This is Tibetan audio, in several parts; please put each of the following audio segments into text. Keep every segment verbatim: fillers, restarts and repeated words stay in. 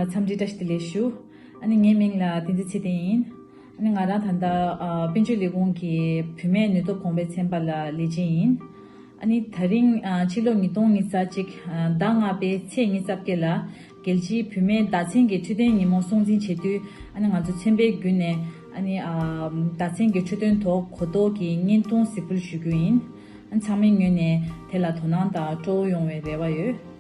འཚམས་འདྲི་བཀྲ་ཤིས་བདེ་ལེགས་ཞུ། ཨ་ནི་ངའི་མིང་ལ་བསྟན་འཛིན་ཚེ་བརྟན་ཡིན། ཨ་ནི་ང་རང་ད་ལྟ་ཨ་དཔལ་འབྱོར་ལས་ཁུངས་ཀྱི་བུད་མེད་ནུས་སྟོབས་གོང་འཕེལ་ཚན་པ་ལ་ལས་བྱེད་ཡིན། ཨ་ནི་ད་རིང་ཨ་ཕྱི་ལོ་ཉིས་སྟོང་ཉི་ཤུ་རྩ་གཅིག་ཨ་ཟླ་ལྔ་པའི་ཚེས་ཉི་ཤུ་རྩ་བརྒྱད་ལ་རྒྱལ་སྤྱིའི་བུད་མེད་བདག་འཛིན་གྱི་འཕྲོད་བསྟེན་ཉིན་མོ་སྲུང་བརྩི་བྱེད་དུས། ཨ་ནི་ང་ཚོ་ཚན་པའི་བརྒྱུད་ནས་ཨ་ནི་ཨ་བདག་འཛིན་གྱི་འཕྲོད་བསྟེན་ཐོག་གོ་རྟོགས་ཀྱི་བརྙན་ཐུང་གཟིགས་འབུལ་ཞུ་རྒྱུ་ཡིན། ཨ་ནི་ཚང་མའི་ངོས་ནས་དེ་ལ་དོ་སྣང་དང་སྤྲོ་བོ་ཡོང་བའི་རེ་བ་ཡོད།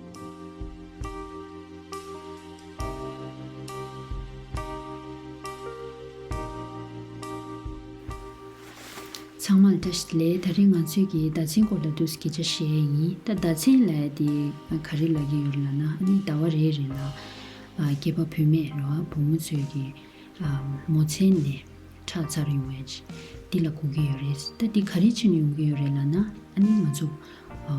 ཚང་མར་བཀྲ་ཤིས་བདེ་ལེགས། ད་རིང་ང་ཚོས་ཀྱི་ཟླ་མཚན་སྐོར་ལ་ཏོག་ཙམ་སྐད་ཆ་བཤད་ཡ་ཡིན། ད་ཟླ་མཚན་ལབ་ཡ་དེ་ག་རེ་ལབ་ཀྱི་ཡོད་ལབ་ན། ཨ་ནི་ཟླ་བ་རེ་རེ་ལ་ཨ་སྐྱེས་པ་བུད་མེད་རེད་བ། བུ་མོ་ཚོས་ཀྱི་ཨ་མོ་མཚན་ནས་ཁྲག་འཚར་ཡོང་བ་ཅིག་འདི་ལ་གོ་གི་ཡོད་རེད། ད་འདི་ག་རེ་བྱས་ནས་ཡོང་གི་ཡོད་རེད་ལབ་ན། ཨ་ནི་ང་ཚོ་ཨ་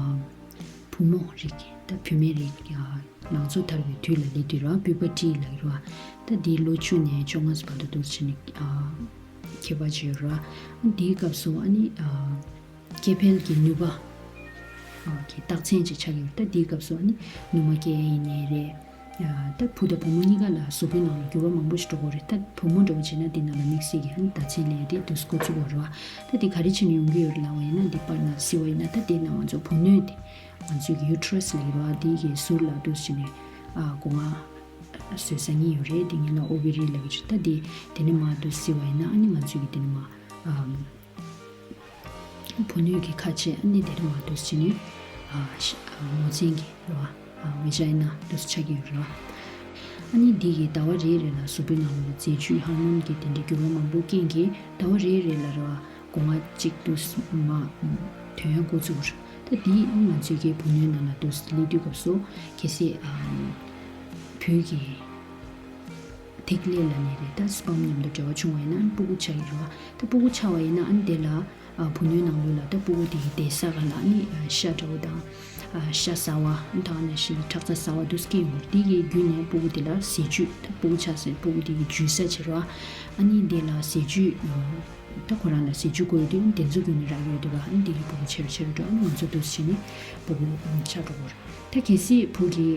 བུ་མོ་རིགས་ད་བུད་མེད་རིགས་ཨ་ལང་ཚོ་དར་བའི་དུས་ལ་སླེབས་དུས་ར། པུ་བར་ཊི་ལབ་ཀྱི་ར། ད་འདི་ལོ་བཅུ་ནས་བཅོ་ལྔ་བར་དུ་འདུག་བྱས་ནས་ཨ་ཁྱད་པར་ཅིག་ཡོད་ར། འདིའི་སྐབས་སུ་ཨ་ནི་ཨ་སྐྱེ་འཕེལ་གྱི་ནུས་པ་ཨ་གི་རྟགས་མཚན་ཅིག་ཆགས་ཀྱི་ཡོད། ད་འདིའི་སྐབས་སུ་ཨ་ནི་ནུ་མ་སྐྱེ་ཡ་ཡིན་ནའི་རེད། ཨ་ད་བུ་དང་བུ་མོ་གཉིས་ཀ་ལ་གཟུགས་པོའི་ནང་ལ་འགྱུར་བ་མང་པོ་ཞིག་འགྲོ་གི་རེད། ད་བུ་མོ་འདྲ་བོ་བྱས་ན་འདི་ནང་ལ་དམིགས་བསལ་གྱི་ཨ་ནི་ཟླ་མཚན་ལབ་ཡ་དེ་འདུག་འགོ་བཙུགས་པ་རེད་བ། ད་འདི་ག་རེ་བྱས་ནས་ཡོང་གི་ཡོད་རེད་ལབ་པ་ཡིན་ན། འདི་པར་ནང་གཟིགས་པ་ཡིན་ན། ད་འདི་ནང་ང་ཚོ་བུ་སྣོད་དེ། ང་ཚོའི་གི་ཡུ་ཊེ་རས་ལབ་ཀྱི་རེད་བ། དེའི་གི་ཟུར་ལ་འདུག་སེ་བྱས་ནས་ཨ་སྒོ་ང་བཟོས་ས་གཉིས་ཡོད་རེད། དེ་གཉིས་ལ་ཨོ་བེ་རི་ལབ་ཀྱི་རེད། ད་དེ་དེ་ནས་མར་འདུག་སེ་བྱས་པ་ཡིན་ན། ཨ་ནི་ང་ཚོའི་གི་དེ་ནས་མར་ཨམ་བུ་སྣོད་ཀྱི་ཁ་ཕྱེ། ཨ་ནི་དེ་ནས་མར་འདུག་སེ་བྱས་ནས་ཨ་ཤ་ཨ་མོ་མཚན་གྱི་རེད་བ། ཨ་བི་ཇའི་ན་འདུག་སེ་ཆགས་ཀྱི་ཡོད་རེད་བ། ཨ་ནི་འདི་གི་ཟླ་བ་རེ་རེ་ལ་གཟུགས་པོའི་ནང་ལ་རྫས་འགྱུར་ཧོར་མོན་གྱི་དེ་འདྲའི་འགྱུར་བ་མང་པོ་རྐྱེན་གྱིས་ཟླ་བ་རེ་རེ་ལ་རེད་བ། སྒོ་ང་གཅིག་ཏུ་མ་ཐོན་ཡ་འགོ་བཙུགས། ད་འདི་ང་ཚོའི་གི་བུ་སྣོད་ནང་ལ་ཏོག་ཙམ་སླེབས་དུས་སྐབས་སུ། གལ་སྲིད་ཨམ་བུ་གི་ཐིག་ལེ་ལབ་ནའི་རེད། ད་སི་པམ་མཉམ་དུ་འབྲེལ་བ་བྱུང་བ་ཡིན་ན། ཨ་ནི་སྤུ་གུ་ཆགས་ཀྱི་རེད་བ། ད་སྤུ་གུ་ཆགས་པ་ཡིན་ན། ཨ་ནི་དེ་ལ་ཨ་བུ་སྣོད་ནང་ལོགས་ལ་ད་སྤུ་གུ་དེ་གི་བསྡད་ས་ག་ལ་ཨ་ནི་ཨ་ཤ་འདྲ་བོ་དང་། ཨ་ཤ་ཟ་བ། ཨ་ནི་ད་ག་ནང་བཞིན་ཁྲག་རྩ་ཟ་བ་འདུག་སེ་སྐྱེ་ཡོང་གི་རེད། དེ་གི་བརྒྱུད་ནས་སྤུ་གུ་དེ་ལ་ཟས་བཅུད། ད་སྤུ་གུ་ཆགས་སའི་སྤུ་གུ་དེ་གི་འཇུ་ས་བྱེད་རེད་བ། ཨ་ནི་དེ་ལ་ཟས་བཅུད་ཨ་ད་ཁོ་རང་ལ་ཟས་བཅུད་དགོས་ཡོད་དུས། ཨ་ནི་དེ་ཚོ་བརྒྱུད་ནས་རག་གི་ཡོད་དུས་ར། ཨ་ནི་དེ་གི་སྤུ་གུ་ཆེ་རུ་ཆེ་རུ་འགྲོ། ཨ་ནི་ང་ཚོ་འདུག་སེ་བྱས་ནས་སྤུ་གུ་ཆགས་འགྲོ་གི་རེད། ད་གལ་སྲིད་བུ་གི་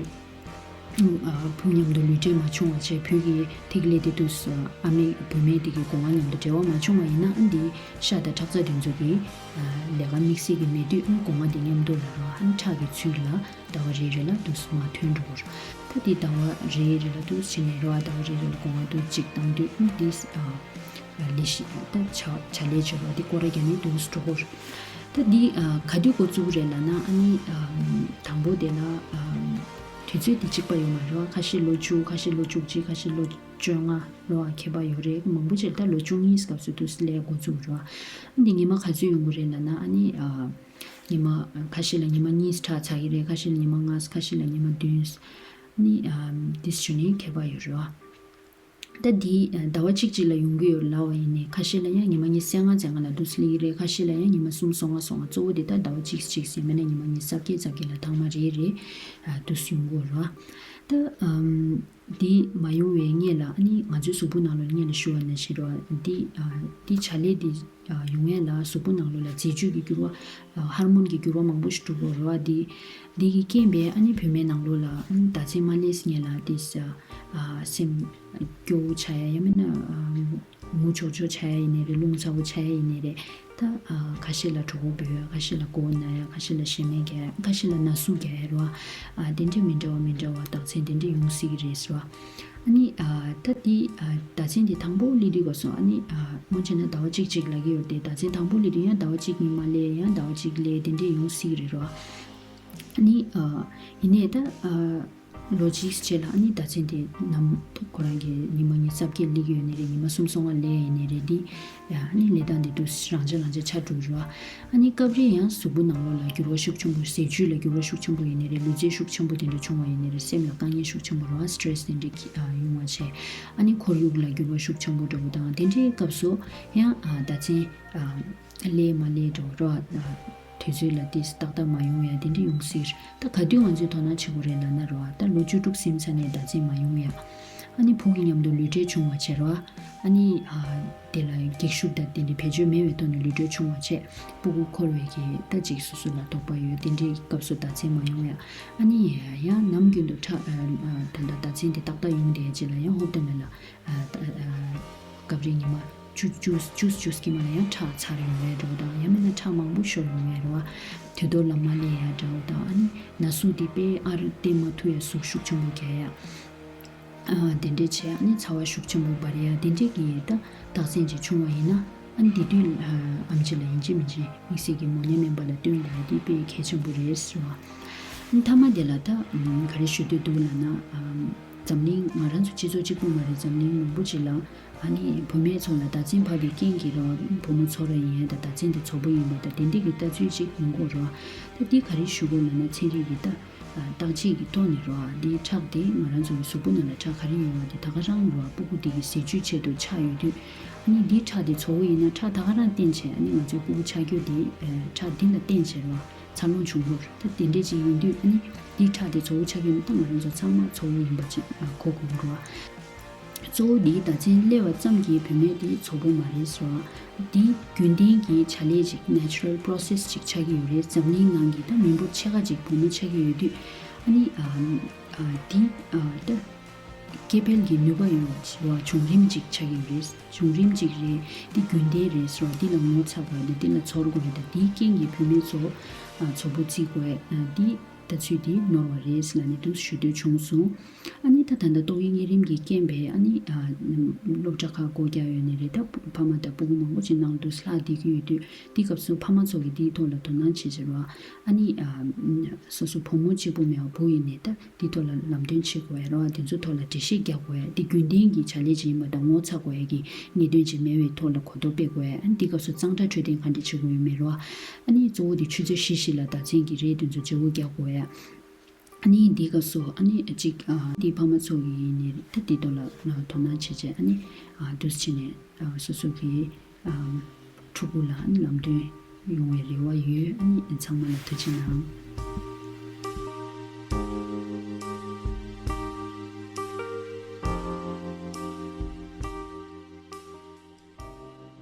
ཨ་བུ་མཉམ་དུ་ལུས་འབྲེལ་མ་བྱུང་བ་བྱས། བུ་གི་ཐིག་ལེ་དེ་དུས་སུ་ཨ་མའི་བུད་མེད་དེ་གི་སྒོ་ང་མཉམ་དུ་འབྲེལ་བ་མ་བྱུང་བ་ཡིན་ན། ཨ་ནི་འདི་ཤ་དང་ཁྲག་རྩ་དེ་ཚོ་གི་ཨ་ལས་ཀ་དམིགས་བསལ་གྱི་མེད་དུས། ཨ་ནི་སྒོ་ང་དེ་མཉམ་དུ་ལ་ར། ཨ་ནི་ཁྲག་གི་ཚུལ་ལ་ཟླ་བ་རེ་རེ་ལ་དུས་སུ་མར་ཐོན་འགྲོ་གི་རེད། ད་འདི་ཟླ་བ་རེ་རེ་ལ་དུས་བྱས་ནས་རེད་བ། ཟླ་བ་རེ་རེ་ལ་སྒོ་ང་དུ་གཅིག་བཏང་དུས། ཨ་ནི་འདི་ཨ་ལས་གཞི་ད་བྱ་བྱ་ལས་བྱེད་པ་འདི་སྐོར་ར་རྒྱག་ནས་འདུག་སེ་འགྲོ་གི་རེད། ད་འདི་ཨ་ག་དུས་འགོ་བཙུགས་རེད་ལབ་ན། ཨ་ནི་ཨ་དང་པོ་དེ་ལ་ཨ་དུས་ཚོད་འདི་གཅིག་པ་ཡོད་མ་རེད་བ། ཁ་ཤས་ལོ་བཅུ། ཁ་ཤས་ལོ་བཅུ་གཅིག། ཁ་ཤས་ལོ་བཅོ་ལྔ་རེད་བ། ཁྱད་པར་ཡོད་རེད། མང་པོ་ཅིག་ད་ལོ་བཅུ་གཉིས་སྐབས་སུ་འདུག་སེ་ལས་འགོ་བཙུགས་རེད་བ། ཨ་འདི་ཉི་མ་ག་ཚོད་ཡོང་གི་རེད་ལབ་ན། ཨ་ནི་ཨ་ཉི་མ་ཁ་ཤས་ལ་ཉི་མ་གཉིས་ཚར་ཚར་གྱི་རེད། ཁ་ཤས་ལ་ཉི་མ་ལྔ། ཁ་ཤས་ལ་ཉི་མ་བདུན། ཨ་ནི་ཨ་འདི་བྱས་ནས་ཁྱད་པར་ཡོད་རེད་བ། ད་འདི་ཟླ་བ་གཅིག་གཅིག་ལ་ཡོང་གི་ཡོད་ལབ་པ་ཡིན་ནའི། ཁ་ཤས་ལ་ཡང་ཉི་མ་ཉི་ཤུ་རྩ་ལྔ་རྩ་ལྔ་ལ་འདུག་སེ་སླེབས་ཀྱི་རེད། ཁ་ཤས་ལ་ཡང་ཉི་མ་གསུམ་སོ་ལྔ་སོ་ལྔ། གཙོ་བོ་དེ་ད་ཟླ་བ་གཅིག་གཅིག་ཟེར་མིན་ན། ཉི་མ་ཉི་ཤུ་རྩ་བརྒྱད་རྩ་བརྒྱད་ལ་ཐེངས་མ་རེ་རེ་ཨ་འདུག་སེ་ཡོང་གི་ཡོད་རེད་བ། ད་ཨམ་འདི་མ་ཡོང་བའི་སྔོན་ལ། ཨ་ནི་ང་ཚོའི་གཟུགས་པོ་ནང་ལོགས་སྔོན་ལ་ཞུ་བ་ནང་བཞིན་རེད་བ། འདི་ཨ་འདི་བྱ་ལས་འདི་ཨ་ཡོང་ཡ་ལ་གཟུགས་པོ་ནང་ལོགས་ལ་རྫས་འགྱུར་གྱི་འགྱུར་བ། ཨ་ཧོར་མོན་གྱི་འགྱུར་བ་མང་པོ་ཞིག་འགྲོ་གི་ཡོད་རེད་བ། འདི་འདི་གི་རྐྱེན་པས་ཨ་ནི་བུད་མེད་ནང་ལོགས་ལ་ཨ་ནི་ཟླ་མཚན་མ་སླེབས་སྔོན་ལ་དེ་ཨ་སེམས་སྐྱོ་བོ་ཆགས་ཡ། ཡང་མིན་ན་ཨ་ངུ་ཆོག་ཆོག་ཆགས་ཡ་ཡིན་ནའི་རེད། རླུང་ཚ་བོ་ཆགས་ཡ་ཡིན་ནའི་རེད། ད་ཨ་ཁ་ཤས་ལ་གྲོད་ཁོག་སྦོས་ཡ། ཁ་ཤས་ལ་མགོ་ན་ཡ། ཁ་ཤས་ལ་ཞེ་མེར་རྒྱག་ཡ། ཁ་ཤས་ལ་ན་ཟུག་རྒྱག་ཡ་རེད་བ། ཨ་དེ་འདྲའི་མི་འདྲ་བ་མི་འདྲ་བ་རྟགས་མཚན་དེ་འདྲའི་ཡོང་སྲིད་ཀྱི་རེད་ཟེར་བ། ཨ་ནི་ཨ་ད་འདི་ཨ་ཟླ་མཚན་འདི་དང་པོ་སླེབས་དུས་སྐབས་སུ། ཨ་ནི་ཨ་སྔོན་ཆད་ན་ཟླ་བ་གཅིག་གཅིག་ལབ་ཀྱི་ཡོད་རེད་དེ། ཟླ་མཚན་དང་པོ་སླེབས་དུས་ཡང་ཟླ་བ་གཅིག་གཉིས་མ་སླེབས། ཡང་ཟླ་བ་གཅིག་སླེབས། དེ་འདྲའི་ཡོང་སྲིད་ཀྱི་རེད་རོ། ཨ་ནི་ཨ་ཡིན་ནའི་ད་ཨ་ལོ་གཅིག་རྗེས་ལ་ཨ་ནི་ཟླ་མཚན་དེ་ནམ་ཁོ་རང་གི་ཉི་མ་ཉི་ཤུ་རྩ་བརྒྱད་སླེབས་ཀྱི་ཡོད་ནའི་རེད། ཉི་མ་གསུམ་སོ་ལྔ་སླེབས་ཡིན་ནའི་རེད། འདི་ཡ་ཨ་ནི་ལས་སྟངས་འདི་འདུག་རང་འཇགས་རང་འཇགས་ཆགས་འགྲོ་གི་རེད་བ། ཨ་ནི་སྐབས་རེ་ཡང་གཟུགས་པོ་ནང་ལོགས་ལ་འགྱུར་བ་ཤུགས་ཆེན་པོ། ཟས་བཅུད་ལ་འགྱུར་བ་ཤུགས་ཆེན་པོ་ཡིན་ནའི་རེད། ལུས་རྩལ་ཤུགས་ཆེན་པོ་དེ་འདྲ་བྱུང་བ་ཡིན་ནའི་རེད། སེམས་ལ་དཀའ་ངལ་ཤུགས་ཆེན་པོ་རེད་བ། སི་ཊེ་རེ་སི་དེ་འདྲ་ཨ་ཡོང་བ་བྱས། ཨ་ནི་ཁོར་ཡུག་ལ་འགྱུར་བ་ཤུགས་ཆེན་པོ་འགྲོ་བ་དང་། དེ་འདྲའི་སྐབས་སུ་ཡང་ཨ་ཟླ་མཚན་ཨ་སླེབས་མ་སླེབས་འགྲོ་རོ། ཨ་དུས་ཚོད་ལ་ཏིས་ཏག་ཏག་མ་ཡོང་ཡ་དེ་འདྲ་ཡོང་སྲིད། ད་ག་དུས་ང་ཚོས་དོ་སྣང་བྱེད་དགོས་རེད་ལབ་ན་རོ། ད་ལོ་བཅུ་དྲུག་ཟིན་ཚར་ནས་ཟླ་མཚན་མ་ཡོང་ཡ། ཨ་ནི་བུ་གི་མཉམ་དུ་ལུས་འབྲེལ་བྱུང་བ་བྱས་རོ། ཨ་ནི་ཨ་དེ་ལ་འགྱིག་ཤུབས་དང་དེ་འདྲའི་བེད་སྤྱོད་མེད་པའི་ཐོག་ནས་ལུས་དྲོད་ཆུང་བ་བྱས། སྤུ་གུ་འཁོར་བའི་གི་ད་ཅིག་སོ་སོ་ལ་དོགས་པ་ཡོད། དེ་འདྲའི་སྐབས་སུ་ཟླ་མཚན་མ་ཡོང་ཡ། ཨ་ནི་ཡང་ནམ་རྒྱུན་དུ་ཁྲག་ཨ་ཨ་ད་ལྟ་ཟླ་མཚན་དེ་ཏག་ཏག་ཡོང་བསྡད་རྗེས་ལ་ཡང་ཧོབ་ཏེ་མེད་ལ་ཨ་ཨ་སྐབས་རེ་ཉི་མ་བཅུ་བཅུ་བཅུ་བཅུ་གི་མ་ལ་ཡང་ཁྲག་ཚར་ཡོང་བའི་འགྲོ་དང་། ཡང་མིན་ན་ཁྲག་མང་པོ་ཤོར་ཡོང་བའི་རེད་བ། དུས་ཐོག་ལ་མ་སླེབས་ཡ་འདྲ་བོ་དང་། ཨ་ནི་ན་ཟུག་དེ་དཔེ་ཨར་བསྟན་མ་ཐུབ་ཡ། ཟུག་ཤུགས་ཆེན་པོ་རྒྱག་ཡ། ཨ་དེ་འདྲས་བྱས། ཨ་ནི་ཚ་བ་ཤུགས་ཆེན་པོ་འབར་ཡ་དེ་འདྲས་ཀྱི་ད་རྟགས་མཚན་ཅིག་བྱུང་བ་ཡིན་ན། ཨ་ནི་དེ་དུས་ཨ་ཨེམ་ཆི་ལ་ཡིན་གཅིག་མིན་གཅིག་དམིགས་བསལ་གྱི་མོ་ནད་སྨན་པ་ལ་སྟོན་དགོས་ཡ་དེ་དཔེ་གལ་ཆེན་པོ་རེད་ཟེར་བ། ཨ་ནི་མཐའ་མ་དེ་ལ་ད་ཨམ་ག་རེ་ཞུ་འདོད་འདུག་ལབ་ན། ཨམ་འཛམ་གླིང་ང་རང་ཚོ་སྤྱི་ཚོགས་གཅིག་པུ་མ་རེད། འཛམ་གླིང་མང་པོ་ཅིག་ལ་ཨ་ནི་བུད་མེད་ཚོ་ལ་ཟླ་མཚན་བབས་པའི་རྐྱེན་གྱིས་རེད་བ། བུ་མོ་ཚོར་བ་ཡིན་ཡ་དང་། ཟླ་མཚན་དེ་ཚོགས་པ་ཡིན་པ་དང་དེ་འདྲས་ཀྱི་ལྟ་ཚུལ་ཅིག་ཡོང་གི་ཡོད་རེད་བ། ད་འདི་ག་རེ་ཞུ་དགོས་ལབ་ན། ཚན་རིག་གི་ད་བརྟག་དཔྱད་ཀྱི་ཐོག་ནས་རེད་བ། འདིའི་ཁྲག་དེ་ང་རང་ཚོ་གི་གཟུགས་པོ་ནང་ལ་ཁྲག་ག་རེ་ཡོད་པ་དེ་ད་ག་རང་རེད་བ། སྤུ་གུ་དེ་གི་ཟས་བཅུད་ཆེད་དུ་ཆགས་ཡོད་དུས། ཨ་ནི་འདིའི་ཁྲག་དེ་ཚོགས་པ་ཡིན་ན་ཁྲག་ད་ག་རང་བརྟེན་བྱས། ཨ་ནི་ང་ཚོའི་སྤུ་གུ་ཆགས་རྒྱུ་དེ་ཨ་ཁྲག་འདི་ལ་བརྟེན་བྱས་རེད་བ། འཚར་ལོངས་བྱུང་གི་ཡོད་རེད། ད་དེ་འདྲས་ཅིག་ཡིན་དུས། ཨ་ནི་འདིའི་ཁྲག་དེ་ཚོགས་པ་ཆགས་ཀྱི་ཡོད་ན་ད་ང་རང་ཚོ་ཚང་མ་ཚོགས་པ་ཡིན་པ་ཅིག་ཨ་གོ་དགོས་ཀྱི་རེད་བ། གཙོ་བོ་འདིའི་ཟླ་མཚན་སླེབས་པ་ཙམ་གྱིས་བུད་མེད་དེ་ཚོགས་པ་མ་རེད་ཟེར་བ། འདི་རྒྱུན་ལྡན་གྱི་བྱ་ལས་ཅིག natural process ཅིག་ཆགས་ཀྱི་ཡོད་རེད། འཛམ་གླིང་ནང་གི་ད་མི་འབོར་ཕྱེད་ཀ་ཅིག་བུ་མོ་ཆགས་ཀྱི་ཡོད་དུས། ཨ་ནི་ཨ་ཨ་འདི་ཨ་ད་སྐྱེ་འཕེལ་གྱི་ནུས་པ་ཡོད་པ་བྱུང་རིམ་ཅིག་ཆགས་ཀྱི་ཡོད་རེད། བྱུང་རིམ་ཅིག་རེད། འདི་རྒྱུན་ལྡན་རེད་ཟེར་བ། འདི་ལ་ངོ་ཚ་དགོས་རེད། འདི་ལ་ཚོར་དགོས་རེད། ད་འདིའི་རྐྱེན་གྱིས་བུད་མེད་ཚོ་ཨ་ཚོགས་པ་བརྩི་དགོས། ཨ་འདི་ལྟ་ཚུལ་འདི་ནོར་བ་རེད་ལབ་ནས་འདུག་ཞུ་འདོད་བྱུང་སོང་། ཨ་ནི་ད་ད་ལྟ་ཏོག་དབྱིབས་གཉན་རིམས་ཀྱི་རྐྱེན་པས་ཨ་ནི་ཨ་སློབ་གྲྭ་ཁག་སྒོ་རྒྱག་ཡོད་ནི་རེད། ད་ཕ་མ་དང་སྤུ་གུ་མང་པོ་ཅིག་ནང་དུ་ལྷག་བསྡད་ཀྱི་ཡོད་དུས། དེ་སྐབས་སུ་ཕ་མ་ཚོ་གིས་དེའི་ཐོག་ལ་དོ་སྣང་བྱེད་བྱེད་རོགས། ཨ་ནི་ཨ་སོ་སོ་བུ་མོ་གཅིག་པུ་མེད་པ་བུ་ཡིན་ནའི་ད་དེའི་ཐོག་ལ་ལམ་སྟོན་བྱེད་དགོས་ཡ་རོགས། དེ་ཚོའི་ཐོག་ལ་འགྲེལ་བཤད་རྒྱག་དགོས་ཡ། དེ་རྒྱུན་ལྡན་གྱི་བྱ་ལས་ཅིག་ཡིན་པ་དང་ངོ་ཚ་དགོས་ཡ་གི་གནད་དོན་ཅིག་མེད་པའི་ཐོག་ལ་གོ་རྟོགས་སྤེལ་དགོས་ཡ། ཨ་ནི་དེ་སྐབས་སུ་གཙང་སྦྲ་འཕྲོད་བསྟེན་ག་འདྲ་བྱེད་དགོས་ཡོད་མེད་རོགས། ཨ་ནི་གཙོ་བོ་དེ་ཆུ་ཚོད་བཞི་བཞི་ལ་ཟླ་མཚན་གྱི་རེས་དེ་ཚོ་བརྗེ་བོ་རྒྱག་དགོས་ཡ། ཨ་ནི་འདི་སྐབས་སུ་ཨ་ནི་གཅིག་ཨ་འདི་ཕ་མ་ཚོ་གི་ཡིན་ནའི་ད་འདི་ཐོག་ལ་དོ་སྣང་བྱེད་བྱས། ཨ་ནི་ཨ་འདུག་སེ་བྱས་ནས་ཨ་སོ་སོ་གི་ཨ་ཕྲུ་གུ་ལ་ཨ་ནི་ལམ་སྟོན་ཡོང་བའི་རེ་བ་ཡོད། ཨ་ནི་ཚང་མ་ལ་ཐུགས་རྗེ་གནང་།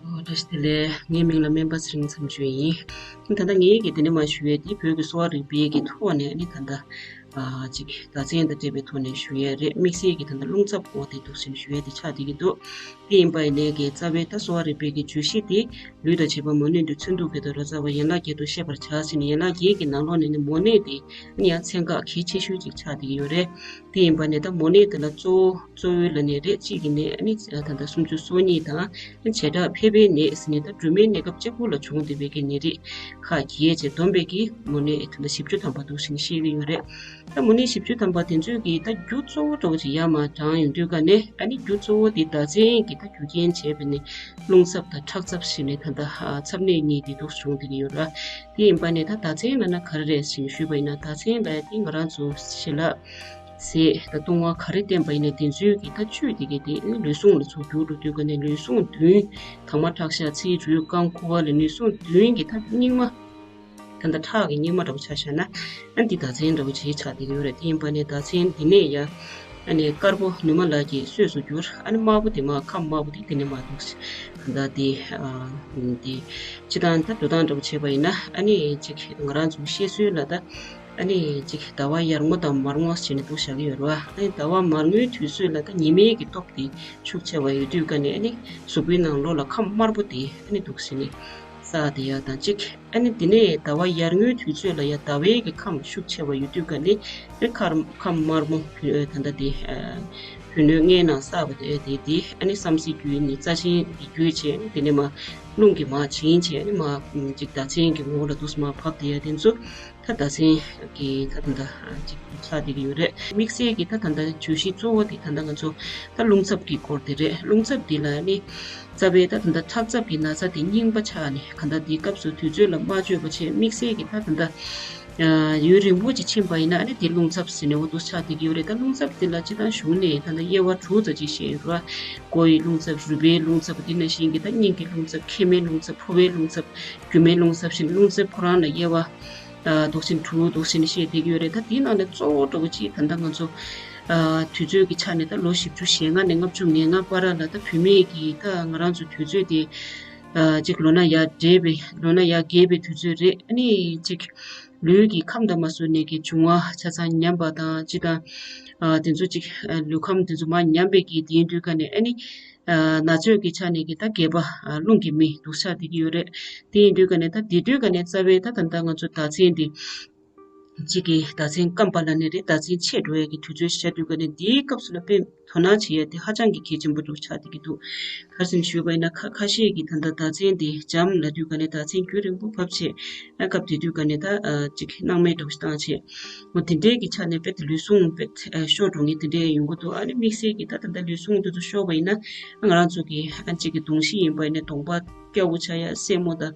ཨོ་བཀྲ་ཤིས་བདེ་ལེགས། ངའི་མིང་ལ་སྨན་པ་ཚེ་རིང་མཚམས་གཅོད་ཡིན། ད་ལྟ་ངའི་གི་དེ་ནས་མ་ཞུ་ཡས་དེ་བོད་ཀྱི་གསོ་བ་རིག་པའི་གི་ཐོག་ནས་ཨ་ནི་ད་ལྟ་ཨ་ཅིག་ཟླ་མཚན་དང་འབྲེལ་བའི་ཐོག་ནས་ཞུ་ཡས་རེད། དམིགས་བསལ་གྱི་ད་ལྟ་རླུང་ཚབ་སྐོར་དེ་འདུག་སེ་ཞུ་ཡས་དེ་ཆགས་བསྡད་ཀྱི་འདུག་དེ་ཡིན་པ་ཡིན་ནའི་གི་རྩ་བའི་ད་གསོ་བ་རིག་པའི་གི་བརྗོད་གཞི་དེ་ལུས་དང་བྱེད་པ་མོ་ནད་འདོད་ཚེ་འདུག་གི་དོ་ར་རྩ་བ་ཡན་ལག་བརྒྱད་དུ་ཤེས་པར་བྱ་ཟེར་ནས། ཡན་ལག་བརྒྱད་ཀྱི་ནང་ལོགས་ནས་ནི་མོ་ནད་དེ་ཨ་ནི་ཡང་ཚན་ཁག་གལ་ཆེ་ཤོས་ཅིག་ཆགས་བསྡད་ཀྱི་ཡོད་རེད། དེ་ཡིན་པ་ནས་ད་མོ་ནད་དེ་ལ་གཙོ་བོ་གཙོ་བོའི་ལ་ནད་རེད། གཅིག་གི་ནད་ཨ་ནི་ད་ལྟ་སུམ་ཅུ་སོ་གཉིས་དང་། བྱེ་བྲག་ཕལ་པའི་ནད་ཟེར་ནས་ད་སྦྲུམ་མའི་གནས་སྐབས་གཅིག་པུ་ལ་བྱུང་བསྡད་པའི་གི་ནད་རིགས་ཁག་བརྒྱད་བཅས་བསྡོམས་པའི་གི་མོ་ནད་ད་ལྟ་བཞི་བཅུ་ཐམ་པ་འདུག་ཟེར་ནས་བཤད་ཀྱི་ཡོད་རེད། ད་མོ་ནད་བཞི་བཅུ་ཐམ་པ་དེ་ཚོའི་གི་ད་རྒྱུ་གཙོ་བོ་འདྲ་བོ་ཅིག་ཡར་མར་བགྲངས་ཡོང་དུས་ཀ་ནས། ཨ་ནི་རྒྱུ་གཙོ་བོ་དེ་ཟླ་མཚན་གི་ད་རྒྱུ་རྐྱེན་བྱས་པ་ནས་རླུང་ཚབ་དང་ཁྲག་ཚབ་ཟེར་ནས་ད་ལྟ་ཚབ་ནད་གཉིས་དེ་འདུག་བྱུང་བསྡད་ཀྱི་ཡོད་རེད། དེ་ཡིན་པ་ནས་ད་ཟླ་མཚན་ལབ་ན་ག་རེ་རེད་ཟེར་ཞུས་པ་ཡིན་ན། ཟླ་མཚན་ལབ་ཡ་དེ་ང་རང་ཚོ་ཞལ་ལག་ཟས་དང་བཏུང་བ་ག་རེ་བསྟེན་པ་ཡིན་ནའི་དེ་ཚོའི་གི་ད་བཅུད་དེ་གི་དེ་ལུས་ཟུངས་ལ་ཚུར་འགྱུར་འགྲོ་དུས་ཀ་ནས་ལུས་ཟུངས་བདུན། དྭངས་མ་ཁྲག་ཤ་ཚིལ་དྲོད་རྐང་ཁུ་བ་ལ་ལུས་ཟུངས་བདུན་གི་ད་སྙིགས་མ། ད་ལྟ་ཁྲག་གི་སྙིགས་མ་འདྲ་བོ་ཆ་བཞག་ན། ཨ་འདི་ཟླ་མཚན་འདྲ་བོ་ཅིག་ཆགས་བསྡད་ཀྱི་ཡོད་རེད། དེ་ཡིན་པ་ནས་ཟླ་མཚན་འདི་ནས་ཡ་ཨ་ནི་དཀར་པོ་ནུ་མ་ལ་གི་གསོས་སུ་གྱུར། ཨ་ནི་དམར་པོ་དེ་མ་ཁམས་དམར་པོ་དེ་དེ་ནས་མ་འདུག་ཟེར། ད་ལྟ་དེ་ཨ་དེ་སྤྱི་བཏང་ད་འགྲོ་སྟངས་འདྲ་བོ་བྱས་པ་ཡིན་ན། ཨ་ནི་ཅིག་ང་རང་ཚོའི་བཤད་སྲོལ་ལ་ད་ཨ་ནི་ཅིག་ཟླ་བ་ཡར་ངོ་དང་མར་ངོ་ཟེར་ནས་འདུག་བཞག་གི་ཡོད་རེད་བ། ཨ་ནི་ཟླ་བ་མར་ངོའི་དུས་ཚོད་ལ་ད་ཉི་མའི་གི་སྟོབས་དེ་ཤུགས་ཆེ་བ་ཡོད་དུས་ཀ་ནས་ཨ་ནི་གཟུགས་པོའི་ནང་ལོགས་ལ་ཁམས་དམར་པོ་དེ་ཨ་ནི་འདུག་ཟེར་ནས་བསགས་བསྡད་ཡ་དང་གཅིག་ཨ་ནི་དེ་ནས་ཟླ་བ་ཡར་ངོའི་དུས་ཚོད་ལ་ཡ་ཟླ་བའི་གི་ཁམས་ཤུགས་ཆེ་བ་ཡོད་དུས་ཀ་ནས་ཨ་ནི་ཁར་ཁམས་དམར་མོ་བུ་ད་ལྟ་དེ་ཨ་བུ་སྣོད་ལྔའི་ནང་བསགས་པ་དེ་དེ་དེ་ཨ་ནི་བསམ་སྲིད་རྒྱུད་ནི་རྩ་ཆེན་གྱི་རྒྱུད་བྱས། ཨ་ནི་དེ་ནས་མ་རླུང་གི་མ་བྱིན་བྱས། ཨ་ནི་མ་ཅིག་ཟླ་མཚན་གྱི་ངོ་བོ་ལ་འདུག་སེ་མ་བབས་བསྡད་ཡ་དེ་ཚོ་ད་ཟླ་མཚན་གྱི་ད་ད་ལྟ་ཅིག་ཆགས་བསྡད་ཀྱི་ཡོད་རེད། དམིགས་བསལ་གྱི་ད་ད་ལྟ་བརྗོད་གཞི་གཙོ་བོ་དེ་ད་ལྟ་ང་ཚོ་ད་རླུང་ཚབ་ཀྱི་སྐོར་དེ་རེད། རླུང་ཚབ་འདི་ལ་ནི་རྩ་བའི་ད་ད་ལྟ་ཁྲག་ཚབ་ཀྱི་ན་ཚ་དེ་རྙིང་པ་ཆགས་ནས་ག་ད་འདི་སྐབས་སུ་དུས་ཚོད་ལ་མ་བཅོས་པ་བྱས། དམིགས་བསལ་གྱི་ད་ད་ལྟ་ཡུན་རིང་པོ་ཅིག་ཕྱིན་པ་ཡིན་ན་ཨ་ནི་དེ་རླུང་ཚབ་ཟེར་ནས་འོ་འདུག་ཆགས་བསྡད་ཀྱི་ཡོད་རེད། ད་རླུང་ཚབ་འདི་ལ་སྤྱིར་བཏང་གཞུང་ནས་ད་ལྟ་དབྱེ་བ་དྲུག་ཙམ་ཅིག་བཤད་ཡོད་རེད་བ། མགོ་ཡི་རླུང་ཚབ། རུས་པའི་རླུང་ཚབ། དེ་ནང་བཞིན་གྱི་ད་སྙིང་གི་རླུང་ཚབ། མཁལ་མའི་རླུང་ཚབ། ཕོ་བའི་རླུང་ཚབ། རྒྱུ་མའི་རླུང་ཚབ་ཟེར་ནས་རླུང་ཚབ་ཁོ་རང་ལ་དབྱེ་བ་ཨ་འདུག་ཟེར་ནས་དྲུག་འདུག་ཟེར་ནས་བཤད་བསྡད་ཀྱི་ཡོད་རེད། ད་དེའི་ནང་ནས་གཙོ་བོ་འདྲ་བོ་ཅིག་ད་ལྟ་ང་ཚོ་ ཨ་དུས་ཚོད་ཀྱི་ཆ་ནས་ད་ལོ་བཞི་བཅུ་ཞེ་ལྔ་ནས་ལྔ་བཅུ་ང་ལྔ་བར་ལ་ད་བུད་མེད་ཀྱི་ད་ང་རང་ཚོ་དུས་ཚོད་དེ་ཨ་གཅིག་ལོ་ན་ཡར་བགྲེས་པའི་ལོ་ན་ཡར་རྒས་པའི་དུས་ཚོད་རེད། ཨ་ནི་གཅིག་ལུས་ཀྱི་ཁམས་དང་མ་སོ་ནས་ཀྱི་འབྱུང་བ་ཆ་ཚང་ཉམས་པ་དང་སྤྱི་དང་ཨ་དེ་ཚོ་གཅིག་ཨ་ལུས་ཁམས་དེ་ཚོ་མར་ཉམས་པའི་གི་དེ་ཡིན་དུས་ཀ་ནས་ཨ་ནི་ཨ་ན་ཚོད་ཀྱི་ཆ་ནས་ཀྱི་ད་རྒས་པ་ཨ་རླུང་གི་མི་འདུག་ཆགས་བསྡད་ཀྱི་ཡོད་རེད། དེ་ཡིན་དུས་ཀ་ནས་ད་དེ་དུས་ཀ་ནས་རྩ་བའི་ད་ད་ལྟ་ང་ཚོ་ཟླ་མཚན་འདི་གཅིག་གི་ཟླ་མཚན་སྐམ་པ་ལ་ནི་རེད། ཟླ་མཚན་ཆད་འགྲོ་ཡ་གི་དུས་ཚོད་ཤར་དུས་ཀ་ནས་འདིའི་སྐབས་སུ་ལ་དཔེ་དོ་སྣང་བྱེད་ཡ་དེ་ཧ་ཅང་གི་གལ་ཆེན་པོ་འདུག་ཆགས་བསྡད་ཀྱི་འདུག་ག་རེ་ཟེར་ནས་ཞུས་པ་ཡིན་ན་ཁ་ཁ་ཤས་ཀྱིས་ད་ལྟ་ཟླ་མཚན་འདི་འཇམ་ལབ་དུས་ཀ་ནས་ཟླ་མཚན་རྒྱུན་རིང་པོ་བབས་བྱས་ཨ་སྐབས་དེ་དུས་ཀ་ནས་ད་ཨ་གཅིག་སྣང་མེད་འདྲ་བོ་ཞིག་བཏང་བྱས། འོ་དེ་འདྲའི་གི་ཆ་ནས་དཔེ་དེ་ལུས་ཟུངས་དཔེ་ཨ་ཤོར་འགྲོ་མཁན་དེ་འདྲའི་ཡོང་གི་འདུག་ཨ་ནི་དམིགས་བསལ་གྱི་ད་ད་ལྟ་ལུས་ཟུངས་དེ་ཚོ་ཤོར་བ་ཡིན་ན་ང་རང་ཚོ་གི་ཨ་གཅིག་གི་གདོང་གཤིས་ཡིན་པ་ཡིན་ན་གདོང་པ་སྐྱ་བོ་ཆགས་ཡ། སེན་མོ་དང་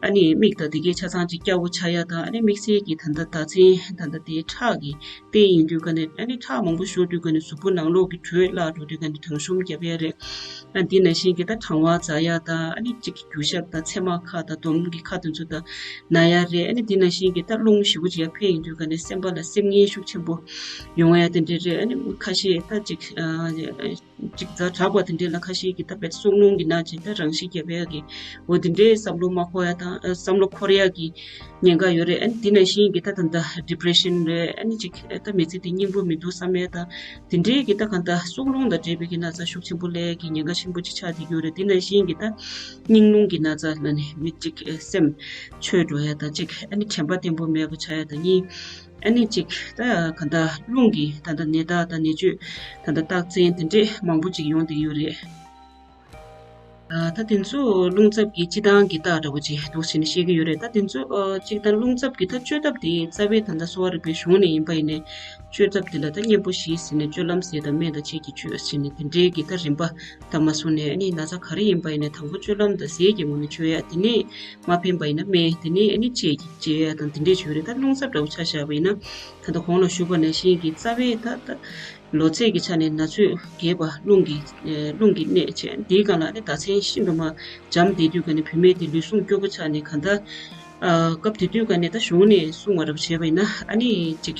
ཨ་ནི་མིག་དང་དེ་གའི་ཆ་ཚང་གཅིག་སྐྱ་བོ་ཆགས་ཡ་དང་ཨ་ནི་དམིགས་བསལ་གྱི་ད་ལྟ་ཟླ་མཚན་ད་ལྟ་དེའི་ཁྲག་གི་རྟེན་ཡིན་དུས་ཀ་ནས་ཨ་ནི་ཁྲག་མང་པོ་ཤོར་དུས་ཀ་ནས་གཟུགས་པོ་ནང་ལོགས་ཀྱི་དྲོད་བརླག་འགྲོ་དུས་ཀ་ནས་གྲང་ཤུམ་རྒྱབ་ཡ་རེད། ཨ་འདི་ནང་བཞིན་གྱི་ད་གྲང་བ་འཛག་ཡ་དང་ཨ་ནི་གཅིག་རྒྱུ་ཞབས་དང་མཚེ་མ་ཁ་དང་གདོང་གི་ཁ་དེ་ཚོ་དང་ན་ཡ་རེད། ཨ་ནི་འདི་ནང་བཞིན་གྱི་ད་རླུང་ཞེ་པོ་ཅིག་ཡར་འཕེལ་ཡིན་དུས་ཀ་ནས་སེམས་པ་ལ་སེམས་ངལ་ཤུགས་ཆེན་པོ་ཡོང་ཡ་དེ་འདྲ་རེད། ཨ་ནི་ཁ་ཤས་ད་གཅིག་ཨ། གཅིག་ཛ་དྲག་པ་དེ་འདྲས་ལ་ཁ་ཤས་ཀྱིས་ད་དཔེ་སྲོག་རླུང་གི་ནང་བྱས་ད་རང་ཤི་རྒྱབ་ཡག་གི་འོ་དེ་འདྲས་བསམ་བློ་མ་འཁོར་ཡག་དང་བསམ་བློ་འཁོར་ཡག་གི་ཉེན་ཁ་ཡོད་རེད། ཨ་ནི་དེ་ནང་བཞིན་གྱི་ད་ད་ད་ཌི་པི་རེ་ཤན་རེད། ཨ་ནི་གཅིག་ད་མི་ཚེ་འདི་སྙིང་པོ་མི་འདུག་བསམ་ཡག་དང་དེ་འདྲས་ཀྱི་ད་ག་ད་སྲོག་རླུང་དང་འབྲེལ་བའི་གི་ན་ཚ་ཤུགས་ཆེན་པོ་སླེབས་ཡག་གི་ཉེན་ཁ་ཆེན་པོ་ཅིག་ཆགས་བསྡད་ཀྱི་ཡོད་རེད། དེ་ནང་བཞིན་གྱི་ད་སྙིང་རླུང་གི་ན་ཚ་ལ་ནི་མི་གཅིག་སེམས་འཆོལ་འགྲོ་ཡག་དང་གཅིག་ཨ་ནི་དྲན་པ་བརྟན་པོ་མེད་པ་ཆགས་ཡག་དང་གཉིས། ཨ་ནི་གཅིག་ད་ག་ད་རླུང་གི་ད་ད་ནད་རྟགས་དང་ནད་བཅོས་ད་ད་རྟགས་མཚན་དེ་འདྲས་མང་པོ་ཅིག་ཡོང་བསྡད་ཡོད་རེད། ཨ་ད་དེ་ཚོ་རླུང་འཚབ་ཀྱི་སྤྱི་བཏང་གི་རྟགས་འདྲ་བོ་ཅིག་འདུག་ཟེར་ནས་བཤད་ཀྱི་ཡོད་རེད། ད་དེ་ཚོ་ཨ་གཅིག་ད་རླུང་འཚབ་ཀྱི་ད་བཅོས་ཐབས་དེ་རྩ་བའི་ད་ད་གསོ་བ་རིག་པའི་གཞུང་ནས་ཡིན་པ་ཡིན་ནའི་བཅོས་ཐབས་དེ་ལ་ད་གཉེན་པོ་བཞི་ཟེར་ནས་སྤྱོད་ལམ་ཟས་དང་སྨན་དང་དཔྱད་ཀྱིས་བཅོས་ཟེར་ནས་དེ་འདྲའི་གི་ད་རིམ་པ་ད་མ་སོང་ནས་ཨ་ནི་ན་ཚ་ག་རེ་ཡིན་པ་ཡིན་ནའི་དང་པོ་སྤྱོད་ལམ་དང་ཟས་ཀྱི་ངོས་ནས་བཅོས་ཡ། དེ་ནས་མ་ཕན་པ་ཡིན་ན་སྨན། དེ་ནས་ཨ་ནི་དཔྱད་ཀྱིས་བཅོས་ཡ་དང་དེ་འདྲས་བྱོས་རེད། ད་རླུང་འཚབ་འདྲ་བོ་ཆ་བཞག་པ་ཡིན་ན་ད་ལྟ་གོང་ལ་ཞུས་པ་ནང་བཞིན་གྱི་རྩ་བའི་ད་ད་ལོ་ཚད་ཀྱི་ཆ་ནས་ན་ཚོད་རྒས་པ་རླུང་གི་རླུང་གི་ནད་བྱས་འདིའི་སྒང་ལ་ཨ་ནི་ཟླ་མཚན་ཤིན་ཏུ་མ་འཇམ་བསྡད་དུས་ཀ་ནས་བུད་མེད་དེ་ལུས་ཟུངས་སྐྱོ་པོ་ཆགས་ནས་ག་ད་ཨ་སྐབས་དེ་དུས་ཀ་ནས་ད་གཞུང་ནས་གསུངས་པ་འདྲ་བོ་བྱས་པ་ཡིན་ན་ཨ་ནི་གཅིག་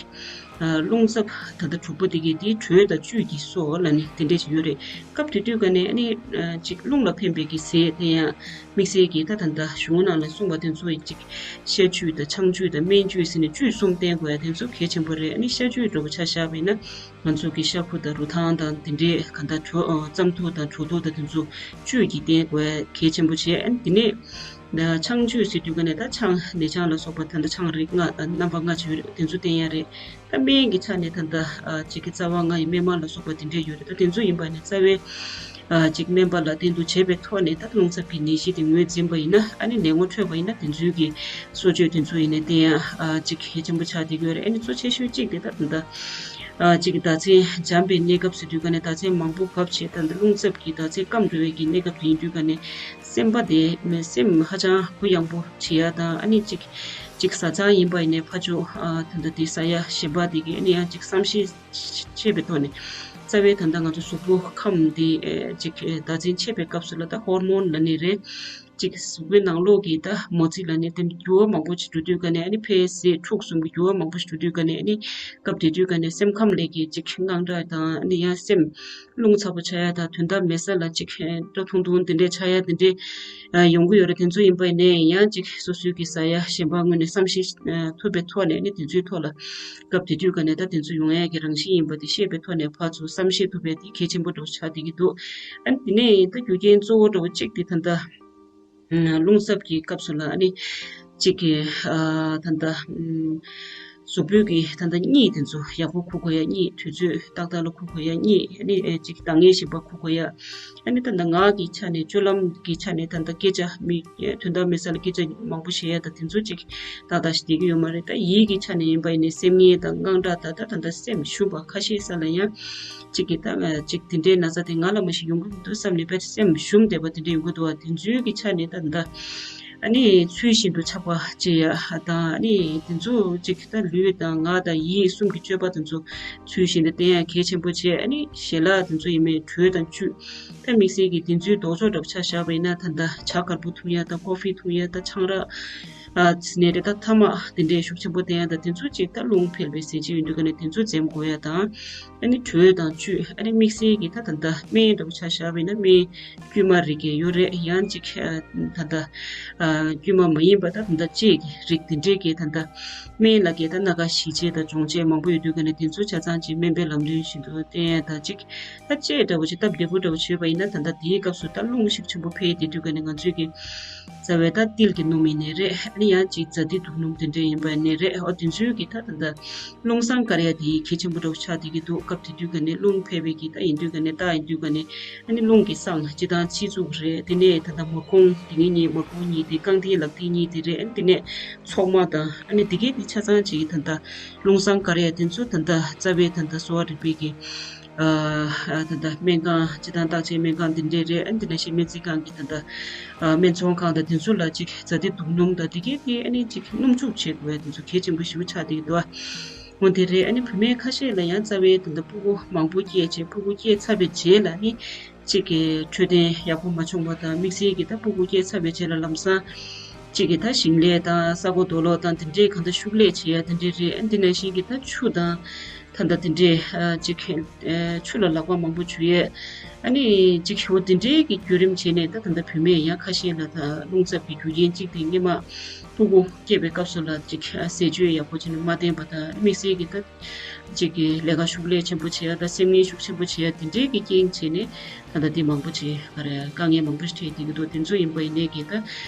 ཨ་རླུང་འཚབ་ད་ལྟ་དྲུག་པོ་དེ་གའི་དེའི་དྲོད་དང་བཅུད་ཀྱིས་གསོ་ལབ་ནས་དེ་འདྲས་ཅིག་ཡོད་རེད། སྐབས་དེ་དུས་ཀ་ནས་ཨ་ནི་ཨ་གཅིག་རླུང་ལ་ཕན་པའི་གི་ཟས་དེ་ཡང་དམིགས་བསལ་གྱི་ད་ད་ལྟ་གཞུང་ནང་ལ་གསུངས་པ་དེ་ཚོ་ཡི་གཅིག་བཤལ་བཅུད་དང་ཆང་བཅུད་དང་སྨན་བཅུད་ཟེར་ནས་བཅུད་གསུམ་བསྟེན་དགོས་ཡ་དེ་ཚོ་གལ་ཆེན་པོ་རེད། ཨ་ནི་བཤལ་བཅུད་འདྲ་བོ་ཆ་བཞག་པ་ཡིན་ན་ང་ཚོ་གི་ཤ་ཁུ་དང་རུ་ཐང་དང་དེ་འདྲའི་ག་ད་གྲོ་ཨ་རྩམ་ཐུག་དང་གྲོ་ཐུག་དང་དེ་ཚོ་བཅུད་ཀྱིས་བསྟེན་དགོས་ཡ་གལ་ཆེན་པོ་བྱས། ཨ་ནི་དེ་ནས་ཆང་བཅུད་ཟེར་དུས་ཀ་ནས་ད་ཆང་ནས་ཆང་ལ་སོགས་པ་ད་ལྟ་ཆང་རིགས་ལྔ་རྣམ་པ་ལྔ་བྱས་ཡོད་རེད། དེ་ཚོ་བསྟེན་ཡ་རེད། ད་སྨན་གྱི་ཆ་ནས་ད་ལྟ་ཨ་གཅིག་གི་རྩ་བ་ལྔ་ཡི་སྨན་མ་ལ་སོགས་པ་དེ་འདྲས་ཡོད་རེད། ད་དེ་ཚོ་ཡིན་པ་ནི་རྩ་བའི་ཨ་གཅིག་སྨན་པ་ལ་བསྟེན་གཏུགས་བྱས་པའི་ཐོག་ནས་ད་རླུང་འཚབ་ཀྱི་ནད་གཞི་དེ་ངོས་འཛིན་པ་ཡིན་ན་ཨ་ནི་ནད་ངོ་འཕྲོད་པ་ཡིན་ན་དེ་ཚོའི་གི་གསོ་བཅོས་དེ་ཚོ་ཡིན་ནའི་བསྟེན་ཡ་ཨ་གཅིག་གལ་ཆེན་པོ་ཆགས་བསྡད་ཀྱི་ཡོད་རེད། ཨ་ནི་གཙོ་ཆེ་ཤོས་གཅིག་དེ་ད་ད་ལྟ་ཨ་གཅིག་གི་ཟླ་མཚན་འཇམ་པའི་གནས་སྐབས་སུ་དུས་ཀ་ནས་ཟླ་མཚན་མང་པོ་བབས་བྱས་ད་ལྟ་རླུང་འཚབ་ཀྱི་ཟླ་མཚན་སྐམ་འགྲོ་བའི་གི་གནས་སྐབས་དེ་ཡིན་དུས་ཀ་ནས་སེམས་པ་དེ་སེམས་ཧ་ཅང་གུ་ཡངས་པོ་བྱེད་ཡ་དང་ཨ་ནི་གཅིག་གཅིག་བཟའ་ཚང་ཡིན་པ་ཡིན་ནའི་ཕར་ཕྱོགས་ཨ་ད་ལྟ་དེ་ཟ་ཡ་ཞིམ་པ་དེ་གི་ཨ་ནི་ཡང་གཅིག་བསམ་ཤེས་ཆེ་བའི་ཐོག་ནས་རྩ་བའི་ད་ལྟ་ང་ཚོ་གཟུགས་པོ་ཁམས་དེ་ཨེ་གཅིག་ཨེ་ཟླ་མཚན་ཆད་པའི་སྐབས་སུ་ལ་ད་ཧོར་མོན་ལབ་ནི་རེད། གཅིག་གཟུགས་པོའི་ནང་ལོགས་ཀྱི་ད་མོ་རྩིས་ལབ་ནི་དེ་འགྱུར་བ་མང་པོ་ཅིག་འགྲོ་དུས་ཀ་ནས་ཨ་ནི་ཕའི་ཟས་འཁྲུགས་གསུམ་གྱི་འགྱུར་བ་མང་པོ་ཞིག་འགྲོ་དུས་ཀ་ནས་ཨ་ནི་སྐབས་དེ་དུས་ཀ་ནས་སེམས་ཁམས་ལས་ཀྱི་གཅིག་དངངས་སྐྲག་དང་ཨ་ནི་ཡང་སེམས་རླུང་ཚ་པོ་ཆགས་ཡ་དང་དོན་དག་མེད་ས་ལ་གཅིག་སྐྲག་ཐུང་ཐུང་དེ་འདྲས་ཆགས་ཡ་དེ་འདྲས་ཨ་ཡོང་གི་ཡོད་རེད། དེ་ཚོ་ཡིན་པ་ཡིན་ནའི་ཡང་གཅིག་སོ་སོའི་གི་ཟ་ཡ་གཞན་པ་ངོས་ནས་བསམ་ཤེས་ཨ་ཐུབ་པའི་ཐོག་ནས་ནི་དེ་ཚོའི་ཐོག་ལ་སྐབས་དེ་དུས་ཀ་ནས་ད་དེ་ཚོ་ཡོང་ཡ་གི་རང་བཞིན་ཡིན་པ་དེ་ཤེས་པའི་ཐོག་ནས་ཕར་ཚུར་བསམ་ཤེས་ཐུབ་པ་དེ་གལ་ཆེན་པོ་འདྲ་བོ་ཆགས་བསྡད་ཀྱི་འདུག་ཨ་ནི་དེ་ནས་ད་རྒྱུ་རྐྱེན་གཙོ་བོ་འདྲ་བོ་གཅིག་དེ་ད་ལྟ་ཨ་རླུང་འཚབ་ཀྱི་སྐབས་སུ་ལ་ཨ་ནི་གཅིག་གི་ཨ་ད་ལྟ་ཨ་གཟུགས་པོའི་གི་ད་ལྟ་གཉིད་དེ་ཚོ་ཡག་པོ་ཁུག་དགོས་ཡ། གཉིད་དུས་ཚོད་ཏག་ཏག་ལ་ཁུག་དགོས་ཡ། གཉིད་ཨ་ནི་ཨེ་གཅིག་ལྟ་ངན་ཞིམ་པ་ཁུག་དགོས་ཡ། ཨ་ནི་ད་ལྟ་ངག་གི་ཆ་ནས་སྤྱོད་ལམ་གྱི་ཆ་ནས་ད་ལྟ་སྐད་ཆ་མི་དོན་དག་མེད་ས་ལ་སྐད་ཆ་མང་པོ་བཤད་ཡ་ད་དེ་ཚོ་གཅིག་ཏག་ཏག་ཞིག་བསྡད་ཀྱི་ཡོད་མ་རེད། ད་ཡིད་ཀྱི་ཆ་ནས་ཡིན་པ་ཡིན་ནའི་སེམས་ངལ་དང་དངངས་སྐྲག་ད་ད་ད་ལྟ་སེམས་ཞུམ་པ་ཁ་ཤས་ས་ལ་ཡང་གཅིག་གི་ད་གཅིག་དེ་འདྲའི་ན་ཚ་དེ་ང་ལ་མ་གཞི་ཡོང་གི་མི་འདུག་བསམ་ནས་དཔེ་སེམས་ཞུམ་བསྡད་པ་དེ་འདྲ་ཡོང་གི་འདུག་བ། དེ་ཚོའི་གི་ཆ་ནས་ད་ད་ཨ་ནི་ཚུལ་བཞིན་དུ་ཆགས་པ་བྱེད་ཡ་དང་ཨ་ནི་དེ་ཚོ་གཅིག་ད་ལུས་དང་ངག་དང་ཡིད་གསུམ་གྱི་སྤྱོད་པ་དེ་ཚོ་ཚུལ་བཞིན་དུ་བསྟེན་ཡ་གལ་ཆེན་པོ་བྱས། ཨ་ནི་ཞལ་ལག་དེ་ཚོ་ཡིན་མིན་དྲོད་དང་བཅུད་ད་དམིགས་བསལ་གྱི་དེ་ཚོའི་ལྡོག་ཕྱོགས་འདྲ་པོ་ཆ་བཞག་པ་ཡིན་ན་ད་ད་ཇ་དཀར་པོ་འཐུང་ཡ་དང་ཀོ་ཧྥི་འཐུང་ཡ་དང་ཆང་རག་ ཨ་ནས་རེད། ད་ཐ་མག་དེ་འདྲའི་ཤུགས་ཆེན་པོ་བསྟེན་ཡ་དང་དེ་ཚོ་ཅིག་ད་རླུང་འཕེལ་བའི་ཟས་བཅུད་ཡིན་དུས་ཀ་ནས་དེ་ཚོ་འཛེམ་དགོས་ཡ་དང་། ཨ་ནི་དྲོད་དང་བཅུད། ཨ་ནི་དམིགས་བསལ་གྱི་ད་ད་ལྟ་སྨན་འདྲ་པོ་ཆ་བཞག་པ་ཡིན་ན་སྨན་དཀྱུས་མ་རིགས་ཀྱི་ཡོད་རེད། ཡང་ཅིག་ཨ་ད་ལྟ་ཨ་དཀྱུས་མ་མ་ཡིན་པ་ད་ད་ལྟ་ལྕེ་གི་རིགས་དེ་འདྲའི་གི་ད་ལྟ་སྨན་ལ་གི་ད་སྣ་ཁ་ཞི་བྱེད་དང་སྦྱོང་བྱེད་མང་པོ་ཡོད་དུས་ཀ་ནས་དེ་ཚོ་ཆ་ཚང་ཅིག་སྨན་པའི་ལམ་སྟོན་བཞིན་དུ་བསྟེན་ཡ་དང་ཅིག་ད་ལྕེ་འདྲ་པོ་ཅིག་སྟབས་བདེ་པོ་འདྲ་པོ་བྱས་པ་ཡིན་ན་ད་ལྟ་དེའི་སྐབས་སུ་ད་རླུང་ཤུགས་ཆེན་པོ་འཕེལ་དེ་དུས་ཀ་ནས་ང་ཚོའི་གི་རྩ་བའི་ད་ཏིལ་གྱིས་སྣུམ་ཡིན་ནའི་རེད། ཨ་ནི་ཡང་ཅིག་ཛ་ཏི་དུག་སྣུམ་དེ་འདྲ་ཡིན་པ་ནའི་རེད། ཨོ་དེ་ཚོའི་གི་ད་ད་ལྟ་རླུང་སྲང་བཀར་ཡ་དེ་གལ་ཆེན་པོ་འདྲ་པོ་ཆགས་བསྡད་ཀྱི་འདུག་སྐབས་དེ་དུས་ཀ་ནས་རླུང་འཕེལ་བའི་གི་ད་ཡིན་དུས་ཀ་ནས་རྟགས་ཡིན་དུས་ཀ་ནས་ཨ་ནི་རླུང་གི་སྲང་སྤྱི་དང་སྤྱི་གཙུག་རེད། དེ་ནས་ད་ལྟ་མར་ཁུང་དེ་ངེད་གཉིས་མར་ཁུང་གཉིས་དེ་རྐང་མཐིལ་ལག་མཐིལ་གཉིས་དེ་རེད། ཨ་ནི་དེ་ནས་མཚོག་མ་དང་ཨ་ནི་དེ་གའི་དེ་ཆ་ཚང་ཅིག་ད་ལྟ་རླུང་སྲང་བཀར་ཡ་དེ་ཚོ་ད་ལྟ་རྩ་བའི་ད་ལྟ་གསོ་བ་རིག་པའི་གི་ཨ་ད་ལྟ་སྨན་ཁང་། སྤྱི་དང་བརྟག་དཔྱད་སྨན་ཁང་འདི་འདྲའི་རེད། ཨ་འདི་ནང་བཞིན་སྨན་རྩིས་ཁང་གི་ད་ལྟ་ཨ་སྨན་ཚོང་ཁང་དང་དེ་ཚོ་ལ་ཅིག་ཛ་ཏི་དུག་སྣུམ་དང་དེ་གའི་དེ་ཨ་ནི་ཅིག་སྣུམ་བཅུག་བྱེད་དགོས་དེ་ཚོ་གལ་ཆེན་པོ་ཞེ་པོ་ཆགས་བསྡད་འདུག་འོ་དེ་རེད། ཨ་ནི་བུད་མེད་ཁ་ཤས་ལ་ཡང་རྩ་བའི་ད་ལྟ་ཕྲུ་གུ་མང་པོ་སྐྱེས་བྱས། ཕྲུ་གུ་སྐྱེས་ཚར་བའི་རྗེས་ལ་ཨ་ནི་ཅིག་གི་འཕྲོད་བསྟེན་ཡག་པོ་མ་བྱུང་བ་དང་། དམིགས་བསལ་གྱི་ད་ཕྲུ་གུ་སྐྱེས་ཚར་བའི་རྗེས་ལ་ལམ་སང་ཅིག་གི་ད་ཞིང་ལས་དང་ས་རྐོ་རྡོ་སློག་དང་དེ་འདྲའི་གང་ལྟར་ཤུགས་ལས་བྱེད་ཡ་དེ་འདྲའི་རེད། ཨ་འདི་ནང་བཞིན་གྱི་ད་ཆུ་དང་ད་ལྟ་དེ་འདྲའི་ཨ་ཅིག་ཨ་ཆུ་ལ་ལག་པ་མང་པོ་འཇུ་ཡས། ཨ་ནི་ཅིག་འོ་དེ་འདྲའི་གི་བརྒྱུད་རིམ་བྱས་ནས་ད་ད་ལྟ་བུད་མེད་ཡང་ཁ་ཤས་ལ་ད་རླུང་འཚབ་ཀྱི་རྒྱུ་རྐྱེན་གཅིག་དེ་སྔོན་མ་ཕྲུ་གུ་སྐྱེས་པའི་སྐབས་སུ་ལ་ཅིག་ཟས་སྤྱོད་ཡག་པོ་བྱས་ནས་མ་བསྟེན་པ་དང་། དམིགས་བསལ་གྱི་ད་ཅིག་གི་ལས་ཀ་ཤུགས་ལས་ཆེན་པོ་བྱེད་ཡ་དང་སེམས་ངལ་ཤུགས་ཆེན་པོ་བྱེད་ཡ་དེ་འདྲའི་གི་རྐྱེན་བྱས་ནས་ད་ལྟ་དེ་མང་པོ་བྱེད་ག་རེ་དཀའ་ངལ་མང་པོ་ཞིག་འཕྲད་བསྡད་ཀྱི་འདུག་དེ་ཚོ་ཡིན་པ་ཡིན་ནའི་གི་ད་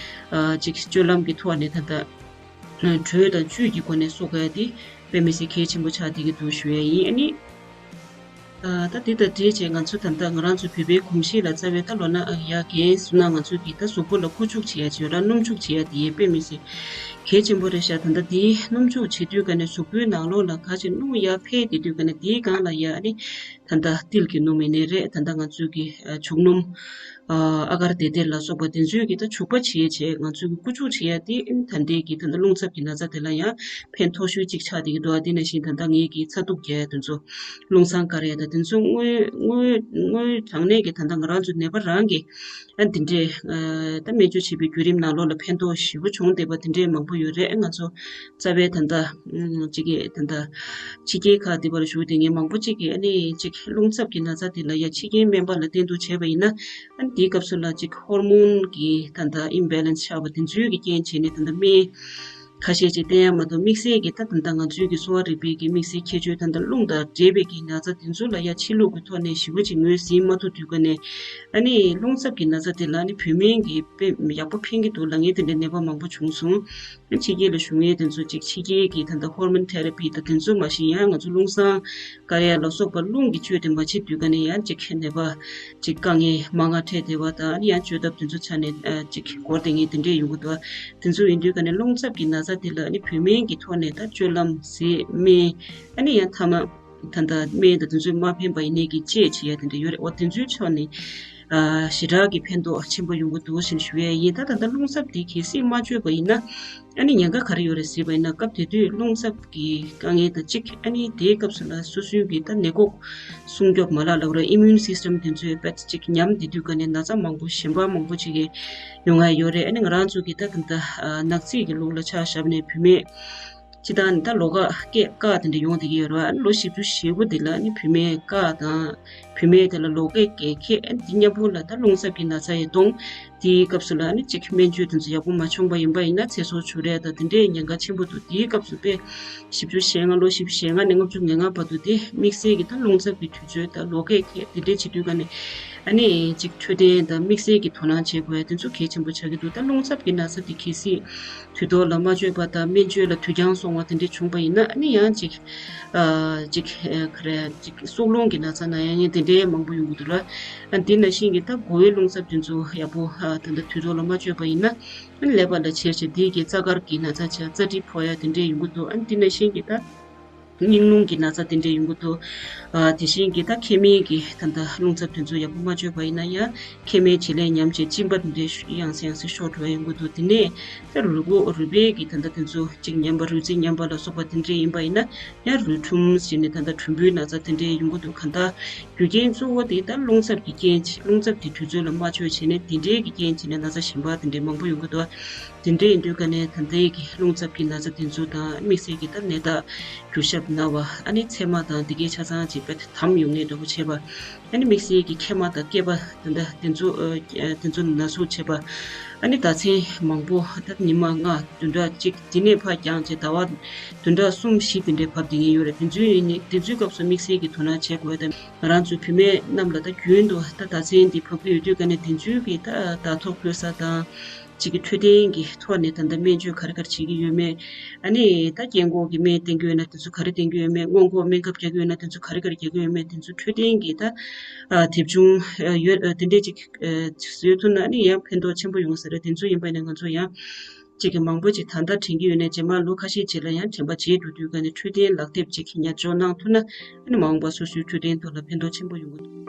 ཨ་ཅིག་སྤྱོད་ལམ་གྱི་ཐོག་ནས་ད་ལྟ་དྲོད་དང་བཅུད་ཀྱི་སྒོ་ནས་གསོ་དགོས་ཡ་དེ་དཔེ་མི་སྲིད་གལ་ཆེན་པོ་ཆགས་བསྡད་ཀྱི་འདུག་ཞུ་ཡ་ཡིན། ཨ་ནི། ཨ་ད་དེ་དང་འབྲེལ་བྱས་ང་ཚོ་ད་ལྟ་ང་རང་ཚོ་བོད་པའི་གོམས་གཤིས་ལ་རྩ་བའི་ད་ལོ་ན་ཡ་རྒན་སུ་ན་ང་ཚོ་གི་ད་གཟུགས་པོ་ལ་རྐུ་འཇུག་བྱེད་ཡ་བྱེད་ར་སྣུམ་འཇུག་བྱེད་ཡ་དེ་ཡས་དཔེ་མི་སྲིད་གལ་ཆེན་པོ་རེད་ཤག་ད་ལྟ་དེའི་སྣུམ་འཇུག་བྱེད་དུས་ཀ་ནས་གཟུགས་པོའི་ནང་ལོགས་ལ་ག་ཅིག་སྣུམ་ཡར་འཕེལ་དེ་དུས་ཀ་ནས་དེའི་སྒང་ལ་ཡ་ཨ་ནི་ད་ལྟ་ཏིལ་གྱི་སྣུམ་ཡིན་ནའི་རེད། ད་ལྟ་ང་ཚོ་གི་ཨ་བྱུག་སྣུམ། ཨ་ཨ་གར་དེ་དེ་ལ་སོགས་པ་དེ་ཚོའི་གི་ད་བྱུག་པ་བྱེད་བྱེད་ང་ཚོའི་གི་རྐུ་འཇུག་བྱེད་ཡ་དེ་ཨིན། ད་ལྟའི་གི་ད་ལྟ་རླུང་འཚབ་ཀྱི་ན་ཚ་དེ་ལ་ཡང་ཕན་ཐོགས་ཤོས་གཅིག་ཆགས་བསྡད་ཀྱི་འདུག་ཨ་དེ་ནང་བཞིན་ད་ལྟ་ངེད་ཀྱི་ཚ་གདུང་རྒྱག་ཡ་དེ་ཚོ་རླུང་སྲང་བཀར་ཡ་ད་དེ་ཚོ་དངོས་དངོས་དངོས་དྲང་གནས་ཀྱི་ད་ལྟ་ང་རང་ཚོ་ནད་པ་རང་གི་ཨ་དེ་འདྲས་ཨ་ད་སྨན་བཅོས་བྱེད་པའི་བརྒྱུད་རིམ་ནང་ལོགས་ལ་ཕན་ཐོགས་ཞེ་པོ་བྱུང་བསྡད་པ་དེ་འདྲས་མང་པོ་ཡོད་རེད། ང་ཚོ་རྩ་བའི་ད་ལྟ་ཨ་གཅིག་གི་ད་ལྟ་ཕྱི་རྒྱལ་ཁག་དེ་པར་བཞུགས་བསྡད་མཁན་མང་པོ་གཅིག་གི་ཨ་ནི་གཅིག་རླུང་འཚབ་ཀྱི་ན་ཚ་དེ་ལ་ཡ་ཕྱི་རྒྱལ་སྨན་པ་ལ་བསྟེན་གཏུགས་བྱས་པ་ཡིན་ན། ཨ་ནི་དེའི་སྐབས་སུ་ལ་ཅིག་ཧོར་མོན་གྱི་ད་ལྟ་ཨིམ་བེ་ལན་སི་ཆགས་པ་དེ་ཚོའི་གི་རྐྱེན་བྱས་ནས་ད་ལྟ་སྨན་ཁ་ཤས་ཅིག་བསྟེན་ཡ་མ་གཏོགས་དམིགས་བསལ་གྱི་ད་ད་ལྟ་ང་ཚོའི་གི་གསོ་བ་རིག་པའི་གི་དམིགས་བསལ་ཁྱད་ཆོས་ད་ལྟ་རླུང་དང་འབྲེལ་བའི་གི་ན་ཚ་དེ་ཚོ་ལ་ཡ་ཕྱི་ལུགས་ཀྱི་ཐོག་ནས་ཞེ་པོ་ཅིག་ངོས་ཟིན་མ་ཐུབ་དུས་ཀ་ནས་ཨ་ནི་རླུང་འཚབ་ཀྱི་ན་ཚ་དེ་ལ་ཨ་ནི་བོད་སྨན་གྱིས་དཔེ་ཡག་པོ་ཕན་གྱི་འདུག་ལབ་མཁན་དེ་འདྲའི་ནད་པ་མང་པོ་བྱུང་སོང་། ཕྱི་རྒྱལ་ལ་བཞུགས་མཁན་དེ་ཚོ་ཅིག་ཕྱི་རྒྱལ་གྱི་ད་ལྟ་ཧོར་མོན་ཐེ་ར་པི་དང་དེ་ཚོ་མ་གཞི་ཡང་ང་ཚོ་རླུང་སྲང་བཀར་ཡ་ལ་སོགས་པ་རླུང་གི་བཅོས་དེ་མ་བྱེད་དུས་ཀ་ནས་ཡང་ཅིག་ནད་པ་ཅིག་དཀའ་ངལ་མང་ང་འཕྲད་བསྡད་པ་དང་ཨ་ནི་ཡང་བཅོས་ཐབས་དེ་ཚོ་ཆ་ནས་ཅིག་འགོར་བསྡད་མཁན་དེ་འདྲས་ཡོང་གི་འདུག་དེ་ཚོ་ཡིན་དུས་ཀ་ནས་རླུང་འཚབ་ཀྱི་ན་ཚ་དེ་ལ་ཨ་ནི་བོད་སྨན་གྱི་ཐོག་ནས་ད་སྤྱོད་ལམ་ཟས་སྨན་ཨ་ནི་ཡང་ཐ་མ། ད་ལྟ་སྨན་དང་དེ་ཚོས་མ་ཕན་པ་ཡིན་ནའི་གི་དཔྱད་བྱེད་ཡ་དེ་འདྲ་ཡོད་རེད། འོ་དེ་ཚོའི་ཕྱོགས་ནས་ཨ་ཞེ་དྲག་གི་ཕན་ཐོགས་ཆེན་པོ་ཡོང་གི་འདུག་ཞེས་ཞུ་ཡ་ཡིན། ད་ད་ལྟ་རླུང་འཚབ་དེ་གལ་སྲིད་མ་བཅོས་པ་ཡིན་ན་ཨ་ནི་ཉེན་ཁ་ག་རེ་ཡོད་རེད་ཟེར་བ་ཡིན་ན། སྐབས་དེ་དུས་རླུང་འཚབ་ཀྱི་དཀའ་ངལ་དང་གཅིག་ཨ་ནི་དེའི་སྐབས་སུ་ལ་སོ་སོའི་གི་ད་ནད་འགོག་སྲུང་སྐྱོབ་མ་ལག་ལབ་རེད། ཨི་མུན་སིས་ཊམ་དེ་ཚོའི་དཔེ་གཅིག་ཉམས་བསྡད་དུས་ཀ་ནས་ན་ཚ་མང་པོ་གཞན་པ་མང་པོ་ཅིག་གི་ཡོང་ཡ་ཡོད་རེད། ཨ་ནི་ང་རང་ཚོ་གི་ད་ད་ལྟ་ནག་རྩིས་ཀྱི་ལུགས་ལ་ཆ་བཞག་ནས་བུད་མེད། སྤྱིར་བཏང་ནི་ད་ལོ་ཁ་སྐད་བཀག་དེ་འདྲ་ཡོང་བསྡད་ཀྱི་ཡོད་རེད་བ། ལོ་བཞི་བཅུ་ཞེ་དགུ་དེ་ལ་ནི་བུད་མེད་བཀག་དང་། བུད་མེད་དེ་ལ་ལོ་སྐད་རྒྱག་མཁན་ཨ་ནི་དེ་མཉམ་པོ་ལ་ད་རླུང་འཚབ་ཀྱི་ན་ཚ་ཡང་གཏོང་། དེའི་སྐབས་སུ་ལ་ནི་གཅིག་སྨན་བཅོས་དེ་ཚོ་ཡག་པོ་མ་བྱུང་པ་ཡིན་པ་ཡིན་ན་ཚེ་སྲོག་འཕྲོག་རེས་དང་དེ་འདྲའི་ཉེན་ཁ་ཆེན་པོ་འདུག་དེའི་སྐབས་སུ་དཔེ་བཞི་བཅུ་ཞེ་ལྔ། ལོ་བཞི་བཅུ་ཞེ་ལྔ་ནས་ལྔ་བཅུ་ང་ལྔ་བར་དུ་དེ་དམིགས་བསལ་གྱི་ད་རླུང་འཚབ་ཀྱི་དུས་ཚོད་ད་ལོ་སྐད་རྒྱག་དེ་འདྲའི་བྱེད་དུས་ཀ་ནས་ཨ་ནི་གཅིག་འཕྲོད་བསྟེན་དང་དམིགས་བསལ་གྱི་དོ་སྣང་བྱེད་དགོས་ཡ་དེ་ཚོ་གལ་ཆེན་པོ་ཆགས་ཀྱི་འདུག་ད་རླུང་འཚབ་ཀྱི་ན་ཚ་དེ་གལ་སྲིད་དུས་ཐོག་ལ་མ་བཅོས་པ་དང་སྨན་བཅོས་ལ་དུས་འགྱངས་སོང་བ་དེ་འདྲ་བྱུང་པ་ཡིན་ན་ཨ་ནི་ཡང་ཅིག་ཨ་ཅིག་ཨ་ག་རེ་ཅིག་སྲོག་རླུང་གི་ན་ཚ་ན་ཡ་ཡིན་དེ་འདྲའི་མང་པོ་ཡོང་གི་འདུག་ལ། ཨ་དེ་ནང་བཞིན་གྱི་ད་མགོ་བོའི་རླུང་འཚབ་དེ་ཚོ་ཡག་པོ་ཨ་ད་ལྟ་དུས་ཐོག་ལ་མ་བཅོས་པ་ཡིན་ན་ཨ་ནི་ཀླད་པ་ལ་བྱས་བྱས་དེའི་གི་རྩ་དཀར་གྱི་ན་ཚ་ཆགས། རྩ་གྲིབ་ཕོག་ཡ་དེ་འདྲའི་ཡོང་གི་འདུག་ཨ་དེ་ནང་བཞིན་གྱི་ད། སྙིང་རླུང་གི་ན་ཚ་དེ་འདྲས་ཡོང་གི་འདུག་ཨ་དེ་བཞིན་གྱི་ད་མཁལ་མའི་གི་ད་ལྟ་རླུང་འཚུབ་དེ་ཚོ་ཡག་པོ་མ་བཅོས་པ་ཡིན་ན་ཡང་མཁལ་མའི་བྱེད་ལས་ཉམས་བྱས་གཅིན་པ་དེ་འདྲས་ཡང་སེ་ཡང་སེ་ཤོར་འགྲོ་ཡ་ཡོང་གི་འདུག་དེ་ནས་ད་རུས་ཁོག་རུས་པའི་གི་ད་ལྟ་དེ་ཚོ་གཅིག་ཉམས་པ་རུས་ཚིགས་ཉམས་པ་ལ་སོགས་པ་དེ་འདྲས་ཡིན་པ་ཡིན་ན་ཡང་རུས་ཁྲུམས་ཟེར་ནས་ད་ལྟ་གྲུམ་བུའི་ན་ཚ་དེ་འདྲས་ཡོང་གི་འདུག་གང་ལྟར་རྒྱུ་རྐྱེན་གཙོ་བོ་དེ་ད་རླུང་འཚུབ་ཀྱི་རྐྱེན་རླུང་འཚུབ་དེ་དུས་ཚོད་ལ་མ་བཅོས་བྱས་ནས་དེ་འདྲས་ཀྱི་རྐྱེན་བྱས་ནས་ན་ཚ་གཞན་པ་དེ་འདྲས་མང་པོ་ཡོང་གི་འདུག་དེ་འདྲ་ཡིན་དུས་ཀ་ནས་ད་ལྟའི་གི་རླུང་འཚུབ་ཀྱི་ན་ཚ་དེ་ཚོ་དང་དམིགས་བསལ་གྱི་ད་ནད་རྟགས་འགྱུར་ཞབས་ན་བ། ཨ་ནི་མཚན་མ་དང་དེ་གའི་ཆ་ཚང་ཅིག་དཔེ་དམ་ཡོང་ངེས་འདྲ་པོ་བྱེད་པ། ཨ་ནི་དམིགས་བསལ་གྱི་མཁལ་མ་དང་སྐེད་པ་དེ་འདྲ་དེ་ཚོ་ཨ་དེ་ཚོ་ན་ཟུག་བྱེད་པ། ཨ་ནི་ཟླ་མཚན་མང་པོ་ད་ཉི་མ་ལྔ་བདུན་ཕྲག་གཅིག་དེ་ནས་ཕར་འགྱངས་བྱས་ཟླ་བ་བདུན་ཕྲག་གསུམ་བཞི་དེ་འདྲའི་བབས་བསྡད་ཀྱི་ཡོད་རེད། དེ་ཚོའི་ཡིན་ནི་དེ་ཚོའི་སྐབས་སུ་དམིགས་བསལ་གྱི་དོ་སྣང་བྱེད་དགོས་དང་། ང་རང་ཚོའི་བུད་མེད་རྣམས་ལ་ད་རྒྱུན་དུ་ད་ཟླ་མཚན་འདི་བབས་ཀྱི་ཡོད་དུས་ཀ་ནས་དེ་ཚོའི་གི་ད་ཟླ་ཐོ་འཁོར་ས་དང་། གཅིག་གི་འཕྲོད་བསྟེན་གྱི་ཐོག་ནས་ད་ལྟ་སྨན་བཅོས་ག་རེ་ག་རེ་བྱེད་ཀྱི་ཡོད་མེད། ཨ་ནི་ད་སྐྱེ་འགོག་གི་སྨན་བསྟེན་གྱི་ཡོད་ན་དེ་ཚོ་ག་རེ་བསྟེན་གྱི་ཡོད་མེད། སྔོན་འགོག་སྨན་ཁབ་རྒྱག་གི་ཡོད་ན་དེ་ཚོ་ག་རེ་ག་རེ་རྒྱག་གི་ཡོད་མེད། དེ་ཚོ་འཕྲོད་བསྟེན་གྱི་ད་ཨ་དེབ་ཆུང་ཨ་ཡོད་ཨ་དེ་འདྲས་ཅིག་ཨ་བཟོས་ཐུབ་ན་ཨ་ནི་ཡང་ཕན་ཐོགས་ཆེན་པོ་ཡོང་ས་རེད། དེ་ཚོ་ཡིན་པ་ཡིན་ན་ང་ཚོ་ཡང་གཅིག་གི་མང་པོ་ཅིག་ད་ལྟ་དྲན་གྱི་ཡོད་ནའི་རྗེས་མ་ལོ་ཁ་ཤས་རྗེས་ལ་ཡང་དྲན་པ་བརྗེད་འགྲོ་དུས་ཀ་ནས་འཕྲོད་བསྟེན་ལག་དེབ་ཅིག་ཉར་འཇོག་གནང་ཐུབ་ན། ཨ་ནི་མ་འོངས་པ་སོ་སོའི་འཕྲོད་བསྟེན་ཐོག་ལ་ཕན་ཐོགས་ཆེན་པོ་ཡོང་གི་འདུག་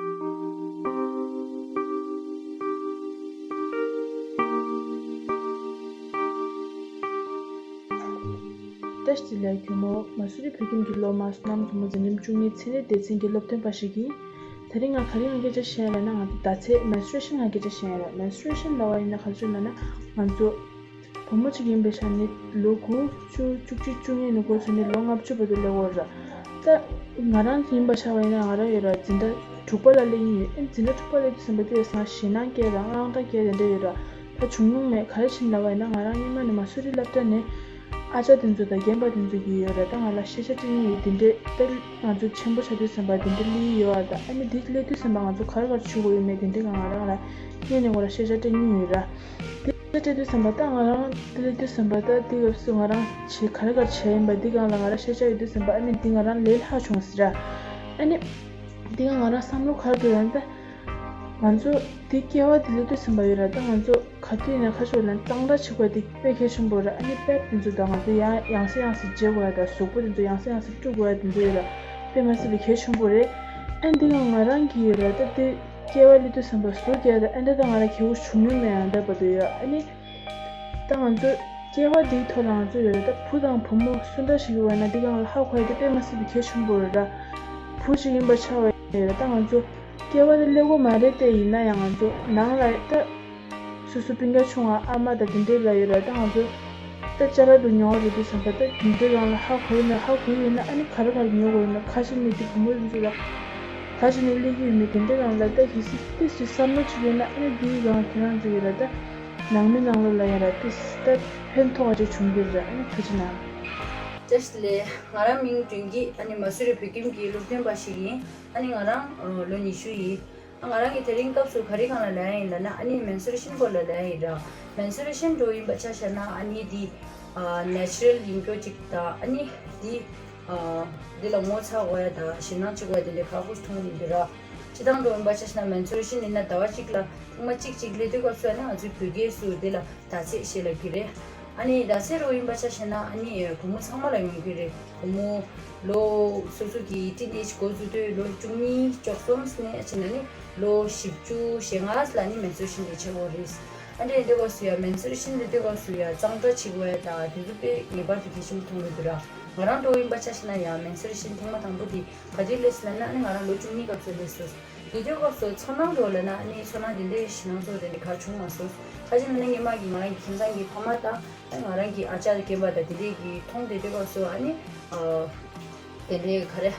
བཀྲ་ཤིས་བདེ་ལེགས་གུས་མོ། མ་སུ་རི་བོད་ཁྱིམ་གྱི་སློབ་མ་བསོད་ནམས་མཚོ་མོ་འཛིན་རིམ་བཅུ་གཉིས་ཚན་རིག་སྡེ་ཚན་གྱི་སློབ་སྟོན་པ་ཞིག་ཡིན། དེ་རིང་ང་ག་རེ་ཡང་སྐད་ཆ་བཤད་ཡ་ལབ་ན་ང་ཚོ་ཟླ་ཚེས་menstruation ང་སྐད་ཆ་བཤད་ཡ་ལ། menstruation ལབ་པ་ཡིན་ན་ག་རེ་ལབ་ན་ང་ཚོ། བུ་མོ་གཅིག་ཡིན་པའི་ཆ་ནས་ལོ་དགུ་བཅུ་བཅུ་གཅིག་བཅུ་གཉིས་ནས་འགོ་བཙུགས་ནས་ལོ་ལྔ་བཅུ་བར་དུ་སླེབས་ཡོད་ར། ད་ང་རང་ཡིན་པ་ཆ་བ་ཡིན་ན་ང་རང་ཡོད་ར་འཛིན་གྲྭ་དྲུག་པ་ལ་སླེབས་ཡིན་ཡོད། ཨེ་འཛིན་གྲྭ་དྲུག་པ་སླེབས་དུས་ཙམ་པ་དེ་ཡང་ཞེད་སྣང་སྐྱེས་ར་དངངས་སྐྲག་སྐྱེས་དེ་འདྲ་ཡོད་ར། ད་བྱུང་མྱོང་མེད། ག་རེ་བྱས་ལབ་པ་ཡིན་ན་ང་རང་སྔོན་མ་ནས་མ་སུ་རི་སློབ་གྲྭ་ནས་ཨ་ཅག་དེ་ཚོ་དང་རྒན་པ་དེ་ཚོ་གིས་ཡོད་ར་ད་ང་ལ་ཤེས་བྱ་སྤྲད་མྱོང་ཡོད། དེ་འདྲས་ད་ང་ཚོ་ཆེན་པོ་ཆགས་དུས་ཙམ་པ་དེ་འདྲས་སླེབས་ཡོད་ར། ད་ཨ་ནི་དེ་སླེབས་དུས་ཙམ་པ་ང་ཚོ་ག་རེ་ག་རེ་བྱེད་དགོས་ཡོད་མེད་དེ་འདྲས་ང་ང་རང་ལ་སྔོན་ནས་ཁོ་ར་ཤེས་བྱ་སྤྲད་མྱོང་ཡོད་ར། དེ་སྤྲད་དུས་ཙམ་པ་ད་ང་རང་དེ་ལས་དུས་ཙམ་པ་ད་དེ་སྐབས་སུ་ང་རང་བྱེད་ག་རེ་ག་རེ་བྱས་ཡིན་པ་འདི་སྒང་ལ་ང་རང་ཤེས་བྱ་ཡོད་དུས་ཙམ་པ་ཨ་ནི་འདི་ང་རང་ལས་སླ་བྱུང་ཟེར་ར། ཨ་ནི་འདི་སྒང་ང་རང་བསམ་བློ་ག་རེ་འགྲོ་ཡང་ད་ང་ཚོ་འདི་སྐྱེ་བ་དེ་ལས་དུས་ཙམ་པ་ཡོད་ར། ད་ང་ཚོ་ག་དུས་ཡིན་ན་ཁ་ཕྱོགས་ལ་གཙང་སྦྲ་བྱེད་དགོས་དེ་དཔེ་གལ་ཆེན་པོ་ར། ཨ་ནི་པད་དེ་ཚོ་ད་ང་ཚོ་ཡང་ཡང་སེ་ཡང་སེ་བརྗེ་དགོས་ཡ་ད་གཟུགས་པོ་དེ་ཚོ་ཡང་སེ་ཡང་སེ་བཀྲུ་དགོས་ཡ་དེ་ཚོ་ཡོད་ར། དཔེ་མ་སྲིད་པའི་གལ་ཆེན་པོ་རེད། ཨ་འདི་སྒང་ང་རང་གི་ཡོད་ར་ད་དེ། སྐྱེ་བ་སླེབས་དུས་ཙམ་པ་གཟུགས་རྒྱག་དང་ཨ་འདྲ་ད་ང་ལ་ཁེ་པོ་བྱུང་མྱོང་མེད་ཡང་འདྲ་བར་དུ་ཡོད། ཨ་ནི་ད་ང་ཚོ་སྐྱེ་བ་འདིའི་ཐོག་ལ་ང་ཚོ་ཡོད་རེད། ད་བུ་དང་བུ་མོ་སུ་འདྲ་ཞིག་ཡོད་ན་འདི་སྒང་ལ་ཧ་གོ་ཡ་དེ་དཔེ་མ་སྲིད་པའི་གལ་ཆེན་པོ་རེད་ད། བུ་ཞིག་ཡིན་པ་ཆགས་པ་ཡིན་རེད། ད་ང་ཚོ་སྐྱེ་བ་དེ་སླེབས་དགོས་མ་རེད་དེ། ཡིན་ན་ཡང་ང་ཚོ་ནང་ལ་ད། སོ་སོ་སྤུན་ཀྱག་ཆུང་བ་ཨ་མ་དང་དེ་འདྲའི་ལ་ཡོད་ར། ད་ང་ཚོ་ད་ཅ་ལག་ཏུ་ཉོ་བ་རེད་དུས་ཙམ་པ་ད་དེ་འདྲའི་རང་ལ་ཧ་གོ་ཡོད་ན་ཧ་གོ་ཡོད་ན་ཨ་ནི་ག་རེ་ག་རེ་ཉོ་དགོས་ཡོད་ན་ཁ་ཤས་ནི་དེ་བུ་མོ་རེ་ཚོ་ལ་ཁ་ཤས་ནི་སླེབས་ཀྱི་ཡོད་མེད་དེ་འདྲའི་རང་ལ་ད་གལ་སྲིད་ཏོག་ཙམ་བསམ་བློ་བྱེད་ཀྱི་ཡོད་ན་ཨ་ནི་དེའི་རང་ཁྱེད་རང་ཚོ་ཡོད་ར། ད་ནང་མི་ནང་ལོགས་ལ་ཡོད་ར་ཏོག་ཙམ་ད་ཕན་ཐོགས་པ་ཅིག་བྱུང་གི་རེད། ཨ་ནི་ཐུགས་རྗེ་གནང་། བཀྲ་ཤིས་བདེ་ལེགས། ང་རང་མིང་སྒྲོན་སྐྱིད། ཨ་ནི་མ་སུ་རི་བོད་ཁྱིམ་གྱི་སློབ་སྟོན་པ་ཞིག་ཡིན། ཨ་ནི་ང་རང་ལོ་ཉི་ཤུ་ཡིན། ང་རང་གིས་དེ་རིང་སྐབས་སུ་ག་རེ་སྒང་ལ་ལབ་ཡ་ཡིན་ལབ་ན་ཨ་ནི་མེན་སུ་རེ་ཤིན་སྐོར་ལ་ལབ་ཡ་ཡིན་ར། མེན་སུ་རེ་ཤིན་འདྲ་བོ་ཡིན་པ་ཆ་བཞག་ན་ཨ་ནི་འདི་ནེ་ཅུ་རལ་ཡིན་རྒྱུ་ཅིག་དང་ཨ་ནི་འདི་འདི་ལ་ངོ་ཚ་དགོས་ཡ་དང་ཞེད་སྣང་བྱེད་དགོས་ཡ་དེ་འདྲའི་ཁག་པོ་མཐོང་གི་འདུག་ར། སྤྱིར་བཏང་འདྲ་བོ་ཡིན་པ་ཆ་བཞག་ན་མེན་སུ་རེ་ཤིན་ཡིན་ན་ཟླ་བ་གཅིག་ལ་ཐེངས་མ་གཅིག་གཅིག་སླེབས་དུས་སྐབས་སུ་ཨ་ནི་ང་ཚོའི་བོད་སྐད་སུ་འདི་ལ་ཟླ་ཚེས་ཞེས་ལབ་ཀྱི་རེད། ཨ་ནི་ཟླ་ཚེས་འདྲ་བོ་ཡིན་པ་ཆ་བཞག་ན་ཨ་ནི་བུ་མོ་ཚང་མ་ལ་ཡོང་གི་རེད། བུ་མོ་ལོ་སོ་སོ་གི་ཊིན་ཨེཇ་འགོ་འཛུགས་དུས་ལོ་བཅུ་གཉིས་བཅུ་གསུམ་ནས་ཕྱིན་ན་ནི་ལོ་བཞི་བཅུ་ཞེ་ལྔ་ལ་ནི་མེན་སུ་རེ་ཤིན་དེ་ཆགས་ཡོད་རེད། ཨ་འདྲ་ཡིན་དུས་སྐབས་སུ་ཡང་མེན་སུ་རེ་ཤིན་དེ་དུས་སྐབས་སུ་ཡང་གཙང་སྦྲ་བྱེད་དགོས་ཡ་དང་དེ་ཚོ་དཔེ་ངེས་པར་དུ་གལ་ཆེན་པོ་མཐོང་གི་འདུག་ར། ང་རང་འདྲ་བོ་ཡིན་པ་ཆ་བཞག་ན་ཡང་མེན་སུ་རེ་ཤིན་ཐེངས་མ་དང་པོ་དེ་ག་དུས་སླེབས་སོང་ལབ་ན་ཨ་ནི་ང་རང་ལོ་བཅུ་གཉིས་སྐབས་སུ་སླེབས་སོང་། དེ་དུས་སྐབས་སུ་ཚོར་སྣང་འདྲ་བོ་ལབ་ན་ཨ་ནི་ཚོར་སྣང་དེ་འདྲའི་ཞེད་སྣང་ཚོར་དེ་འདྲ་ག་རེ་བྱུང་མ་སོང་། ཁ་ཅིག་ལབ་ན་སྔོན་མ་གི་ང་རང་གི་ཁྱིམ་ཚང་གི་ཕ་མ་དང་ཨ་ནི་ང་རང་གི་ཨ་ཅག་རྒན་པ་དང་དེ་འདྲས་ཀྱིས་མཐོང་དེ་དུས་སྐབས་སུ་ཨ་ནི་ཨ་དེ་འདྲའི་ག་རེ་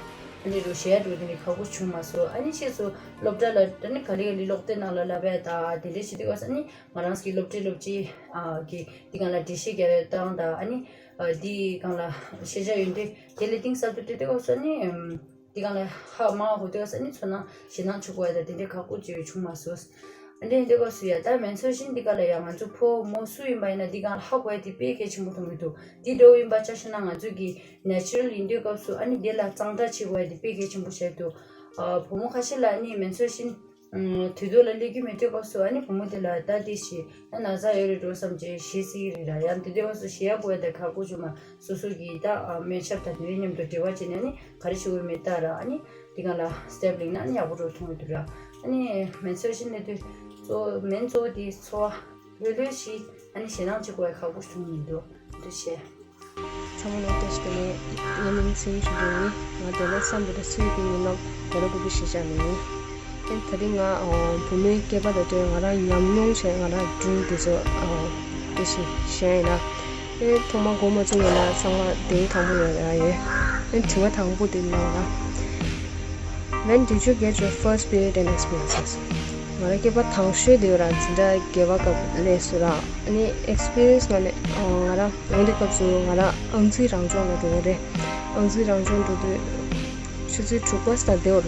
ཨ་ནི་རུ་གཞས་འགྲོ་དེ་འདྲའི་ཁག་པོ་བྱུང་མ་སོང་། ཨ་ནི་ཕྱིས་སུ་སློབ་གྲྭ་ལ་ཨ་ནི་ག་ལེ་ག་ལེ་སློབ་དེབ་ནང་ལ་ལབ་པ་དང་དེ་འདྲས་བྱེད་དུས་སྐབས་སུ་ཨ་ནི་ང་རང་གི་སློབ་གྲྭའི་སློབ་སྤྱི་ཨ་གི་འདི་སྒང་ལ་འགྲེལ་བཤད་རྒྱག་ཡ་བཏང་དང་ཨ་ནི་ཨ་འདི་སྒང་ལ་ཤེས་བྱ་ཡོན་ཏན་དེ་ལས་གཏིང་ཟབ་ཏུ་སྤྲད་དུས་སྐབས་སུ་ཨ་ནི་ཨམ། འདི་སྒང་ལ་ཧ་མ་གོ་དུས་ས་ནི་ཚོར་སྣང་ཞེད་སྣང་བྱེད་དགོས་ཡ་དང་དེ་འདྲའི་ཁག་པོ་ཅིག་བྱུང་མ་སོང་། ཨ་འདྲ་ཡིན་དུས་སྐབས་སུ་ཡ་ད་མེན་སུ་རེ་ཤིན་འདི་སྒང་ལ་ཡ་ང་ཚོ་ཕོ་མོ་སུ་ཡིན་པ་ཡིན་ན་འདི་སྒང་ལ་ཧ་གོ་ཡ་དེ་དཔེ་གལ་ཆེན་པོ་མཐོང་གི་འདུག་འདི་འདྲ་བོ་ཡིན་པ་ཆ་བཞག་ན་ང་ཚོ་གི་ནེ་ཅུ་རལ་ཡིན་དུས་སྐབས་སུ་ཨ་ནི་འདི་ལ་གཙང་སྦྲ་བྱེད་དགོས་ཡ་དེ་དཔེ་གལ་ཆེན་པོ་ཆགས་འདུག་ཨ་བུ་མོ་ཁ་ཤས་ལ་ཨ་ནི་མེན་སུ་རེ་ཤིན་ དུས་ཐོག་ལ་སླེབས་ཀྱི་མེད་དུས་སྐབས་སུ་ཨ་ནི་བུ་མོ་དེ་ལ་ད་དེ་ཞིག་ཡང་ན་ཚ་ཡོད་རེད་འགྲོ་བསམ་བྱས་ཞེད་སྲིད་ཀྱི་རེད་ལ། ཡང་དེ་དུས་སྐབས་སུ་ཞེད་ཡག་པོ་ཡོད་དེ་ཁག་པོ་བྱུང་མ་སོ་སོ་གི་ད་སྨན་ཞབས་དང་དེའི་མཉམ་དུ་འབྲེལ་བ་བྱས་ནས་ཨ་ནི་ག་རེ་ཞུ་དགོས་མེད་ལྟ་ར། ཨ་ནི་དེ་ག་ལ་སི་ཊེབ་ལེན་ན་ཨ་ནི་ཡག་པོ་འགྲོ་མཐོང་གི་འདུག་ར། ཨ་ནི་མེན་སི་ཊུ་རེ་ཤན་གནས་དུས་གཙོ་བོ་མེན་གཙོ་བོ་དེ་ཚོར་བ་ལྷོད་ལྷོད་ཞིག་ཨ་ནི་ཞེད་སྣང་བྱེད་དགོས་ཡ་ཁག་པོ་ཞིག་མཐོང་གི་འདུག་འདུག་བཤད། ཚང་མ་ལ་བཀྲ་ཤིས་བདེ་ལེགས། ངའི་མིང་ཚེ་རིང་ཞུ་རྒྱུ་ཡིན། ང་འདི་ལ་བསམ་འདི་འདྲ་ཚུལ་གྱི་ཡིན་ནམ་དེ་ལ་ཀུ་པི་ཞེས་བྱ་མིང་ཡིན། ཨེ་ད་རིང་ང་ཨོ་བུ་མོའི་སྐྱེས་པ་དང་འབྲེལ་ང་རང་ཉམས་མྱོང་བྱས་ང་རང་སྒྲུང་འདི་ཚོ་ཨོ་དེ་ཞིག་བཤད་ཡིན་ན། ཨེ་ཐོག་མ་འགོ་མ་བཙུགས་ཡིན་ན་ཚང་མ་དེའི་དང་པོ་ཡོད་ར་ཡོད། ཨེ་དྲི་བ་དང་པོ་དེ་གནང་ན། When did you get your first period and experiences? ང་རང་སྐྱེས་པ་དང་ཤོས་དེ་ཡོད་ར་འཛིན་གྲྭ་བརྒྱད་པ་སྐབས་སླེབས་སོང་ར། ཨ་ནི་ཨེག་སི་པི་རི་ཡན་སི་ང་ནི་ང་རང་འོང་དེ་སྐབས་སུ་ང་རང་ཨང་རྩིས་རང་སྦྱོང་ལ་འགྲོ་གི་རེད། ཨང་རྩིས་རང་སྦྱོང་འགྲོ་དུས་ཆུ་ཚོད་དྲུག་པ་ཙམ་དེ་བར་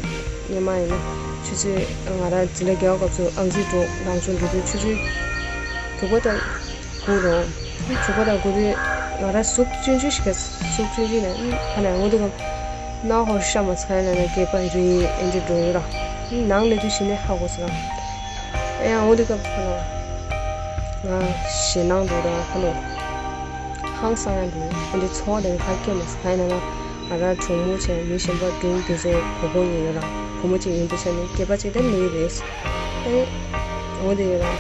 སྔོན་མ་ཡིན་ན་ཆུ་ཚོད་ང་རང་འཛིན་གྲྭ་བརྒྱད་པ་སྐབས་སུ་ཨང་རྩིས་འགྲོ་རང་སྦྱོང་འགྲོ་དུས་ཆུ་ཚོད་དྲུག་པ་དང་དགུ་རུང་དྲུག་པ་དང་དགུ་དུས་ང་རང་གཟུགས་ཆུང་ཆུང་ཞིག་གཟུགས་ཆུང་ཆུང་ནས་ཁ་ནས་འོང་དེ་སྐབས་སྣ་ཧོར་ཤ་མ་ཚ་ཡ་ན་ན་སྐྱེས་པ་རེད་ཨེ་འདྲ་འགྲོ་ཡོད་ར། ནང་ནས་དུས་ཤི་ནས་ཧ་གོ་སོང་ར། ཨེ་ཡང་འོ་དེ་སྐབས་ཁོ་ན་ང་ཞེད་སྣང་འདུག་ར་ཁོ་ན་ཧང་སང་ཡང་འདུག་ཨེ་འདྲའི་ཚོར་བ་དེ་ཧ་སྐྱེ་མ་སོང་། ཡིན་ན་ང་རང་གྲོགས་མོ་བྱས་མི་གཞན་པ་སྒྲུང་དེ་ཚོ་གོ་གོ་ཡིན་ཡོད་ར། བུ་མོ་གཅིག་ཡིན་པའི་ཆ་ནས་སྐྱེས་པ་གཅིག་ད་མི་རེད། ཨེ་འོ་དེ་ཡོད་ར་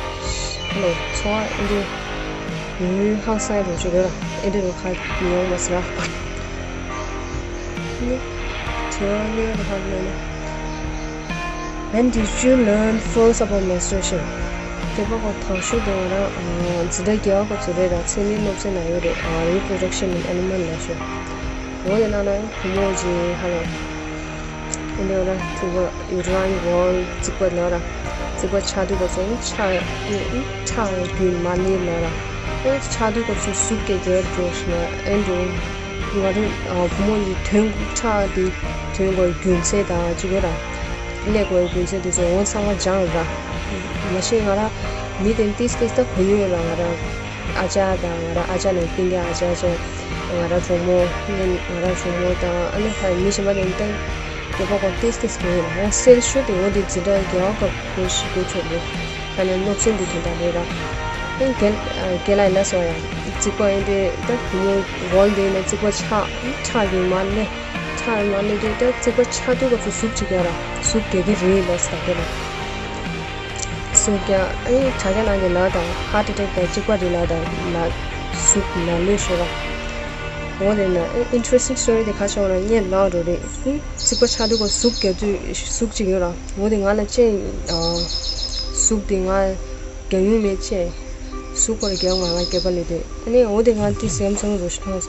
ཁོ་ན་ཚོར་བ་ཨེ་འདྲའི་ཡུལ་ཧང་སང་ཡང་འདུག་ཅིག་ཡོད་ར། ཨེ་འདྲའི་རུ་ཁ་ཉོང་མ་སོང་ར། ནི་དྲི་བ་གཉིས་པ་དེ་ཧ་གོ་ན། When did you learn first about menstruation? སྐྱེས་པ་ཁོ་དང་ཤོས་དེ་ང་རང་འཛིན་གྲྭ་བརྒྱད་པ་སྐབས་སུ་རེད་ར། ཚེ་རིང་སློབ་ཚན་ནང་ཡོད་རེད། Reproduction in Animal ལ་ཤོད། འོ་དེ་ནང་ན་བུ་མོ་གྱི་ཧ་ལ་འདི་ང་རང་དྲུག་པ་uterine wall རྩིག་པ་ལ་ར། རྩིག་པ་ཆགས་དུས་སྐབས་སུ་ཁྲག་ཁྲག་རྒྱུན་མ་སླེབས་ལ་ར། ཨེ་ཆགས་དུས་སྐབས་སུ་ཟུག་སྐད་རྒྱག་འགྲོ་ཞིག་ན་ཨེ་འགྲོ། ང་རང་བུ་མོ་ཡི་ཐོན་ཁྲག་དེ་ཐོན་དགོས་རྒྱུ་མཚན་དང་གཅིག་པ་ར། སླེབས་དགོས་རྒྱུ་མཚན་དེ་ཚོ་འོ་ཚང་མ་སྦྱངས་ར། མ་གཞི་ང་རང་མི་དེ་ཏིས་ཏིས་ད་གོ་མྱོང་ཡོད་ར། ང་རང་ཨ་ཅག་དང་ང་རང་ཨ་ཅག་ནང་སྟེང་གི་ཨ་ཅག་ཅག་ང་རང་གྲོགས་མོ་ང་རང་གྲོགས་མོ་དང་ཨ་ནི་ཧ་མི་གཞན་པ་དེ་ཏན་སྐྱེས་པ་ཁོ་ཏིས་ཏིས་གོ་ཡོད་ར། ཡང་གསལ་ཤོས་དེ་འོ་དེ་འཛིན་གྲྭ་རྒྱག་སྐབས་གོ་ཤི་གོ་ཆོད་ལེ། ད་ནི་སློབ་ཚན་འདི་དོན་དག་རེད་ར། ཨེ་རྒན་རྒན་ལགས་ལ་སོགས་ཡང་རྩིག་པ་ཨེ་འདྲས་ད་བུ་མོ་རོལ་འདི་ནས་རྩིག་པ་ཆག་ཆག་གི་མ་ལེ། ཆག་མ་ལེ་དུས་ད་རྩིག་པ་ཆག་དུས་སྐབས་སུ་ཟུག་ཅིག་ཡ་ར་ཟུག་རྒྱག་གི་རེད་ལ་ཟ་གི་ར། ཟུག་རྒྱག་ཨེ་དྲ་རྒྱ་ནང་གི་ལ་དང་ཧར་ཊི་ཊེག་དང་རྩིག་པ་རེད་ལ་དང་ལ་ཟུག་མ་ལེ་ཤོ་ར། འོ་དེ་ན་ཨེ་ཨིན་ཊི་རེ་སི་ཊིང་སི་ཊོ་རི་དེ་ཁ་ཆེ་བ་ན་ངས་ལ་འགྲོ་རེད། རྩིག་པ་ཆག་དུས་སྐབས་ཟུག་རྒྱག་དུས་ཟུག་ཅིག་ཡོད་ར། འོ་དེ་ང་ལ་ཅེས་ཟུག་དེ་ང་རྒྱག་མྱོང་མེད་ཅེས། ཟུག་པར་རྒྱག་མ་ང་སྐྱེས་པ་ལས་དེ་ཨ་ནི་འོ་དེ་ང་དེ་སེམས་ཚང་རུ་ཤི་མཐོང་ས་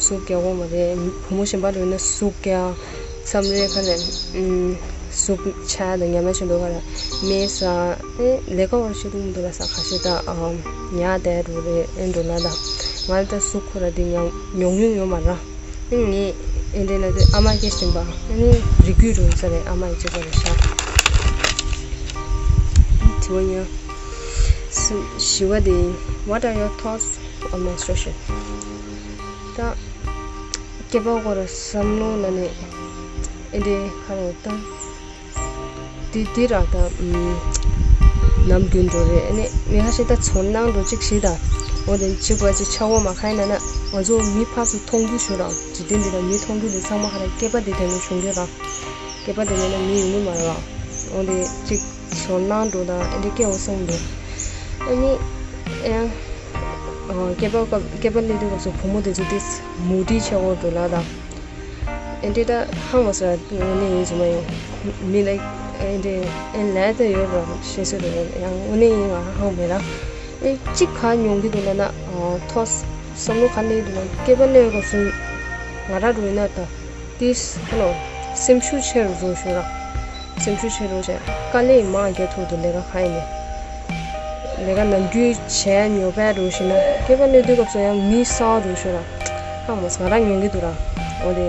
ཟུག་རྒྱག་གོ་མ་རེད། བུ་མོ་གཞན་པ་རུ་ན་ཟུག་རྒྱག་མཚམས་རེ་ཁ་ནས་ཟུག་ཆག་དང་ཉམས་ཆུང་དུ་ཁ་ལ་མེད་ས་ཨེ་ལས་ཀ་བར་ཤེས་དུ་མི་འདུག་ལ་ས་ཁ་ཤས་ད་ཉག་དེ་རུ་རེད་ཨེ་འགྲོ་ན་ད་ང་ལ་ད་ཟུག་ཁོ་ར་དེ་ཉམས་མྱོང་མྱོང་ཡོད་མ་ར། ངས་ཨེ་འདྲས་ན་དེ་ཨ་མ་སྐད་ཆ་དྲན་པ་ཨ་ནི་རིགས་རྒྱུད་རུ་ས་རེད། ཨ་མ་ཡི་གཅིག་པ་རེད་ཤག་དྲི་བ་ཉོན། བཞི་བ་དེ། What are your thoughts on menstruation? ད་སྐྱེས་པ་སྐོར་བསམ་བློ་ན་ནས་ཨེ་འདྲས་ཁ་རོ་ད། དེ་དེ་ར་ད་ནམ་རྒྱུན་འགྲོ་རེད། ཨ་ནི་མི་ཁ་ཤས་ད་ཚོར་སྣང་འགྲོ་གཅིག་ཞིག་ད། འོ་དེ་གཅིག་པ་གཅིག་ཆགས་འོ་མ་ཁ་ཡིན་ན་ན་ང་ཚོ་མི་ཕར་ཚུར་མཐོང་རྒྱུ་ཞུ་ར། འཇིག་རྟེན་འདི་ལ་མི་མཐོང་རྒྱུ་འདི་ཚང་མ་ཧ་ར་སྐྱེས་པ་འདི་དེ་ནས་བྱུང་རྒྱུ་ར། སྐྱེས་པ་འདི་མེད་ན་མི་ཡོང་གི་མ་རེད་བ། འོ་དེ་གཅིག་ཚོར་སྣང་འགྲོ་དང་ཨེ་འདྲ་སྐྱེ་འོ་སོང་འདུག་ཨ་ནི་ཨེ་སྐྱེས་པ་སྐབས་སྐྱེས་པ་སླེབས་དུས་སྐབས་སུ་བུ་མོ་དེ་ཚོ་དེ་མུ་ཏིག་ཆགས་འོ་འགྲོ་ལ་ད། ཨེ་འདྲས་ད་ཧང་བ་སོ་དངོས་གནས་ཡིན་ཟུ་མ་ཡོང་། མི་ལ་ཨེ་འདྲས་ཨེ་ལས་ད་ཡོད་རོ་ཤེས་སོ་རོ་ཡང་དངོས་གནས་ཡིན་ང་ཧང་མེད་ར། ཨེ་གཅིག་ག་མྱོང་གི་འདུག་ལ་ན་ཐོས་བསམ་བློ་ག་ནས་འདུག་ན་སྐྱེས་པ་ལས་གོ་སུ་ང་ར་རུ་ཡིན་ན་ད་ཏིས་ཁོ་ལོ་སེམས་ཤུགས་ཆེ་རུ་རུ་ཤོད་ར། སེམས་ཤུགས་ཆེ་རུ་བྱས་དཀའ་ལས་མང་རྒྱ་ཐུག་འདུག་ལས་ཀ་ག་ཡིན་ནས། ལས་ཀ་ནམ་རྒྱུན་བྱས་ཉོ་པས་རུ་ཤི་ན་སྐྱེས་པ་སླེབས་དུས་སྐབས་སུ་ཡང་མི་གསར་རུ་ཤི་ར། ཧ་མོ་ང་རང་ཉོན་གི་འདུག་ར། འོ་དེ་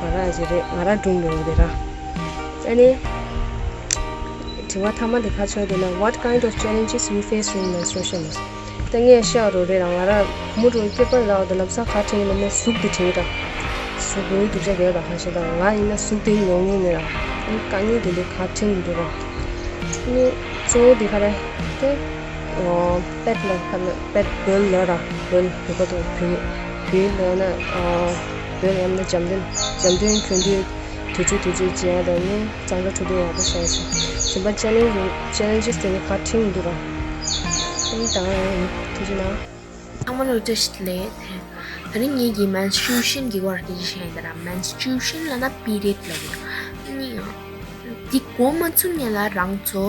ང་རང་ཅི་རེད་ང་རང་སྒྲུང་རེད་འོ་དེ་ར། ཨ་ནི་དྲི་བ་ཐ་མ་དེ་ཁ་ཆོད་འདུག་ན། What kind of challenges you face during menstruation? ད་ངས་ཤག་རུ་རེད་ར། ང་རང་མུ་རུ་སྐྱེས་པ་ལ་འོ་དེ་ལབ་ས་ག་དྲན་ལ་ན་ཟུག་དེ་དྲན་ར། ཟུག་རུའི་སྡུག་ཅག་རྒྱལ་དང་ཁ་ཤས་དང་ང་ཡིན་ན་ཟུག་དེ་ཉོང་ཉོང་མེད་ར། ཨ་ནི་དཀའ་ངལ་དེ་འདུག་ག་དྲན་འདུག་ར། ནི་གཙོ་བོ་དེ་ག་རེ་དེ། ཨོ། པེད་ལ་ག་ལ་པེད་བོལ་ལ་ར་བོལ་བོད་པ་དང་བོད་བོད་ལ་ན་ཨོ། བོལ་ཡང་ན་འཇམ་དོན་འཇམ་དོན་གྱོན་དུས་དུས་ཚོད་དུས་ཚོད་བྱེད་ཡ་དང་ནི་གཙང་སྦྲ་འཕྲོད་བསྟེན་ཡག་པོ་བྱ་ཡ་བྱེད། གཞན་པ་ཅེ་ལེན་ཇི་ཅེ་ལེན་ཇི་སི་དེ་ནི་ག་ཁྲིམས་འདུག་ར། ཨེ་ད་ང་ཡང་ཐུགས་རྗེ་གནང་། ཚང་མ་ལ་བཀྲ་ཤིས་བདེ་ལེགས། ད་རིང་ངེད་ཀྱིས་མེན་སི་ཊུ་རུ་ཤན་གྱི་སྐོར་སྐད་ཆ་བཤད་ཡིན་ད་ར། མེན་སི་ཊུ་རུ་ཤན་ལབ་ན་པི་རི་ཡོད་ལབ་ཡིན། ནི་འདི་གོ་མ་ཚུགས་ཉེ་ལ་རང་ཚོ་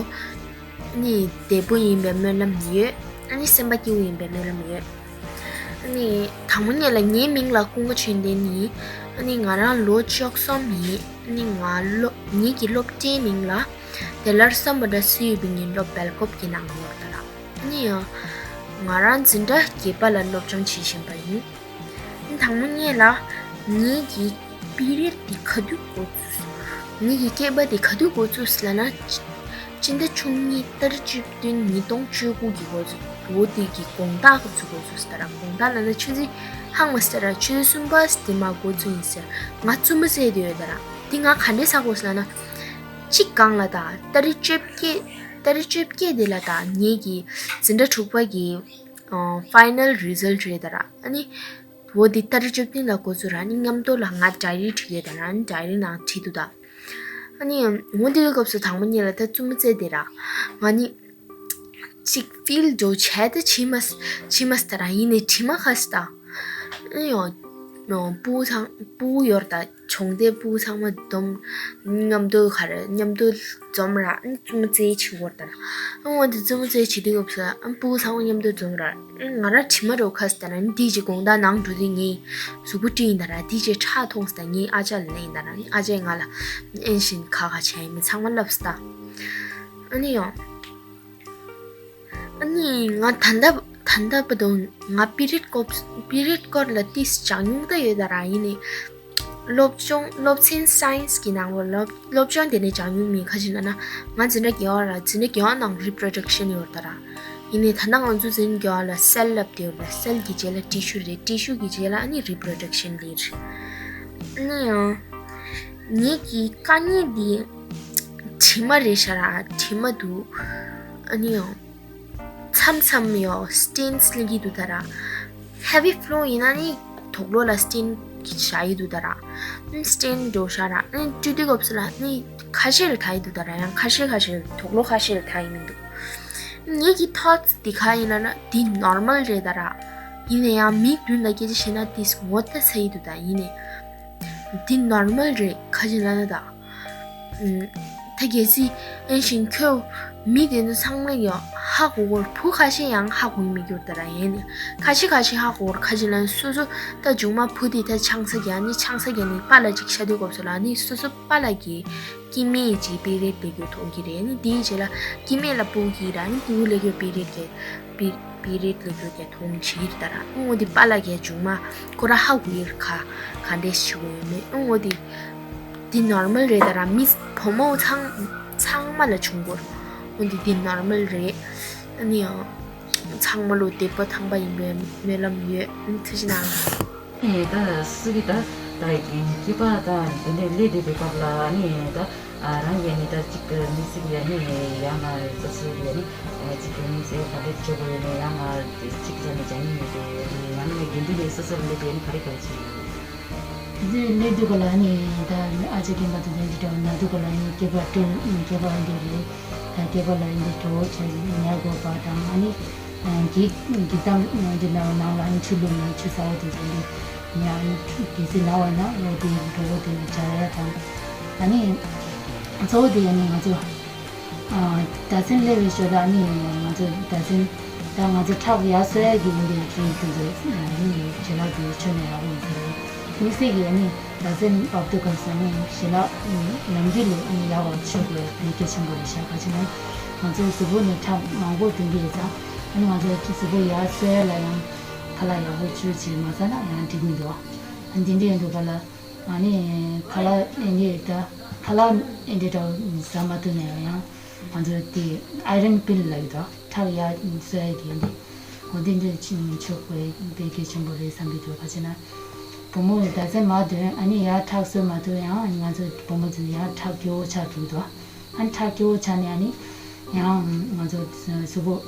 ནི་བདེ་པོ་ཡིན་པའི་སྨོན་ལམ་ཡོད། ཨ་ནི་སེམས་པ་སྐྱིད་པོ་ཡིན་པའི་སྨོན་ལམ་ཡོད། ཨ་ནི་དང་པོ་ཉིད་ལ་ངའི་མིང་ལ་ཀུན་དགའ་ཆོས་ལྡན་ཡིན། ཨ་ནི་ང་རང་ལོ་བཅུ་གསུམ་ཡིན། ཨ་ནི་ང་སློབ་ངེད་ཀྱི་སློབ་གྲྭའི་མིང་ལ་དེ་ལར་སམ་བྷོ་ཊ་སུ་ཡོད་པའི་ཉིན་སློབ་སྦེལ་ཀོབ་ཀྱི་ནང་ཡོད་ད་ར། ཨ་ནི་ཡང་ང་རང་འཛིན་གྲྭ་བརྒྱད་པ་ལ་སློབ་སྦྱོང་བྱེད་བཞིན་པ་ཡིན། དང་པོ་ཉིད་ལ་ངེད་ཀྱི་པི་རི་ཡོད་དེ་ག་དུས་འགོ་བཙུགས། ངེད་ཀྱི་སྐྱེས་པ་དེ་ག་དུས་འགོ་བཙུགས་ལབ་ན། སྤྱི་ཟླ་བཅུ་གཉིས་ཏ་རིག་བཅུ་བདུན་ཉིས་སྟོང་བཅུ་དགུ་གི་འགོ་བཙུགས། འོ་དེ་གི་དགོང་དག་གི་ཚུ་འགོ་བཙུགས་ཟེར་ར། དགོང་དག་ལབ་ན་ཆུ་ཚོད་ཧང་མ་ཟེར་ར། ཆུ་ཚོད་གསུམ་པ་དེ་མ་འགོ་བཙུགས་ཡིན་ཟེར། ང་རྩུབ་མོ་རྩེ་དེ་ཡོད་ད་ར། དེ་ང་ག་འདྲས་ཟ་དགོས་ཟེར་ལབ་ན། གཅིག་གང་ལ་ད་ཏ་རིག་བཅོ་བརྒྱད་ཏ་རིག་བཅོ་བརྒྱད་དེ་ལ་ད་ངེད་ཀྱི་འཛིན་གྲྭ་དྲུག་པ་གི་ཕའི་ནལ་རི་ཛལ་ཊི་རེད་ད་ར། ཨ་ནི། འོ་དེ་ཏ་རིག་བཅུ་བདུན་ལ་འགོ་ཚུགས་ར། ཨ་ནི་མཉམ་དུ་ལ་ང་ཌའི་རི་བྲིས་ཡོད་ད་ར། ཨ་ནི་ཌའི་རི་ནང་བྲིས་འདུག་ད། ཨ་ནི་འོ་དེ་གི་སྐབས་སུ་དང་པོ་ཉིད་ལ་ད་རྩུབ་མོ་རྩེ་དེ་ར། ང་ནི་ཅིག་ཕིལ་འགྲོ་བྱས་ད་བྱི་མ་བྱི་མ་སྟ་ར། ཡིན་ནི་བྱི་མ་ཁ་སྟ། ཨ་ནི་ཡང་སྤུ་གུ་ཚང་སྤུ་གུ་ཡོད་ད། གྲོང་སྡེ་སྤུ་གུ་ཚང་མ་འཛོམས། མཉམ་དུ་ག་རེ་མཉམ་དུ་འཛོམས་ར། ཨ་ནི་རྩུབ་མོ་རྩེ་བྱེད་དགོས་ད་ར། ཨ་འོ་དེ་རྩུབ་མོ་རྩེ་བྱེད་དུས་སྐབས་སུ་ཨ་སྤུ་གུ་ཚང་མ་མཉམ་དུ་འཛོམས་ར། ཨ་ང་ར་དྲི་མ་རོ་ཁ་སྟ་ན་ནི་དེ་རྗེས་དགོང་དག་ནང་འགྲོ་དུས་ངའི་གཟུགས་པོ་བཀྲུས་ཡིན་ད་ར། དེ་རྗེས་ཁྲག་མཐོང་སྟ་ངའི་ཨ་ཅག་ལ་ལན་ཡིན་ད་ར། ཨ་ཅག་ང་ལ་ཨེན་བཞིན་ཁ་ཁ་བྱས་ཡིན་མི་ཚང་མ་ལབ་སྟ། ཨ་ནི་ཡང་། ཨ་ནི་ང་ད་ལྟ་ད་ལྟ་བར་དུ་ང་པི་རི་ཡོད་སྐོར་པི་རི་ཡོད་སྐོར་ལ་ཏིས་སྦྱང་མྱོང་ད་ཡོད་ད་ར། ཡིན་ནི། སློབ་སྦྱོང་སློབ་ཚན་སའེན་སི་གི་ནང་ལ་སློབ་སློབ་སྦྱོང་དེ་ནས་སྦྱང་མྱོང་མེད། ཁ་ཅིག་ན་ན་ང་འཛིན་གྲྭ་བརྒྱད་པ་ར། འཛིན་གྲྭ་བརྒྱད་པ་ནང་རི་པྲོ་ཌག་ཤན་ཡོད་ད་ར། ཡིན་ནའི་ད་ལྟ་ང་ཚོ་འཛིན་གྲྭ་བརྒྱད་པ་ལ་སེལ་ལབ་དེ་ཡོད་ར། སེལ་གི་རྗེས་ལ་ཊི་ཤུ་རེད། ཊི་ཤུ་གི་རྗེས་ལ་ཨ་ནི་རི་པྲོ་ཌག་ཤན་ལེ་ཡར། ཨ་ནི་ཡང་ངེད་ཀྱི་དཀའ་ངལ་འདི་དྲི་མ་རེད་ཤག་ར། དྲི་མ་འདུག་ཨ་ནི་ཡང་། མཚམས་མཚམས་ཡོ་སི་ཊེན་སི་སླེབས་ཀྱི་འདུག་ད་ར། ཧེ་བི་ཕོ་ལོ་ཡིན་ན་ནི་དོག་ལོ་ལ་སི་ཊེན་སི་གི་བཞག་ཡི་འདུག་ད་ར། ཨུམ་སི་ཊེན་སི་འགྲོ་བཞག་ར། ཨུམ་བཀྲུས་དུས་སྐབས་སུ་ལ་ནི་ཁ་ཤས་ལ་ཐག་ཡི་འདུག་ད་ར། ཡང་ཁ་ཤས་ཁ་ཤས་དོག་ལོ་ཁ་ཤས་ལ་ཐག་ཡི་མི་འདུག་ངེད་ཀྱི་ཐོཊ་སི་འདི་ག་ཡིན་ན་ན་འདི་ནོར་མལ་རེད་ད་ར། ཡིན་ན་ཡང་མི་མདུན་ལ་སྐད་ཆ་བཤད་ན་ཏིས་ངོ་ལྟ་ཚ་ཡི་འདུག་ད། ཡིན་ནའི་འདི་ནོར་མལ་རེད། ཁ་ཅིག་ལ་ན་ད། ད་གལ་སྲིད་ཨེན་ཞིང་ཁྱོད་མི་དེ་ཚོ་ཚང་མ་ཡང་ཧ་གོ་གོར། བུ་ཁ་ཤས་ཡང་ཧ་གོ་མི་འགྱུར་ད་ར། ཡིན་ནི་ཁ་ཤས་ཁ་ཤས་ཧ་གོ་གོར། ཁ་ཅིག་ལ་སོ་སོ་ད་མཇུག་མ་བུ་དེ་ད་ཆང་ས་རྒྱག་ནི་ཆང་ས་རྒྱག་ནི་པཱ་ལགས་ཅིག་ཤ་དུས་སྐབས་སུ་ལ་ནི་སོ་སོ་པཱ་ལགས་ཀྱི་སྐྱེ་དམན་ཅིག་པི་རི་ཡོད་སླེབས་རྒྱུ་མཐོང་གི་རེད། ནི་དེའི་རྗེས་ལ་སྐྱེ་དམན་ལ་སྤུ་གུ་སྐྱེ་ར། ནི་སྤུ་གུ་སླེབས་རྒྱུ་པི་རི་ཡོད་སྐྱེ་པི་པི་རི་ཡོད་སླེབས་རྒྱུ་དེ་མཐོང་བྱེད་ཀྱི་རེད་ད་ར། ཨོ་དེ་པཱ་ལགས་ཀྱི་མཇུག་མ་ཁོ་ར་ཧ་གོ་ཡི་ར། ཁ་ག་འདྲས་བྱེད་དགོས་ཡོད་མེད། ཨོ་དེ་འདི་ནོར་མལ་རེད་ད་ར། མི་བུ་མོ་ཚང་ཚང་མ་ལ་བྱུང་གོ། འོན་ཏེ་འདི་ནོར་མལ་རེད། ཨ་ནི་ཡང་ཚང་མ་ལོ་བདེ་པོ་ཐང་པ་ཡིན་པའི་སྨོན་ལམ་ཡོད། ཨ་ནི་ཐུགས་རྗེ་གནང་། ཨེ་ད་སུ་གི་ད་ད་སྐྱེས་པ་ད་དེ་འདྲའི་སླེབས་བསྡད་པའི་སྐབས་ལ་ཨ་ནི་ད་རང་གི་ནི་ད་ཅིག་མི་སྲིད་ཡ་ནི་ཡང་ང་སོ་སོ་གི་ནི་ཅིག་མི་སྲིད་ག་འདྲ་བྱེད་དགོས་ཡོད་ནི་ཡང་ང་ཅིག་ཟ་ནི་ཅང་ཡིན་མི་འདུག་ཡང་ནི་དགེ་འདུན་པའི་སོ་སོར་སླེབས་ཡ་ནི་ག་རེ་ག་རེ་བྱེད་ཡོད། དེ་སླེབས་དུས་ག་ལ་ནི་ད་ཨ་ཅག་རྒན་པ་དེ་ཚོ་འདི་འདྲ་ན་དུས་ག་ལ་ནི་སྐྱེས་པ་སྤྲོ་སྐྱེས་པ་འདི་རེད། ད་སྐྱེས་པ་ལ་འདི་སྤྲོ་བོ་བྱས་ཉལ་དགོས་པ་དང་ཨ་ནི་འགྱིག་འགྱིག་དམ་འདི་ནང་ནང་ལ་ནི་ཆུ་བླུགས་ནས་ཆུ་ཚ་བོ་དེ་ཚོ་འདི་ཉལ་གལ་སྲིད་ན་བ་ན་འོ་དེ་སྤྲོ་བོ་དེ་བྱ་ཡ་དང་ཨ་ནི་གཙོ་བོ་དེ་ཨ་ནི་ང་ཚོ། ཨ། སྡེ་ཚན་སླེབས་པའི་ཞོར་ལ་ནི་ང་ཚོ་སྡེ་ཚན་ད་ང་ཚོ་ཁྲག་ཡར་གསོ་ཡ་གི་ཡིན་པའི་གི་དེ་ཚོ་ནི་ཞལ་ལག་དེ་མཆོད་ན་ཡག་པོ་ཡིན་ས་རེད། དམིགས་བསལ་གྱི་ནི་སྡེ་ཚན་བབ་དུས་སྐབས་སུ་ནི་ཞལ་ལག་ནམ་རྒྱུན་ལས་ནི་ཡག་པ་མཆོད་དགོས་པའི་གལ་ཆེན་པོ་རེད་ཤག་ག་ཅི་ན་ང་ཚོའི་གཟུགས་པོ་ནི་ཁྲག་མང་པོ་ཐོན་གྱི་ཡོད་ཙང་ཨ་ནི་ང་ཚོ་གཟུགས་པོ་ཡར་གསོ་ཡ་ལ་ཡང་ཁ་ལག་ཡག་པོ་མཆོད་བྱས་མ་ཟ་ན་ཡང་འགྲིག་མི་འདུག་ཨ་འདི་འདྲ་ཡིན་དུས་ག་ལ་ཨ་ནི་ཁ་ལག་ཨེ་འདྲ་ད་ཁ་ལག་ཨེ་འདྲ་འདྲ་ཟ་མ་ཐུབ་ན་ཡང་། ང་ཚོ་དེ་ཨའི་རན་པིལ་ལབ་ཡོད་དོ། ཁྲག་ཡར་གསོ་ཡ་གི་འདི། འོ་འདི་འདི་ཅིག་མཆོད་དགོས་དཔེ་གལ་ཆེན་པོ་རེད་བསམ་གྱི་འདུག་ག་ཅི་ན། བུ་མོ་སྡེ་ཚན་མ་འདོན་ཨ་ནི་ཡར་ཁྲག་གསོ་མ་ཐུབ་ཡང་ང་ཚོ་བུ་མོ་ཚོ་ཡར་ཁྲག་སྐྱོ་བོ་ཆགས་འགྲོ་གི་འདུག་ཨ་ནི་ཁྲག་སྐྱོ་བོ་ཆགས་ནས་ཨ་ནི། ཡང་ང་ཚོ་གཟུགས་པོ་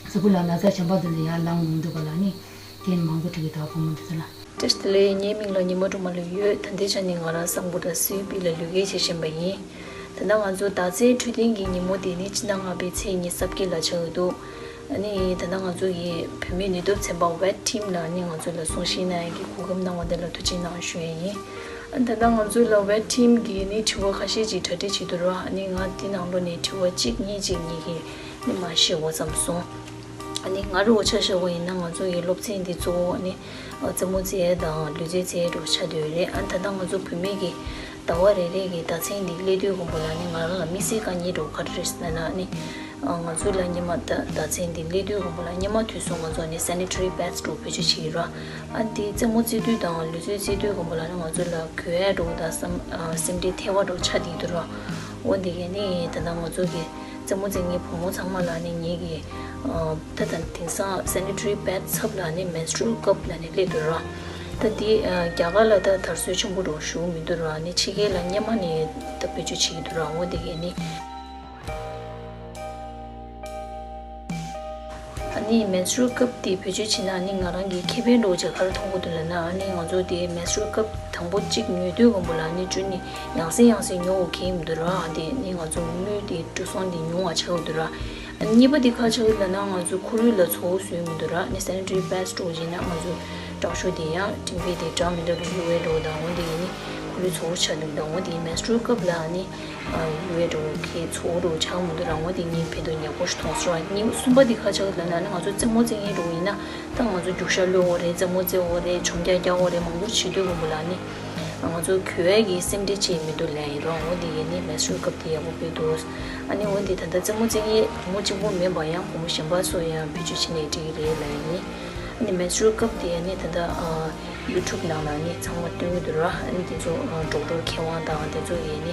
གཟུགས་པོ་ལ་ན་ཚ་གཞན་པ་དེ་ཚོ་ཡར་ལངས་འོང་འདུག་ག་ལ་ནི་རྐྱེན་མང་པོ་འཕྲད་ཀྱི་འདུག་བུ་མོ་དེ་ཚོ་ལ། བཀྲ་ཤིས་བདེ་ལེགས། ངའི་མིང་ལ་ཉི་མ་སྒྲོལ་མ་ལབ་ཡོད། ད་ལྟའི་ཆ་ནས་ང་རང་སམ་བྷོ་ཊ་སིའུ་པི་ལ་ལུས་འགལ་བྱེད་བཞིན་པ་ཡིན། ད་ལྟ་ང་ཚོ་ཟླ་མཚན་འཕྲོད་བསྟེན་གྱི་ཉིན་མོ་དེ་ནི་ཕྱི་ཟླ་ལྔ་པའི་ཚེས་ཉི་ཤུ་རྩ་བརྒྱད་ལ་ཆགས་ཀྱི་འདུག་ཨ་ནི་ད་ལྟ་ང་ཚོ་གི་བོད་མིའི་ནུས་སྟོབས་ཚན་པ་ཝེད་ཊིམ་ལ་ནི་ང་ཚོ་ལ་གསུང་བཤད་གནང་ཡག་གི་གོ་སྐབས་གནང་བ་དེ་ལ་ཐུགས་རྗེ་གནང་ཞུ་ཡས་ཡིན། ཨ་ནི་ད་ལྟ་ང་ཚོ་ལ་ཝེད་ཊིམ་གིས་ནི་དྲི་བ་ཁ་ཤས་ཅིག་གྲ་སྒྲིག་བྱེད་འདུག་ར། ཨ་ནི་ང་དེ་ནང་ལོགས་ནས་དྲི་བ་གཅིག་གཉིས་ཅིག་ངེད་ཀྱིས་ནི་མར་ཞུ་དགོས་བསམ་སོང་། ཨ་ནི་ང་རང་ཆ་བཞག་པ་ཡིན་ན་ང་ཚོ་ཡི་སློབ་ཚན་འདི་གཙོ་བོ་ཨ་ནི་རྩེད་མོ་རྩེ་ཡས་དང་ལུས་རྩལ་རྩེ་ཡས་འདྲ་བོ་ཆགས་བསྡད་ཡོད་རེད། ཨ་ནི་ད་ལྟ་ང་ཚོ་བོད་མི་གི་ཟླ་བ་རེ་རེ་གི་ཟླ་མཚན་འདི་སླེབས་དུས་གོང་པོ་ལ་ནི་ང་རང་ལ་དམིགས་བསལ་དཀའ་ངལ་འདྲ་བོ་ག་རེ་རེད་ཟེར་ན་ཨ་ནི་ང་ཚོ་ལ་སྔོན་མ་ཟླ་ཟླ་མཚན་འདི་སླེབས་དུས་གོང་པོ་ལ་སྔོན་མ་དུས་སུ་ང་ཚོ་ནི་སེ་ནི་ཊ་རི་པེཌ་འདྲ་བོ་བེད་སྤྱོད་བྱེད་ཀྱི་ར། ཨ་ནི་དེ་རྩེད་མོ་རྩེ་དུས་དང་ལུས་རྩལ་རྩེ་དུས་གོང་པོ་ལ་ནི་ང་ཚོ་ལ་གོས་ཡས་འདྲ་བོ་དང་སེམས་ཨ་སེམས་ཁྲལ་ཐེབས་པ་འདྲ་བོ་ཆགས་བསྡད་ཀྱི་འདུག་ར། འོ་འདི་གས་ནི་ད་ལྟ་ང་ཚོ་གི་རྩེད་མོ་རྩེ་མཁན་བུ་མོ་ཚང་མ་ལ་ནི་ངེད་ཀྱི་ཨ་ད་ད་དེང་སང་སེ་ནི་ཊ་རི་པེཌ་ཚབ་ལ་ནི་མེན་སི་ཊུ་རལ་ཀབ་ལ་ནི་སླེབས་འདུག་ར། ད་འདི་ཨ་རྒྱ་གར་ལ་ད་དར་སྲོལ་ཆེན་པོ་འདྲ་བོ་ཞིག་མི་འདུག་ར། ནི་ཕྱི་རྒྱལ་ལ་སྔོན་མ་ནས་ད་བེད་སྤྱོད་བྱེད་ཀྱི་འདུག་ར། འོ་འདི་གས་ནི། ཨ་ནི་མེན་སི་ཊུ་རལ་ཀབ་དེ་བེད་སྤྱོད་བྱེད་ན་ཨ་ནི་ང་རང་གི་ཁེ་ཕན་འདྲ་བོ་ཅིག་ག་རེ་མཐོང་གི་འདུག་ལབ་ན། ཨ་ནི་ང་ཚོ་དེ་མེན་སི་ཊུ་རལ་ཀབ་དང་པོ་གཅིག་ཉོ་དུས་གོང་པོ་ལ་ཨ་ནི་ཅུང་ནི་ཡང་སེ་ཡང་སེ་ཉོ་དགོས་ཀྱི་མི་འདུག་ར། ཨ་དེ་ནི་ང་ཚོ་དངུལ་དེ་འགྲོ་སོང་དེ་ཉུང་བ་ཆགས་ཀྱི་འདུག་ར། ཨ་ནི་གཉིས་པ་དེ་ག་ཆགས་ཀྱི་ལབ་ན་ང་ཚོ་ཁོར་ཡུག་ལ་བཙོག་པ་བཟོས་མི་འདུག་ར། ཨ་ནི་སེ་ནི་ཊ་རི་པེཌ་འདྲ་བོ་བྱས་ན་ང་ཚོ་སྐྲ་ཤོག་དེ་ཡང་ཊིམ་པེ་དེ་འདྲ་མི་འདྲ་བའི་ཡུ་ཝེ་འདྲ་བོ་དང་འོ་དེ་ཡིན་ནི་ཁོར་ཡུག་བཙོག་པ་ཆགས་འདུག་དང་འོ་དེ་མེན་སི་ཊུ་རལ་ཀབ་ལ་ཨ་ནི། ཡུ་ཝེ་འདྲ་བོ་ཁའི་བཙོག་པ་འདྲ་བོ་ཆགས་མི་འདུག་ར། འོ་དེ་ངས་ཕན་ཐོགས་ཡག་པོ་ཞིག་མཐོང་སོང་ར། གཉིས་གསུམ་པ་དེ་ག་ཆགས་ལབ་ན་ནི་ང་ཚོ་རྩེད་མོ་རྩེ་མཁན་འདྲ་བོ་ཡིན་ན་ད་ང་ཚོ་རྒྱུག་ཤར་གློད་དགོས་རེད། རྩེད་མོ་རྩེ་དགོས་རེད། མཆོང་རྒྱག་རྒྱག་དགོས་རེད། མང་པོ་བྱེད་དུས་གོང་པོ་ལ་ནི་ང་ཚོ་གོས་ཡས་ཀྱི་སེམས་ཁྲལ་བྱེད་མི་འདུག་ལབ་ཡིན་ར། འོ་དེ་ཡིན་ནི་མེན་སི་ཊུ་རལ་ཀབ་དེ་ཡག་པོ་དཔེ་འདུག་ཨ་ནི་འོ་དེ་ད་ལྟ་རྩེད་མོ་རྩེ་མཁན་བུ་མོ་གཅིག་པོ་མིན་པ་ཡང་བུ་མོ་གཞན་པ་ཚོ་ཡང་བེད་སྤྱོད་བྱེད་ནས་འགྲིག་གི་རེད་ལབ་ཡིན། ཨ་ནི་མེན་སི་ཊུ་རལ་ཀབ་དེ་ཨ་ནི་ད་ལྟ་ཨ་ཡུ་ཊུབ་ནང་ལ་ནི་ཚང་མ་སྟོན་གྱི་འདུག་ར། ཨ་ནི་དེ་ཚོ་ཨ་ཌོག་ཊར་མཁས་དབང་དང་དེ་ཚོ་ཡིས་ནི་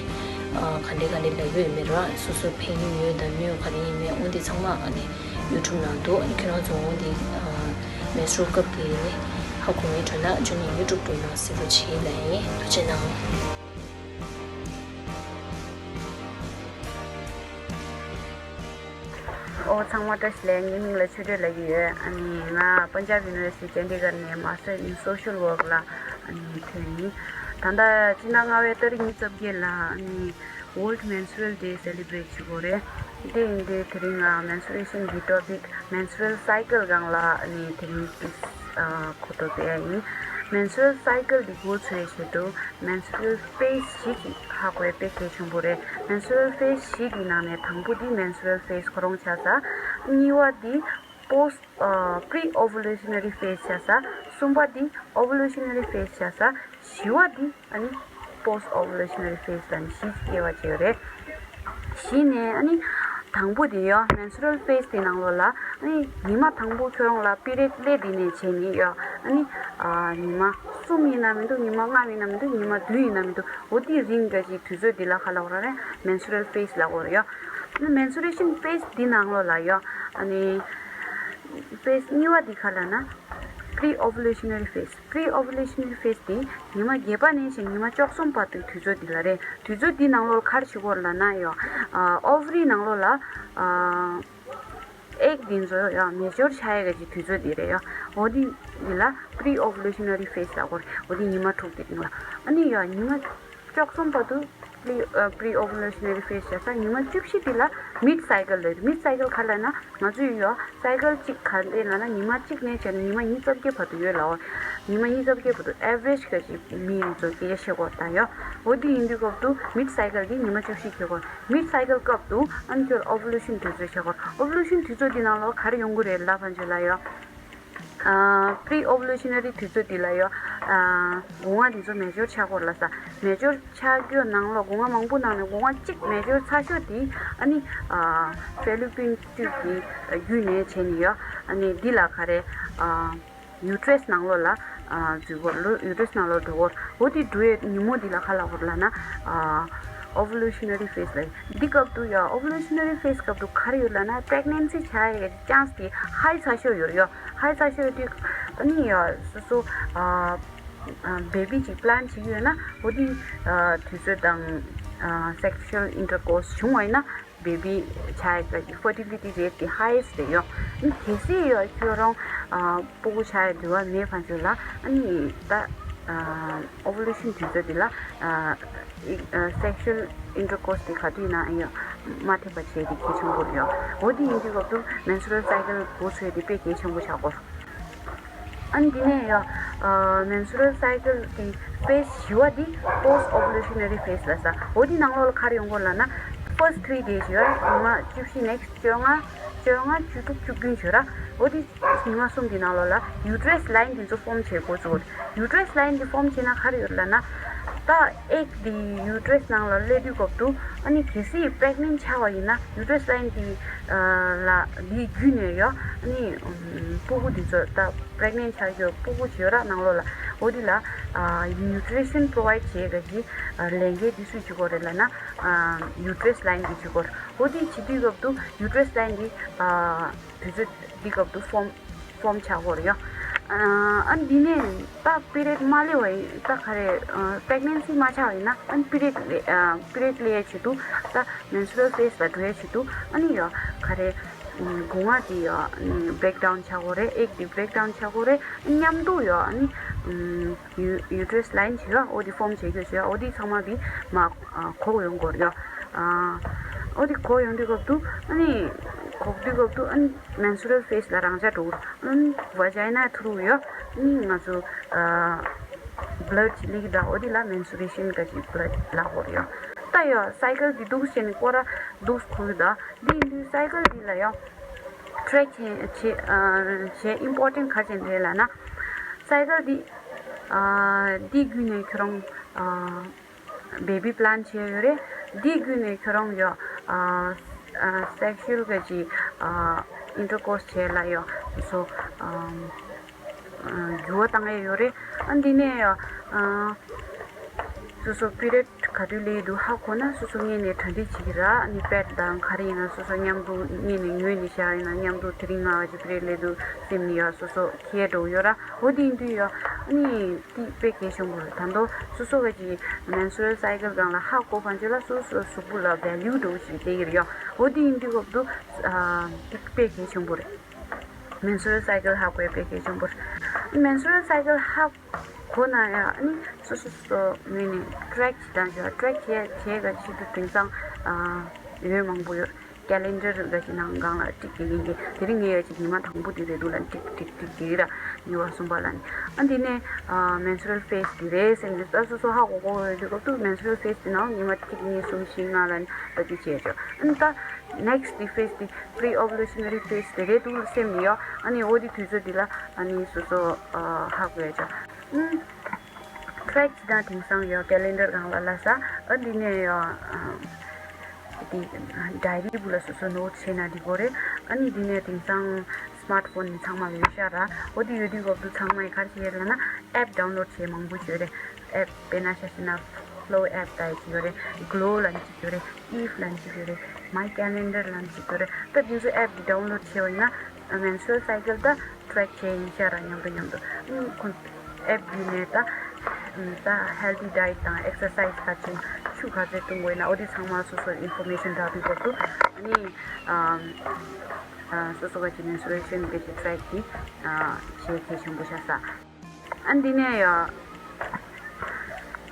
ཨ་ག་འདྲ་ག་འདྲ་ལབ་ཡོད་མེད་ར། སོ་སོ་ཕན་གྱི་ཡོད་དང་མེད་ག་རེ་ཡིན་མིན་འོ་དེ་ཚང་མ་ཨ་ནི་ཡུ་ཊུབ་ནང་འདུག་ཨ་ནི་ཁྱེད་རང་ཚོ་འོ་དེ་ཨ་མེན་སི་ཊུ་རལ་ཀབ་དེ་ནི་ཧ་གོ་མེད་འགྲོ་ན་ཅུང་ནི་ཡུ་ཊུབ་འགྲོ་ན་གཟིགས་རོགས་བྱེད་ལབ་ཡིན། ཐུགས་རྗེ་གནང་། ཨོ་ཚང་མ་བཀྲ་ཤིས་བདེ་ལེགས། ངའི་མིང་ལ་ཆོས་སྒྲོན་ལབ་ཀྱི་ཡོད། ཨ་ནི་ང་པན་ཇབ་ཡུ་ནི་ཝར་སི་ཊི་ཅན་ཌི་གྷར་ནས་Master in Social Work ལ་ཨ་ནི་ཐོན་ཡིན། ད་ལྟ་སྤྱི་ཟླ་ལྔ་པའི་ཏ་རིག་ཉི་ཤུ་རྩ་བརྒྱད་ལ་ཨ་ནི་World Menstrual Day celebrate བྱེད་དགོས་རེད། དེ་ཡིན་དུས་དེ་རིང་ང་menstruation གི་topic menstrual cycle སྒང་ལ་ཨ་ནི་དེ་རིང་ཨ་གོ་རྟོགས་སྤེལ་ཡ་ཡིན། Menstrual cycle འདི་གོ་ཚོད་ཆེད་དུ་menstrual phase བཞི་ཅིག་ཧ་གོ་ཡ་དཔེ་གལ་ཆེན་པོ་རེད། Menstrual phase བཞི་འདི་ནང་ནས་དང་པོ་འདི་menstrual phase ཁོ་རང་ཆགས་ས། གཉིས་པ་འདི་post ཨ་pre-ovulationary phase ཆགས་ས། གསུམ་པ་འདི་ovulationary phase ཆགས་ས། བཞི་པ་འདི་ཨ་ནི་post ovulationary phase ལ་ནི་བཞི་ཅིག་དབྱེ་བ་ཕྱེ་ཡོད་རེད། གཞི་ནས་ཨ་ནི་དང་པོ་དེ་ཡོད། menstrual phase དེ་ནང་ལོགས་ལ་ཨ་ནི་ཉི་མ་དང་པོ་ཁྱོད་རང་ལ་period སླེབས་དེ་ནས་བྱས་ནས་ཡོད། ཨ་ནི་ཨ་ཉི་མ་གསུམ་ཡིན་ན་མི་འདུག་ཉི་མ་ལྔ་ཡིན་ན་མི་འདུག་ཉི་མ་བདུན་ཡིན་ན་མི་འདུག་འོ་དེའི་རིང་འདྲ་ཅིག་དུས་ཚོད་འདི་ལ་ག་ལབ་དགོས་རེད། menstrual phase ལབ་དགོས་རེད་ཡོད། ཨ་ནི་menstruation phase འདི་ནང་ལོགས་ལ་ཡོད། ཨ་ནི་phase གཉིས་པ་འདི་ག་ལབ་ན་pre-ovulationary phase pre-ovulationary phase དེ་ཉི་མ་བརྒྱད་པ་ནས་བྱས་ཉི་མ་བཅུ་གསུམ་བར་དུ་དུས་ཚོད་འདི་ལ་རེད། དུས་ཚོད་འདི་ནང་ལོགས་ག་རེ་བྱེད་ཀྱི་ཡོད་ལབ་ན་ཡོ། ཨ་ovary ནང་ལོགས་ལ་ཨ་egg འདི་ཚོ་ཡོ་mature ཆགས་ཡས་ཀྱི་དུས་ཚོད་འདི་རེད་ཡོ། འོ་འདི་འདི་ལ་pre-ovulationary phase ལབ་ཀྱི་ཡོད་རེད། འོ་འདི་ཉི་མ་དྲུག་འདི་རིང་ལ་ཨ་ནི་ཡོ་ཉི་མ་བཅུ་གསུམ་བར་དུ་pre ཨ་pre-ovulationary phase བྱས་ཙང་ཉི་མ་བཅུ་བཞི་འདི་ལ་mid cycle ལབ་རེད། mid cycle ག་ལབ་ན་ང་ཚོས་ཡོ་cycle གཅིག་ག་འདྲ་ལབ་ན་ཉི་མ་གཅིག་ནས་བྱས་ནས་ཉི་མ་ཉི་ཤུ་རྩ་བརྒྱད་བར་དུ་ཡོད་ལབ་ཡོ། ཉི་མ་ཉི་ཤུ་རྩ་བརྒྱད་བར་དུ་average ག་ཅིག་མི་ཡོངས་རྫོགས་སྐད་ཆ་བཤད་དགོས་ད་ཡོ། འོ་དེ་ཡིན་དུས་སྐབས་དུ་mid cycle འདི་ཉི་མ་བཅུ་བཞི་འཁེལ་དགོས། mid cycle སྐབས་དུ་ཨ་ནི་ཁྱོད་ovulation དུས་ཚོད་བྱེད་དགོས། ovulation དུས་ཚོད་འདི་ནང་ལོགས་ག་རེ་ཡོང་གི་རེད་ལབ་ཕན་ཆད་ལ་ཡོ། ཨ་pre-ovulationary དུས་ཚོད་འདི་ལ་ཡོ། ཨ་སྒོ་ང་འདི་ཚོ་mature ཆགས་ཀྱི་ཡོད་ལབ་ས། mature ཆགས་རྒྱུ་ནང་ལོགས་སྒོ་ང་མང་པོ་ནང་ནས་སྒོ་ང་གཅིག་mature ཚར་ཤོས་དེ་ཨ་ནི་ཨ་fallopian tube གི་བརྒྱུད་ནས་བྱས་ནས་ཡོ། ཨ་ནི་འདི་ལ་ག་རེ་ཨ་uterus ནང་ལོགས་ལ་ཨ་འཛུལ་གྱི་ཡོད། uterus ནང་ལོགས་འགྲོ་གྱི་ཡོད། འོ་དེ་འགྲོ་ཡས་ཉིན་མོ་འདི་ལ་ག་ལབ་དགོས་ལབ་ན་ཨ་ovulationary phase ལབ། འདི་སྐབས་དུ་ཡ་ovulationary phase སྐབས་དུ་ག་རེ་ཡོད་ལབ་ན་pregnancy ཆགས་ཡས་chance དེ་high ཚ་ཤོས་ཡོད་རེད་ཡ། high ཚ་ཤོས་དེ་ཨ་ནི་ཡ་སོ་སོ་ཨ་ཨ་baby ཅིག་plan བྱེད་ཀྱི་ཡོད་ན་འོ་དེ་ཨ་དུས་ཚོད་དང་ཨ་sexual intercourse བྱུང་བ་ཡིན་ན་ བེ་བི་ཆགས་ཡག་གི་ཕར་ཊི་ལི་ཊི་རེཊ་དེ་ཧའེ་ཡེ་སི་ཊི་རེད་ཡོད། ཨ་ནི་གལ་སྲིད་ཡོད་ཁྱོད་རང་ཨ་སྤུ་གུ་ཆགས་ཡག་འདོད་པ་མེད་ཕན་ཚུན་ལ། ཨ་ནི་ད་ཨ་ཨོ་ཝུ་ལེ་ཤན་དུས་ཚོད་དེ་ལ་ཨ་ཨི་ཨ་སེག་ཤུ་ཨལ་ཨིན་ཊར་ཀོར་སི་དེ་ག་དུས་ཡིན་ན་ཡང་མ་ཐེབས་པ་བྱས་དེ་གལ་ཆེན་པོ་རེད་ཡོད། འོ་དེ་ཡིན་དུས་སྐབས་དུས་མེན་སི་ཊུ་རལ་སའི་ཀལ་འགོ་ཚུགས་ཡག་དེ་དཔེ་གལ་ཆེན་པོ་ཆགས་ཀྱི་ཡོད། ཨ་ནི་འདི་ནས་ཡང་ཨ་མེན་སི་ཊུ་རལ་སའི་ཀལ་གྱི་ཕེ་སི་བཞི་པ་འདི་པོ་སི་ཊི་ཨོ་ཝུ་ལེ་ཤ་ན་རི་ཕེ་སི་ལབ་ས། འོ་འདི་ནང་ལོགས་ལ་ག་རེ་ཡོང་གི་ཡོད་ལབ་ན། ཕར་སི་ཊི་ཐི་རི་ཌེ་ཡི་ཡོད། ཉི་མ་བཅུ་བཞི། ནེག་སི་ཊི་བཅོ་ལྔ། བཅོ་ལྔ། བཅུ་དྲུག། བཅུ་བདུན་བྱོས་ར། འོ་འདི་ཉི་མ་གསུམ་གྱི་ནང་ལོགས་ལ་ཡུ་ཊེ་རས་ལའིན་འདི་ཚོ་ཕོམ་བྱེད་འགོ་བཙུགས། ཡུ་ཊེ་རས་ལའིན་འདི་ཕོམ་བྱེད་ན་ག་རེ་ཡོད་ལབ་ན། ད་ཨེག་འདི་ཡུ་ཊེ་རས་ནང་ལ་སླེབས་དུས་སྐབས་དུས་ཨ་ནི་གལ་སྲིད་པྲེག་ནེན་ཊི་ཆགས་པ་ཡིན་ན་ཡུ་ཊེ་རས་ལའིན་འདི་ལ་འདི་བརྒྱུད་ནས་ཡོད། ཨ་ནི་སྤུ་གུ་འདི་ཚོ་ད་པྲེག་ནེན་ཊི་ཆགས་ཡོད་སྤུ་གུ་ཡོད་ར་ནང་ལོགས་ལ། འོ་འདི་ལ་ནིའུ་ཊི་རི་ཤན་པོ་རོ་བའིཌ་བྱེད་ག་གི་ལས་འགན་འདི་སུས་བྱེད་དགོས་རེད་ལབ་ན་ཡུ་ཊེ་རས་ལའིན་འདི་བྱེད་དགོས་རེད། འོ་འདི་བྱེད་དུས་སྐབས་དུས་ཡུ་ཊེ་རས་ལའིན་འདི་དུས་ཚོད་འདི་སྐབས་དུས་ཕོམ་ཕོམ་ཆགས་ཀྱི་ཡོད་རེད་ཡ། ཨ་འདི་ནས་ད་པི་རི་ཡོཌ་མ་སླེབས་པ་ཡིན་ད་ག་རེ་པྲེག་ནེན་སི་མ་ཆགས་པ་ཡིན་ན་ཨ་པི་རི་ཡོཌ་པི་རི་ཡོཌ་སླེབས་ཡ་ཆེད་དུ་ད་མེན་སི་ཊུ་རལ་ཕེ་སི་ལ་འགྲོ་ཡ་ཆེད་དུ་ཨ་ནི་ཡ་ག་རེ་སྒོ་ང་དེ་ཡ་བྷེག་ཌའུན་ཆགས་ཀྱི་རེད། ཨེག་དེ་བྷེག་ཌའུན་ཆགས་ཀྱི་རེད། མཉམ་དུ་ཡ་ཨ་ནི་ཡུ་ཡུ་ཊེ་རས་ལའིན་བྱེད་ཡ་འོ་དེ་ཕོམ་བྱེད་དགོས་བྱེད་ཡ་འོ་དེ་ཚང་མ་དེ་མ་གོ་ཡོང་གི་ཡོད་རེད་ཡ། འོ་དེ་གོ་ཡོང་དུས་སྐབས་དུས་ཨ་ནི་གོ་དུས་སྐབས་དུས་ཨ་ནི་མེན་སི་ཊུ་རལ་ཕེ་སི་ལ་རང་འཇགས་འགྲོ་གི་རེད། ཨ་ནི་ཝ་ཇའི་ན་ཐུ་རུ་ཡོད། ཨ་ནི་ང་ཚོ་བྷི་ལཌ་ཅིག་སླེབས་ཀྱི་འདུག་འོ་དེ་ལ་མེན་སི་ཊུ་རེ་ཤན་ག་ཅིག་བྷི་ལཌ་ལབ་ཀྱི་ཡོད་རེད་ཡ། ད་ཡ་སའི་ཀལ་འདི་འདུག་བྱས་ནས་སྐོར་ར་འདུག་ཁུར་གྱི་འདུག་འདི་ཡིན་དུས་སའི་ཀལ་འདི་ལ་ཡ་ཊེག་བྱེད་བྱེད་བྱེད་ཨིམ་པོར་ཊེན་ཊི་ག་རེ་བྱས་ནས་རེད་ལབ་ན། སའི་ཀལ་འདི་འདི་བརྒྱུད་ནས་ཁྱོད་རང་བེ་བི་པི་ལན་བྱས་ཡོད་རེད། འདི་བརྒྱུད་ནས་ཁྱོད་རང་ཡ་སེག་ཤུ་ཨལ་ག་ཅིག་ཨིན་ཊར་ཀོར་སི་བྱས་ལ་ཡ་སོ་སོ་འགྱུར་བ་བཏང་ཡས་ཡོད་རེད། ཨ་འདི་ནས་ཡ་སོ་སོ་པི་རི་ཡོཌ་ག་དུས་སླེབས་འདུག་ཧ་གོ་ན་སོ་སོ་སྔོན་ནས་གྲ་སྒྲིག་བྱེད་ཀྱི་ར། ཨ་ནི་པེཌ་དང་ག་རེ་ཡིན་ན་སོ་སོ་མཉམ་དུ་སྔོན་ནས་ཉོས་ནས་བཞག་ཡིན་ན་མཉམ་དུ་དེ་རིང་ང་ག་ཅིག་པི་རི་ཡོཌ་སླེབས་འདུག་སེམས་ནས་ཡ་སོ་སོ་ཁྱེར་འགྲོ་གི་ཡོད་ར། འོ་དེ་ཡིན་དུས་ཡ་ཨ་ནི་དེ་དཔེ་གལ་ཆེན་པོ་རེད། ད་དུང་སོ་སོ་ག་ཅིག་མེན་སི་ཊུ་རལ་སའི་ཀལ་སྒང་ལ་ཧ་གོ་བ་ཅིག་ལ་སོ་སོ་གཟུགས་པོ་ལ་ཝེ་ལིའུ་འདྲ་བོ་ཞིག་སླེབས་ཀྱི་རེད་ཡ། འོ་དེ་ཡིན་དུས་སྐབས་དུས་དེ་དཔེ་གལ་ཆེན་པོ་རེད། མེན་སི་ཊུ་རལ་སའི་ཀལ་ཧ་གོ་ཡ་དཔེ་གལ་ཆེན་པོ་རེད། མེན་སི་ཊུ་རལ་སའི་ཀལ་ཧ་གོ་ན་ཡང་ཨ་ནི་སོ་སོ་སོ་ངོས་ནས་ཊེག་བྱེད་སྟངས་བྱས་པ། ཊེག་བྱས་བྱས་ག་ཅིག་ཏུ་དེང་སང་ཡུལ་མང་པོ་ཡོད། ཀེ་ལེན་ཌར་ག་ཅིག་ནང་སྒང་ལ་ཊིག་བྱེད་ཀྱིན་གྱི་དེ་རིང་ངས་ཡ་ཅིག་ཉི་མ་དང་པོ་དེ་རེད་འདུག་ལ་ཊིག་ཊིག་ཊིག་དེ་ར་གཉིས་པ་གསུམ་པ་ལ་ནི་ཨ་འདི་ནས་མེན་སི་ཊུ་རལ་ཕེ་སི་དེ་རེད་ཟེར་ནས་ད་སོ་སོ་ཧ་གོ་གོ་ཡོད་དུས་སྐབས་དུས་མེན་སི་ཊུ་རལ་ཕེ་སི་དེ་ནང་ཉི་མ་ཊིག་གཉིས་གསུམ་བཞི་ལྔ་ལ་ནི་ད་དེ་བྱས་ཆོག་ཨ་ནི་ད་ནེག་སི་ཊི་ཕེ་སི་དེ་པི་རི་ཨོ་ཝུ་ལེ་ཤ་ན་རི་ཕེ་སི་དེ་རེད་འདུག་སེམས་ནས་ཡོད། ཨ་ནི་འོ་དེ་དུས་ཚོད་དེ་ལ་ཨ་ནི་སོ་སོ་ཧ་གོ་ཡ་ཆོག་ཨ་ཊེག་བྱེད་སྟངས་དེང་སང་ཡོད་ཀེ་ལེན་ཌར་སྒང་ལ་ལབ་ས། ཨ་འདི་ནས་ཡོད་དེ་ཌའི་རི་བུ་ལ་སོ་སོ་ནོ་ཊི་བྱས་ན་འགྲིག་གི་རེད། ཨ་ནི་འདི་ནས་དེང་སང་སི་མཱར་ཊི་ཕོན་ནི་ཚང་མ་ལ་ཡོད་ཤག་ར། འོ་དེ་ཡོད་དུས་སྐབས་དུས་ཚང་མས་ག་རེ་བྱེད་ཡོད་ལབ་ན་ཨེབ་ཌའུན་ལོཌ་བྱེད་མང་པོ་ཞིག་ཡོད་རེད། ཨེབ་དཔེར་ན་ཆ་བཞག་ན་ཕོ་ལོ་ཨེབ་ལབ་ཅིག་ཡོད་རེད། གྷི་ལོ་ལབ་ཅིག་ཡོད་རེད། ཨིབ་ལབ་ཅིག་ཡོད་རེད། མའི་ཀེ་ལེན་ཌར་ལབ་ཅིག་ཡོད་རེད། ད་དེ་ཚོ་ཨེབ་དེ་ཌའུན་ལོཌ་བྱས་པ་ཡིན་ན་མེན་སི་ཊུ་རལ་སའི་ཀལ་ད་ཊེག་བྱས་ཡིན་ཤག་ར། མཉམ་དུ་མཉམ་དུ་ཨ་ཁོང་ཨེབ་བརྒྱུད་ནས་ད་ད་ཧེལ་ཐི་ཌའེཊ་དང་ཨེག་སར་སའིཛ་ག་ཅིག་ཆུ་ག་ཚོད་བཏུང་དགོས་ཡིན་ན་འོ་དེ་ཚང་མ་སོ་སོ་ཨིན་ཕོར་མེ་ཤན་རག་དུས་སྐབས་དུས་ཨ་ནི་ཨ་སོ་སོ་ག་ཅིག་མེན་སི་ཊུ་རེ་ཤན་ག་ཅིག་ཊེག་དེ་བྱེད་གལ་ཆེན་པོ་ཆགས་ས། ཨ་འདི་ནས་ཡ།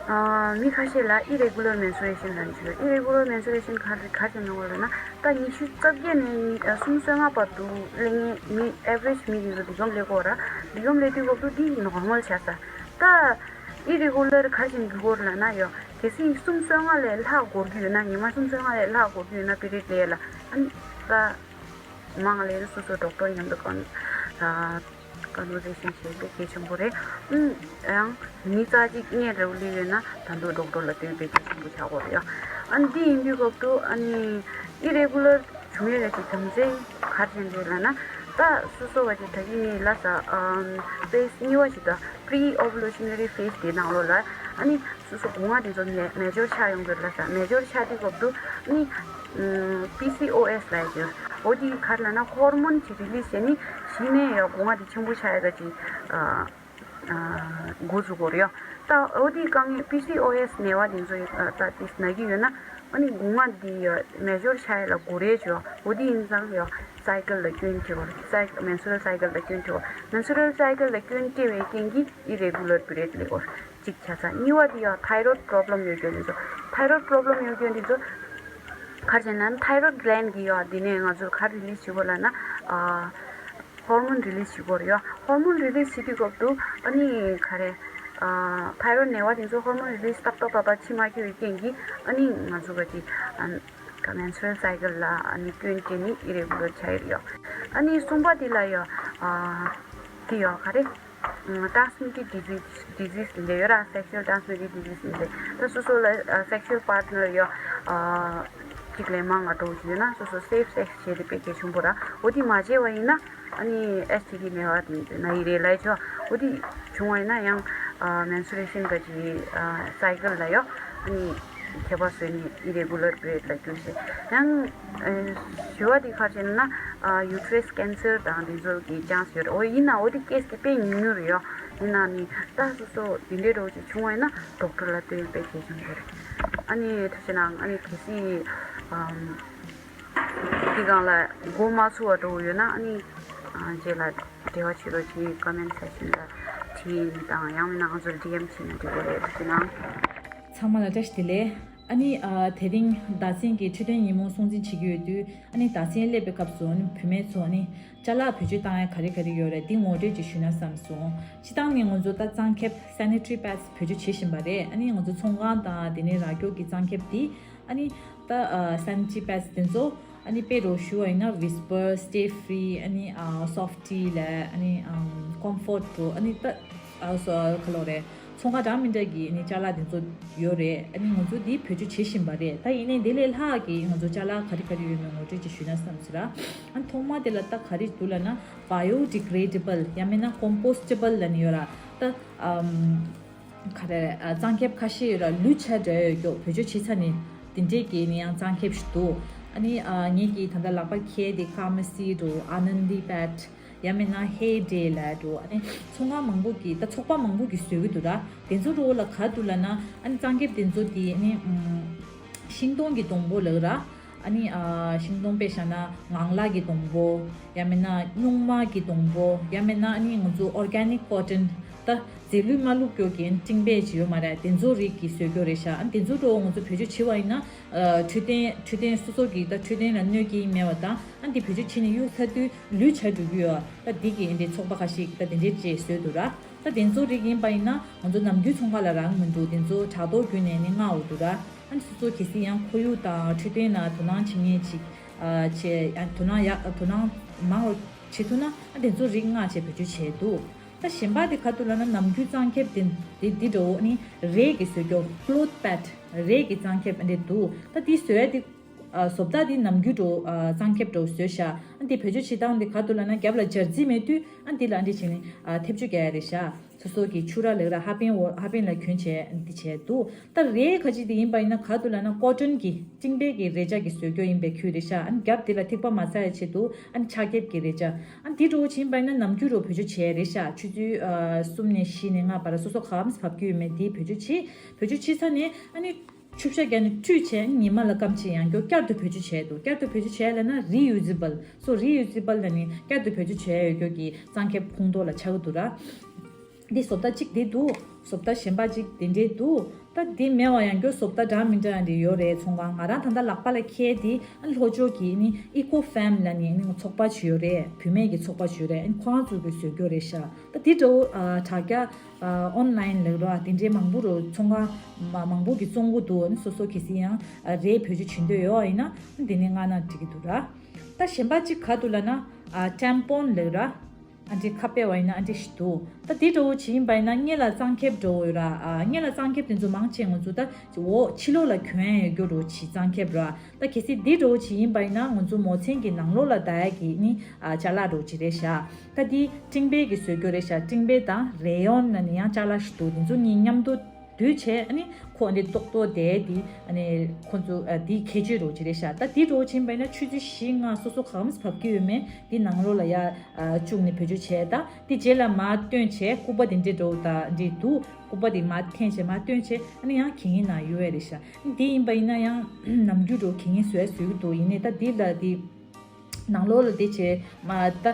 ཨ་མི་ཁ་ཤས་ལ་ཨི་རེ་གུ་ལར་མེན་སི་ཊུ་རེ་ཤན་ལབ་ཀྱི་ཡོད། ཨི་རེ་གུ་ལར་མེན་སི་ཊུ་རེ་ཤན་ག་རེ་ག་རེ་ཡིན་ནོ་ལབ་ན། ད་ཉི་ཤུ་རྩ་བརྒྱད་ནས་ཉི་ཨ་སུམ་ཅུ་སོ་ལྔ་བར་དུ་སླེབས་མཁན་མི་ཨེ་ཝ་རེཇ་མི་དེ་ཚོ་འདི་གོམས་སླེབས་ཀྱི་ཡོད་ར། འདི་གོམས་སླེབས་དུས་སྐབས་དུས་འདི་ནོར་མལ་ཆགས་ས། ད་ཨི་རེ་གུ་ལར་ག་རེ་ཡིན་དགོས་ལབ་ན་ཡ། གལ་སྲིད་སུམ་ཅུ་སོ་ལྔ་ལས་ལྷག་འགོར་གྱི་ཡོད་ན། ཉི་མ་སུམ་ཅུ་སོ་ལྔ་ལས་ལྷག་འགོར་གྱི་ཡོད་ན་པི་རི་ཡོཌ་སླེབས་ལ། ཨ་ནི་ད། མང་ལས་སོ་སོ་ཌོག་ཊར་མཉམ་དུ་ཀོན་ཨ་ཀོན་ཝར་སེ་ཤན་བྱེད་དཔེ་གལ་ཆེན་པོ་རེད། ཨུམ། ཡང་མི་རྩ་གཅིག་གཉིས་རེ་བ་སླེབས་ཡོད་ན་ད་དུང་ཌོག་ཊར་ལ་སྟོན་དཔེ་གལ་ཆེན་པོ་ཆགས་ཀྱི་ཡོད་རེད་ཡ། ཨ་འདི་ཡིན་དུས་སྐབས་དུས་ཨ་ནི་ཨི་རེ་གུ་ལར་བྱུང་ཡས་ཀྱི་རྒྱུ་མཚན་ག་རེ་ཡིན་རེད་ལབ་ན། ད་སོ་སོ་བ་ཅིག་ད་གིན་ངས་ལབ་ས་ཨམ་ཕེ་སི་གཉིས་པ་ཞིག་ད་པི་རི་ཨོ་ཝུ་ལེ་ཤ་ན་རི་ཕེ་སི་དེ་ནང་ལོགས་ལ་ཨ་ནི་སོ་སོ་སྒོ་ང་དེ་ཚོ་མེ་མེ་ཅོར་ཆགས་ཡོང་གི་རེད་ལབ་ས། མེ་ཅོར་ཆགས་དུས་སྐབས་དུས་ཨ་ནི་ཨམ་པི་སི་ཨོ་ཨེས་ལབ་ཡ་ཅིག་འོ་དེ་ག་རེ་ལབ་ན་ཧོར་མོན་གྱི་རི་ལིས་བྱས་ནས་གཞི་ནས་ཡང་སྒོ་ང་དེ་ཆེན་པོ་ཆགས་ཡ་ག་ཅིག་ཨ་ཨ་འགོ་འཛུགས་ཀྱི་ཡོད་རེད་ཡ། ད་འོ་དེ་དཀའ་ངལ་པི་སི་ཨོ་ཨེས་ནད་པ་དེ་ཚོ་ཡི་ཨ་ད་དེ་ན་གི་ཡོད་ན། ཨ་ནི་སྒོ་ང་འདི་ཡོད་མེ་ཇོར་ཆ་ཡ་ལ་དགོས་རེད་ཅོ། འོ་དེ་ཡིན་ཙང་ཡོད་སའི་ཀལ་ལ་སྐྱོན་ཅིག་ཡོད། སའི་མེན་སི་ཊུ་རལ་སའི་ཀལ་ལ་སྐྱོན་ཅིག་ཡོད། མེན་སི་ཊུ་རལ་སའི་ཀལ་ལ་སྐྱོན་ཅིག་བའི་རྐྱེན་གྱིས་ཨི་རེ་གུ་ལར་པི་རི་ཡོ་ཌི་ལེ་གོ་གཅིག་ཆ་ཚང་། གཉིས་པ་དེ་ཡོད་ཐའི་རོ་ཌི་པོ་རོབ་ལེམ་ཡོད་རྒྱུ་འདི་ཚོ། ཐའི་རོ་ཌི་པོ་རོབ་ལེམ་ཡོད་རྒྱུ་འདི་ཚོ་ག་རེ་ཟེར་ན་ཐའི་རོ་ཌི་གི་ལན་གྱིས་ཡོད་འདི་ནས་ང་ཚོར་ག་རེ་རི་ལི་སི་བྱེད་དགོས་ལབ་ན། ཨ། ཧོར་མོན་རི་ལི་སི་བྱེད་དགོས་རེད་ཡ། ཧོར་མོན་རི་ལི་སི་བྱེད་དུས་སྐབས་དུ་ཨ་ནི་ག་རེ། ཨ། ཐའི་རོ་ཌི་ནད་པ་དེ་ཚོ་ཧོར་མོན་རི་ལི་སི་ཏག་ཏག་ཏག་ཏག་བྱེད་མ་ཤེས་པའི་རྐྱེན་གྱིས་ཨ་ནི་ང་ཚོ་ག་ཅི། ཨ། མེན་སི་ཊུ་རལ་སའི་ཀལ་ལ་ཨ་ནི་སྐྱོན་སྐྱེས་ནི་ཨི་རེ་གུ་ལར་ཆགས་ཡོད་རེད་ཡ། ཨ་ནི་གསུམ་པ་དེ་ལ་ཡ། ཨ། དེ་ཡ་ག་རེ། ཊ་རན་སི་མི་ཊེཌ་ཌི་ཟིས་ཌི་ཟིས་དེ་འདྲ་ཡོད་ར། སེག་ཤུ་ཨལ་ཊ་རན་སི་མི་ཊེཌ་ཌི་ཟིས་དེ་འདྲ། ད་སོ་སོ་ལ་སེག་ཤུ་ཨལ་པར་ཊི་ནར་ཡ། ཨ། གཅིག་ལས་མང་ང་འགྲོ་གི་ཡོད་ན་སོ་སོ་སེབ་སེག་སི་བྱས་ཏེ་དཔེ་གལ་ཆེན་པོ་ར། འོ་དེ་མ་བྱས་པ་ཡིན་ན་ཨ་ནི་ཨེས་ཊི་ཌི་ནད་པ་དེ་ན་ཡི་རེད་ལབ་ཆོག་འོ་དེ་བྱུང་བ་ཡིན་ན་ཡང་ཨ་མེན་སི་ཊུ་རེ་ཤན་ག་ཅི་ཨ་སའི་ཀལ་ལ་ཡ་ཨ་ནི་ཁྱད་པར་བཟོས་ནས་ཨི་རེ་གུ་ལར་པི་རི་ཡོ་ཌི་ལ་འགྱུར་ཞིང་། ཡང་ཨ་བཞི་པ་དེ་ག་ཅི་ཡིན་ན་ཨ་ཡུ་ཊེ་རས་ཀེན་སར་དང་དེ་ཚོ་གི་ཅན་སི་ཡོད་རེད། འོ་ཡིན་ན་འོ་དེ་ཀེ་སི་དེ་དཔེ་ཉུང་ཉུང་རེད་ཡ། ཡིན་ན་ནི་ད་སོ་སོ་དེ་འདྲའི་འདྲ་བོ་ཅིག་བྱུང་བ་ཡིན་ན་ཌོག་ཊར་ལ་སྟོན་དཔེ་གལ་ཆེན་པོ་རེད། ཨ་ནི་ཐུགས་རྗེ་གནང་། ཨ་ནི་གལ་སྲིད་ཨམ། དེ་སྒང་ལ་མགོ་མ་ཚོས་པ་འདྲ་བོ་ཡོད་ན་ཨ་ནི་ཨ་རྗེས་ལ་འབྲེལ་བ་བྱེད་རོགས་གྱིས། ཀོ་མེན་ཊི་སེག་ཤན་ལ་བྲིས་དང་ཡང་མིན་ན་ང་ཚོར་ཌི་ཨེམ་བྱས་ན་འགྲིག་གི་རེད། ཐུགས་རྗེ་གནང་། ཚང་མ་ལ་བཀྲ་ཤིས་བདེ་ལེགས། ཨ་ནི་ཨ་དེ་རིང་ཟླ་མཚན་གྱི་འཕྲོད་བསྟེན་ཉིན་མོ་སྲུང་བརྩི་བྱེད་ཀྱི་ཡོད་དུས་ཨ་ནི་ཟླ་མཚན་སླེབས་པའི་སྐབས་སུ་ཨ་ནི་བུད་མེད་ཚོ་ཨ་ནི་ཅ་ལག་བེད་སྤྱོད་བཏང་ཡ་ག་རེ་ག་རེ་ཡོད་རེད། འདི་ངོ་སྤྲོད་ཅིག་ཞུས་ན་བསམ་སོང་། སྤྱིར་བཏང་ནས་ང་ཚོ་ད་གཙང་ཁེབས་སེ་ནི་ཊ་རི་པེཌ་སི་བེད་སྤྱོད་བྱེད་བཞིན་པ་རེད། ཨ་ནི་ང་ཚོ་ཚོང་ཁང་དང་དེ་ནས་ར་སྐྱོར་གྱི་གཙང་ཁེབས་འདི་ཨ་ནི་ད་ཨ་སེ་ནི་ཊ་རི་པེཌ་སི་དེ་ཚོ་ཨ་ནི་དཔེ་རུ་ཞུ་བ་ཡིན་ན་ཝིས་པར་སི་ཊེ་ཕི་རི་ཨ་ནི་ཨ་སོ་ཕི་ཊི་ལ་ཨ་ནི་ཨམ་ཀོམ་ཕོར་ཊི་ཨ་ནི་ད་ཨ་སོ་ག་ལོ་རེད། ཚོང་ཁང་འདྲ་མི་འདྲ་གི་ཨ་ནི་ཅ་ལག་དེ་ཚོ་ཡོད་རེད། ཨ་ནི་ང་ཚོ་འདི་བེད་སྤྱོད་བྱེད་བཞིན་པ་རེད། ད་ཡིན་ནའི་དེ་ལས་ལྷག་གི་ང་ཚོ་ཅ་ལག་ག་རེ་ག་རེ་ཡོད་མེད་ངོ་སྤྲོད་ཅིག་ཞུས་ན་བསམ་སོང་ར། ཨ་ཐོག་མ་དེ་ལ་ད་ག་རེ་འདུག་ལབ་ན་བ་ཡོ་ཌི་གི་རེ་ཌི་བལ་ཡང་མིན་ན་ཀོམ་པོ་སི་ཊེ་བལ་ལབ་ནི་ཡོད་ར། ད་ཨམ་ག་རེ་ཨ་གཙང་ཁེབས་ཁ་ཤས་ཡོད་ར། ལུད་ཆ་འདྲ་ཡོད་རྒྱུ་བེད་སྤྱོད་བྱེད་ས་ནི་དེ་འདྲས་ཀྱི་ནི་ཡང་གཙང་ཁེབས་ཤིག་འདུག་ཨ་ནི་ཨ་ངེད་ཀྱིས་ད་ལྟ་ལག་པ་འཁྱེར་དེ་ཕ་མ་སི་འགྲོ། ཨ་ནན་དི་པེཌ་ཡང་མིན་ན་ཧེ་ཌེ་ལ་འགྲོ། ཨ་ནི་ཚོང་ཁང་མང་པོ་གི་ད་ཚོགས་པ་མང་པོ་གི་བཟོ་གི་འདུག་ར། དེ་ཚོ་འགྲོ་ལ་ག་འདུག་ལབ་ན་ཨ་ནི་གཙང་ཁེབས་དེ་ཚོ་དེ་ཨ་ནི་ཨམ་ཤིང་སྡོང་གི་སྡོང་པོ་ལབ་ར། ཨ་ནི་ཨ་ཤིང་སྡོང་དཔེ་བཞག་ན་ངང་ལག་གི་སྡོང་པོ། ཡང་མིན་ན་སྨྱུག་མ་གི་སྡོང་པོ། ཡང་མིན་ན་ཨ་ནི་ང་ཚོ་ཨོར་གེ་ནིག་ཀོ་ཊོན། ད་རྫས་ལུད་མ་བླུགས་རྒྱུ་གི་ཊིང་པེ་ཅིག་ཡོད་མ་རེད། དེ་ཚོ་རིགས་ཀྱི་བཟོ་རྒྱུ་རེད་ཤག་ཨ་ནི་དེ་ཚོ་འགྲོ་ང་ཚོ་བེད་སྤྱོད་བྱེད་པ་ཡིན་ན་ཨ་འཕྲོད་བསྟེན་འཕྲོད་བསྟེན་སོ་སོ་གི་ད་འཕྲོད་བསྟེན་ལ་གནོད་ཀྱི་མེད་པ་དང་ཨ་ནི་དེ་བེད་སྤྱོད་བྱེད་ནས་གཡུག་ཚར་དུས་ལུད་ཆགས་འགྲོ་གི་ཡོད། ད་འདི་གི་འདི་ཚོགས་པ་ཁ་ཤས་ད་དེ་འདྲས་བྱས་བཟོས་འདུག་ར། ད་དེ་ཚོ་རིགས་ཡིན་པ་ཡིན་ན་ང་ཚོ་ནམ་རྒྱུན་ཚོང་ཁང་ལ་རག་མི་འདུག་དེ་ཚོ་དྲ་ཐོག་བརྒྱུད་ནས་ནི་མངགས་འོ་འདུག་ར། ཨ་ནི་སོ་སོ་གལ་སྲིད་ཡང་ཁོར་ཡུག་དང་འཕྲོད་བསྟེན་ལ་དོ་སྣང་བྱེད་མཁན་ཅིག་ཨ་བྱས་ཨ་དོ་སྣང་ཡག་དོ་སྣང་མང་རུ་བྱེད་ཐུབ་ན་ཨ་དེ་ཚོ་རིགས་མངགས་བྱས་བེད་སྤྱོད་བྱས་འདུག་ད་གཞན་པ་དེ་ག་ཐུབ་ལབ་ན་ནམ་རྒྱུན་གཙང་ཁེབས་དེ་དེ་འདི་འདྲ་བོ་ཨ་ནི་རས་ཀྱི་བཟོ་རྒྱུ་ཀློ་ཐི་པེཌ་རས་ཀྱི་གཙང་ཁེབས་ཨ་འདྲ་འདུག་ད་དེ་བཟོ་ཡ་དེ་ཨ་བཟོ་ལྟ་དེ་ནམ་རྒྱུན་འདྲ་བོ་ཨ་གཙང་ཁེབས་འདྲ་བོ་བཟོས་ཤག་ཨ་དེ་བེད་སྤྱོད་བྱེད་སྟངས་དེ་ག་ཐུབ་ལབ་ན་རྒྱབ་ལ་སྦྱར་རྩི་མེད་དུས་ཨ་འདི་ལ་ཨ་འདྲ་བྱས་ནས་ཨ་ཐེབས་ཆུ་རྒྱག་ཡ་རེད་ཤག་སོ་སོ་གི་ཕྱུ་ར་ལབ་ར་ཧ་པན་འོ་ཧ་པན་ལ་གྱོན་བྱས་འདི་བྱས་འདུག་ད་རས་ཁ་ཅིག་དེ་ཡིན་པ་ཡིན་ན་ག་འདུག་ལབ་ན་ཀོ་ཊོན་གྱི་ཊིང་པེ་གི་རས་ཆ་གི་བཟོ་རྒྱུ་ཡིན་པའི་ཁུལ་རེད་ཤག་ཨ་ནི་རྒྱབ་དེ་ལ་ཐིགས་པ་མ་ཚ་ཡ་ཆེད་དུ་ཨ་ནི་ཆ་ཁེབས་ཀྱི་རས་ཆ་ཨ་ནི་དེ་འདྲ་བོ་ཕྱིན་པ་ཡིན་ན་ནམ་རྒྱུན་རུ་བེད་སྤྱོད་བྱས་རེད་ཤག་ཆུ་ཚོད་ཨ་གསུམ་ནས་བཞི་ནས་ལྔ་བར་སོ་སོ་གམ་བབས་རྒྱུ་ཡོད་མེད་དེ་བེད་སྤྱོད་བྱེད་བེད་སྤྱོད་བྱེད་ས་ནས་ཨ་ནི་ཆུ་བཤལ་རྒྱག་ནས་བཀྲུས་བྱས་ཉི་མ་ལ་སྐམ་བྱས་ཡང་བསྐྱར་བསྐྱར་དུ་བེད་སྤྱོད་བྱས་འདུག་བསྐྱར་དུ་བེད་སྤྱོད་བྱས་ལབ་ན་རི་ཡུ་ཛི་བལ་སོ་རི་ཡུ་ཛི་བལ་ལབ་ནས་བསྐྱར་དུ་བེད་སྤྱོད་བྱས་ཡོད་རྒྱུ་གི་གཙང་ཁེབས་ཁོངས་གཏོགས་ལ་ཆགས་ཀྱི་འདུག་ར། འདི་བཟོ་ལྟ་གཅིག་འདི་འདུག་བཟོ་ལྟ་གཞན་པ་གཅིག་འདི་འདྲའི་འདུག་ད་འདི་མེད་པ་ཡང་སྐྱོ་བཟོ་ལྟ་འདྲ་མི་འདྲ་འདི་ཡོད་རེད། ཚོང་ཁང་ང་རང་ད་ལྟ་ལག་པ་ལ་འཁྱེར་འདི་ཨ་ལྷོ་ཕྱོགས་ཀྱི་ནི་ཨི་ཀོ་ཕེམ་ལ་ནི་ནི་ཚོགས་པ་ཅིག་ཡོད་རེད། བུད་མེད་ཀྱི་ཚོགས་པ་ཅིག་ཡོད་རེད། ཨ་ཁོ་རང་ཚོ་གི་བཟོ་རྒྱུ་རེད་ཤག་ད་འདི་འདྲ་བོ་ཨ་དྲ་རྒྱ་ཨ་ཨོན་ལ་ཡིན་ལབ་རོགས་ཨ་དེ་འདྲའི་མང་པོ་རུ་ཚོང་ཁང་མ་མང་པོ་གི་བཙོང་གི་འདུག་ཨ་ནི་སོ་སོ་གལ་སྲིད་ཡང་ཨ་རས་བེད་སྤྱོད་བྱེད་འདོད་ཡོད་ཨ་ཡིན་ན་ཨ་འདི་ནས་མངགས་ན་འགྲིག་གི་འདུག་ར། ད་གཞན་པ་གཅིག་ག་འདུག་ལབ་ན་ཨ་ཊེམ་པོན་ལབ་ར། ཨ་འདྲི་ཁ་དཔེ་བ་ཡིན་ན་ཨ་འདྲི་ཞིག་འདུག་ད་དེ་འདྲ་བོ་ཅིག་ཡིན་པ་ཡིན་ན་སྔོན་ལ་གཙང་ཁེབས་འདྲ་བོ་ཡོད་ར། ཨ་སྔོན་ལ་གཙང་ཁེབས་དེ་ཚོ་མང་ཆེ་ང་ཚོ་ད་འོག་ཕྱི་ལོགས་ལ་གྱོན་ཡ་ཡོད་རྒྱུ་འདྲ་བོ་ཅིག་གཙང་ཁེབས་ར། ད་གལ་སྲིད་དེ་འདྲ་བོ་ཅིག་ཡིན་པ་ཡིན་ན་ང་ཚོ་མོ་མཚན་གྱི་ནང་ལོགས་ལ་བརྡར་ཡ་གི་ནི་ཨ་ཅ་ལག་འདྲ་བོ་ཅིག་རེད་ཤག་ད་དེ་ཊིང་པེ་གི་བཟོ་རྒྱུ་རེད་ཤག་ཊིང་པེ་དང་རེ་ཡོན་ལ་ནི་ཡང་ཅ་ལག་ཞིག་འདུག་དེ་ཚོ་གཉིས་མཉམ་དུ་ དུས་བྱས་ཨ་ནི་ཁོ་འདི་ཏོག་ཏོག་དེ་འདི་ཨ་ནི་ཁོ་ཚོ་ཨ་འདི་ཁྱད་ཆོས་རོ་ཅི་རེད་ཤག་ད་འདི་རོ་ཕྱིན་པ་ཡིན་ན་ཆུ་ཚོད་བཞི་ལྔ་སོ་སོ་གང་མིས་བབས་ཀྱི་ཡོད་མེད་འདི་ནང་ལོགས་ལ་ཡ་ཨ་བཅུག་ནས་བེད་སྤྱོད་བྱས། ད་འདི་རྗེས་ལ་མར་བཏོན་བྱས་སྐུད་པ་འདི་འདྲས་རོ་ད་འདི་འདུག་སྐུད་པ་འདི་མར་འཐེན་བྱས་མར་བཏོན་བྱས་ཨ་ནི་ཡང་གད་སྙིགས་ནང་གཡུག་ཡ་རེད་ཤག་འདི་ཡིན་པ་ཡིན་ན་ཡང་ནམ་རྒྱུན་རོ་གད་སྙིགས་བཟོ་ཡ་བཟོ་གི་འདུག་ཡིན་ནའི་ད་འདི་ལ་འདི། ནང་ལོགས་ལ་དེ་བྱས་མ་ད་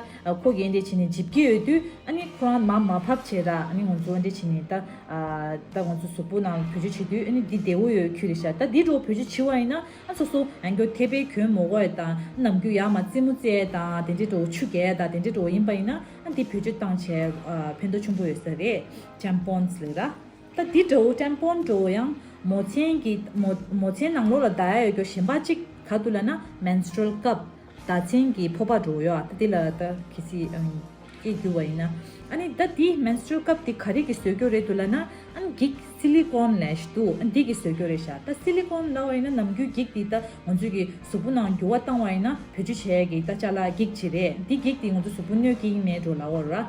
ཁོ་གིས་འདི་བྱས་ནས་འཇིབ་ཀྱི་ཡོད་དུས་ཨ་ནི་ཁོ་རང་མ་མ་ཕབ་བྱས་ར་ཨ་ནི་ང་ཚོ་འདི་བྱས་ནས་ད་ད་ང་ཚོ་གཟུགས་པོ་ནང་བེད་སྤྱོད་བྱེད་དུས་ཨ་ནི་འདི་བདེ་བོ་ཡོད་ཁྱུ་རེད་ཤག་ད་འདི་འདྲ་བོ་བེད་སྤྱོད་བྱེད་པ་ཡིན་ན་ཨ་སོ་སོ་ཡང་སྐྱར་ཐེ་པེ་གྱོན་མ་དགོས་ཡ་དང་ནམ་རྒྱུན་ཡར་མར་རྩེད་མོ་རྩེ་ཡ་དང་དེ་འདྲའི་འདྲ་བོ་ཆུ་རྒྱག་ཡ་དང་དེ་འདྲའི་འདྲ་བོ་ཡིན་པ་ཡིན་ན་ཨ་འདི་བེད་སྤྱོད་བཏང་བྱས་ཕན་ཐོགས་ཆེན་པོ་ཡོད་ས་རེད། ཊེམ་པོན་སི་ལབ་ར། ད་འདི་འདྲ་བོ་ཊེམ་པོན་འདྲ་བོ་ཡང་མོ་མཚན་གྱི་མོ་མོ་མཚན་ནང་ལོགས་ལ་བརྡར་ཡ་ཡོད་རྒྱུ་གཞན་པ་གཅིག་ག་འདུག་ལབ་ན་མེན་སི་ཊུ་རལ་ཀབ་ཟླ་མཚན་གྱི་ཕོར་པ་འདྲ་བོ་ཡོད་ཨ། ད་འདི་ལ་ད་གལ་སྲིད་ཨམ་སྐད་བསྒྱུར་བ་ཡིན་ན་ཨ་ནི་ད་འདི་མེན་སི་ཊུ་རལ་ཀབ་འདི་ག་རེ་གིས་བཟོས་རྒྱུ་རེད་འདུག་ལབ་ན་ཨ་ནི་འགྱིག་སི་ལི་ཀོན་ལབ་ཡ་ཞིག་འདུག་ཨ་འདི་གིས་བཟོས་རྒྱུ་རེད་ཤག་ད་སི་ལི་ཀོན་ལབ་པ་ཡིན་ན་ནམ་རྒྱུན་འགྱིག་འདི་ད་ང་ཚོས་ཀྱི་གཟུགས་པོ་ནང་འགྱུར་བ་བཏང་བ་ཡིན་ན་བེད་སྤྱོད་བྱེད་ཡ་གི་ད་ཅ་ལག་འགྱིག་ཅིག་རེད། འདི་འགྱིག་འདི་ང་ཚོ་གཟུགས་པོ་གནོད་ཀྱི་ཡིན་མེད་འདྲ་བོ་ལབ་ཡོད་ར།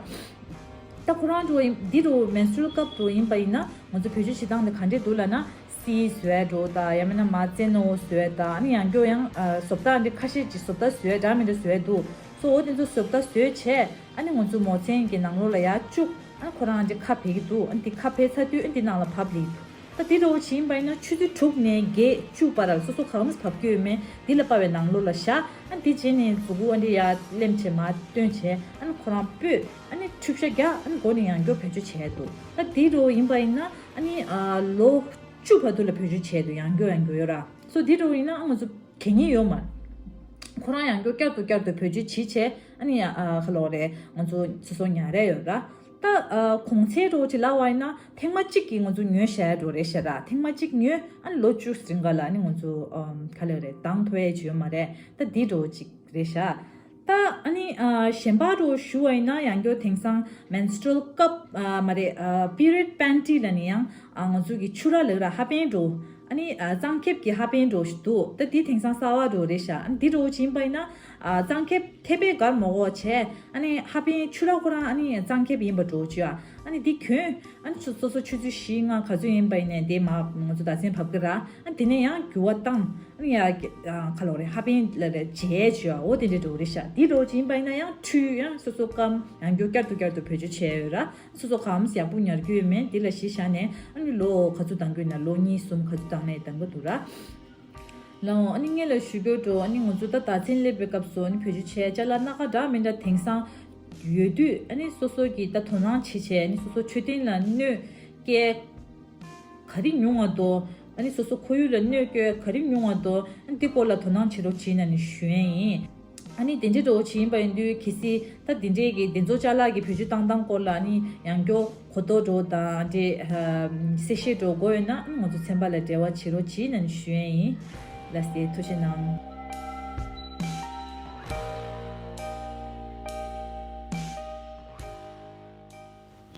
ད་ཁོ་རང་འདྲ་བོ་ཡིན་འདི་འདྲ་བོ་མེན་སི་ཊུ་རལ་ཀབ་འདྲ་བོ་ཡིན་པ་ཡིན་ན་ང་ཚོ་བེད་སྤྱོད་བྱེད་སྟངས་དེ་ག་འདྲས་འདུག་ལབ་ན་སིལ་བཟོ་ཡ་འདྲ་བོ་དང་ཡང་མིན་ན་མར་རྩེད་མོ་བཟོ་ཡ་དང་ཨ་ནི་ཡང་སྐྱར་ཡང་ཨ་བཟོ་ལྟ་འདི་ཁ་ཤས་ཀྱིས་བཟོ་ལྟ་བཟོ་ཡ་འདྲ་མི་འདྲ་བཟོ་ཡ་འདུག་སོ་འོ་དེ་ཚོ་བཟོ་ལྟ་བཟོས་བྱས་ཨ་ནི་ང་ཚོ་མོ་མཚན་གྱི་ནང་ལོགས་ལ་ཡར་བཅུག་ཨ་ནི་ཁོ་རང་འདི་ཁ་བབས་ཀྱི་འདུག་ཨ་ནི་འདི་ཁ་བབས་ཚར་དུས་ཨ་ནི་འདི་ནང་ལ་བབས་ལེ་འདུག་ད་འདི་འདྲ་བོ་བྱེད་ཡིན་པ་ཡིན་ན་ཆུ་ཚོད་དྲུག་ནས་བརྒྱད་བཅུ་བར་ལ་སོ་སོ་གང་མིས་བབས་ཀྱི་ཡོད་མེད་འདི་ལ་དཔག་པའི་ནང་ལོགས་ལ་བཞག་ཨ་འདི་བྱས་ནས་མཛུ་གུ་ཨ་འདི་ཡར་ལེམ་བྱས་མར་བཏོན་བྱས་ཨ་ནི་ཁོ་རང་སྤོས་ཨ་ནི་འཁྲུད་ཤ་རྒྱག་ཨ་ནི་མགོ་ནས་ཡང་སྐྱར་བེད་སྤྱོད་བྱས་འདུག་ད་འདི་འདྲ་བོ་ཡིན་པ་ཡིན་ན་ཨ་ནི་ལོ་བཅུ་བར་དུ་ལ་བེད་སྤྱོད་བྱས་འདུག་ཡང་སྐྱར་ཡང་སྐྱར་ཡོད་ར། སོ་འདི་འདྲ་བོ་ཡིན་ན་ཨ་ང་ཚོ་གད་སྙིགས་ཡོད་མ་རེད། ཁོ་རང་ཡང་སྐྱར་བསྐྱར་དུ་བསྐྱར་དུ་བེད་སྤྱོད་བྱེད་བྱས་ཨ་ནི་ཡ་ཨ་ཁ་ལོ་རེད་ང་ཚོ་སོ་སོ་ཉར་རེ་ཡོད་ར། ད་ཨ་གོང་ཚད་འདྲ་བོ་ཅིག་ལབ་པ་ཡིན་ན་ཐེངས་མ་གཅིག་གིས་ང་ཚོ་ཉོས་བཞག་ཡ་འདྲ་བོ་རེད་ཤག་ར། ཐེངས་མ་གཅིག་ཉོས་ཨ་ནི་ལོ་བཅུ་རིང་ག་ལ་ཨ་ནི་ང་ཚོ་ཨམ་ག་ལེ་རེད་འདང་ཐོབ་ཡ་ཅིག་ཡོད་མ་རེད། ད་འདི་འདྲ་བོ་ཅིག་རེད་ཤག་ད་ཨ་ནི་ཨ་གཞན་པ་འདྲ་བོ་ཞུ་བ་ཡིན་ན་ཡང་སྐྱར་དེང་སང་མེན་སི་ཊུ་རལ་ཀབ་ཨ་མ་རེད་ཨ་པི་རི་ཡོཌ་པེན་ཊི་ལབ་ནས་ཡང་ཨ་ང་ཚོ་གི་ཕྱུ་ར་ལབ་ར་ཧ་པན་འདྲ་བོ། ཨ་ནི་ཨ་གཙང་ཁེབས་ཀྱི་ཧ་པན་འདྲ་བོ་ཞིག་འདུག་ད་འདི་དེང་སང་གསར་བ་འདྲ་བོ་རེད་ཤག་ཨ་ནི་འདི་འདྲ་བོ་ཅིག་ཡིན་པ་ཡིན་ན་ཨ་གཙང་ཁེབས་ཐེ་པེ་གར་མ་དགོས་བྱས་ཨ་ནི་ཧ་པན་ཕྱུ་ར་ཁོ་རང་ཨ་ནི་གཙང་ཁེབས་ཡིན་པ་འདྲ་བོ་ཅིག་ཨ་ཨ་ནི་འདི་གྱོན་ཨ་ནི་ཆུ་སོ་སོ་ཆུ་ཚོད་བཞི་ལྔ་ག་ཚོད་ཡིན་པ་ཡིན་ནའི་དེ་མ་ང་ཚོ་ཟླ་མཚན་བབས་ཀྱི་ར། ཨ་ནི་དེ་ནས་ཡང་འགྱུར་བ་བཏང་ཨ་ནི་ཡ་ག་ལོ་རེད་ཧ་པན་ལ་རེད་བྱས་བྱས་འོ་དེ་འདྲ་འདྲ་བོ་རེད་ཤག་འདི་འདྲ་བོ་ཅིག་ཡིན་པ་ཡིན་ན་ཡང་འཁྲུད་ཡང་སོ་སོ་སྐམ་ཡང་སྐྱར་བསྐྱར་དུ་བསྐྱར་དུ་བེད་སྤྱོད་བྱས་ཡོད་ར། སོ་སོ་གམ་ཡག་པོ་ཉར་རྒྱུ་ཡོད་མེད་འདི་ལ་གཞི་བཞག་ནས་ཨ་ནི་ལོ་ག་ཚོད་འདང་རྒྱུ་ཡིན་ན་ལོ་གཉིས་གསུམ་ག་ཚོད་འདང་ནས་འདང་གི་འདུག་ར། ལའོ་ཨ་ནི་ངས་ལ་ཞུ་རྒྱུ་འགྲོ་ཨ་ནི་ང་ཚོ་ད་ཟླ་མཚན་སླེབས་པའི་སྐབས་སུ་ཨ་ནི་བེད་སྤྱོད་བྱས་ཅ་ལག་སྣ་ཁ་འདྲ་མི་འདྲ་དེང་སང་ཡོད་དུས་ཨ་ནི་སོ་སོ་གིས་ད་དོ་སྣང་བྱེད་བྱས་ཨ་ནི་སོ་སོ་མཆོད་རྟེན་ལ་སྣོད་སྐྱེལ། ག་རེ་ཉུང་བ་དོ། ཨ་ནི་སོ་སོ་ཁོར་ཡུག་ལ་གནོད་སྐྱོལ་ག་རེ་ཉུང་བ་དོ། ཨ་ནི་འདི་སྐོར་ལ་དོ་སྣང་བྱེད་རོགས་བྱེད་ན་ནི་ཞུ་ཡས་ཡིན། ཨ་ནི་དེ་འདྲའི་འགྲོ་བྱེད་ཡིན་པ་ཡིན་དུས་གལ་སྲིད་ད་འདི་འདྲའི་གི་འདི་ཚོ་ཅ་ལག་གི་བེད་སྤྱོད་བཏང་སྟངས་སྐོར་ལ་ཨ་ནི་ཡང་སྐྱར་གོ་རྟོགས་འགྲོ་དང་འདྲའི་གསལ་བཤད་འགྲོ་དགོས་ཡོད་ན་ཨ་ནི་ང་ཚོ་ཚན་པ་ལ་འབྲེལ་བ་བྱེད་རོགས་བྱེད་ན་ནི་ཞུ་ཡས་ཡིན། ལགས་སེ་ཐུགས་རྗེ་གནང་།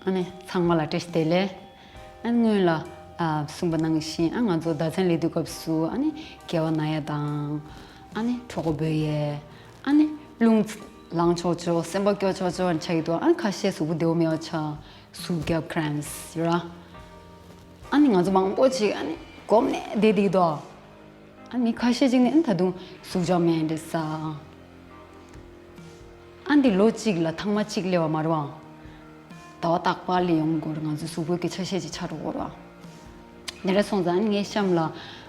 ཨ་ནི་ཚང་མ་ལ་བཀྲ་ཤིས་བདེ་ལེགས། ཨ་ནི་སྔོན་ལ་ཨ་གསུངས་པ་ནང་བཞིན་ཨ་ང་ཚོ་ཟླ་མཚན་སླེབས་དུས་སྐབས་སུ་ཨ་ནི་དགེ་བ་ན་ཡ་དང་ཨ་ནི་གྲོད་ཁོག་སྦོས་ཡས་ཨ་ནི་རླུང་ལངས་ཆོག་ཆོག་སེམས་པ་སྐྱོ་ཆོག་ཆོག་ཨ་ནི་ཆགས་ཀྱི་འདུག་ཨ་ནི་ཁ་ཤས་གཟུགས་པོ་བདེ་བོ་མེད་པ་ཆགས་གཟུགས་རྒྱབ་ཀྲེམ་སི་ཡོད་ར། ཨ་ནི་ང་ཚོ་མང་པོ་ཅིག་ཨ་ནི་སྒོམ་ནས་བསྡད་བསྡད་ཀྱི་འདུག་ཨ་ནི་ཁ་ཤས་ཅིག་ནི་ཨ་ནི་ད་དུང་གཟུགས་ཅག་མེད་འདྲ་ས། ཨ་འདི་ལོ་གཅིག་ལ་ཐེངས་མ་གཅིག་སླེབས་པ་མ་རེད་བ། ཟླ་བ་རྟག་པར་སླེབས་ཡོང་གི་ཡོད་རེད། ང་ཚོའི་གཟུགས་པོའི་གི་ཆ་ཤས་ཅིག་ཆགས་འགྲོ་གི་ཡོད་རེད་བ། དེ་འདྲ་སོང་ཙང་ཨ་ནི་ངའི་གཤམ་ལ་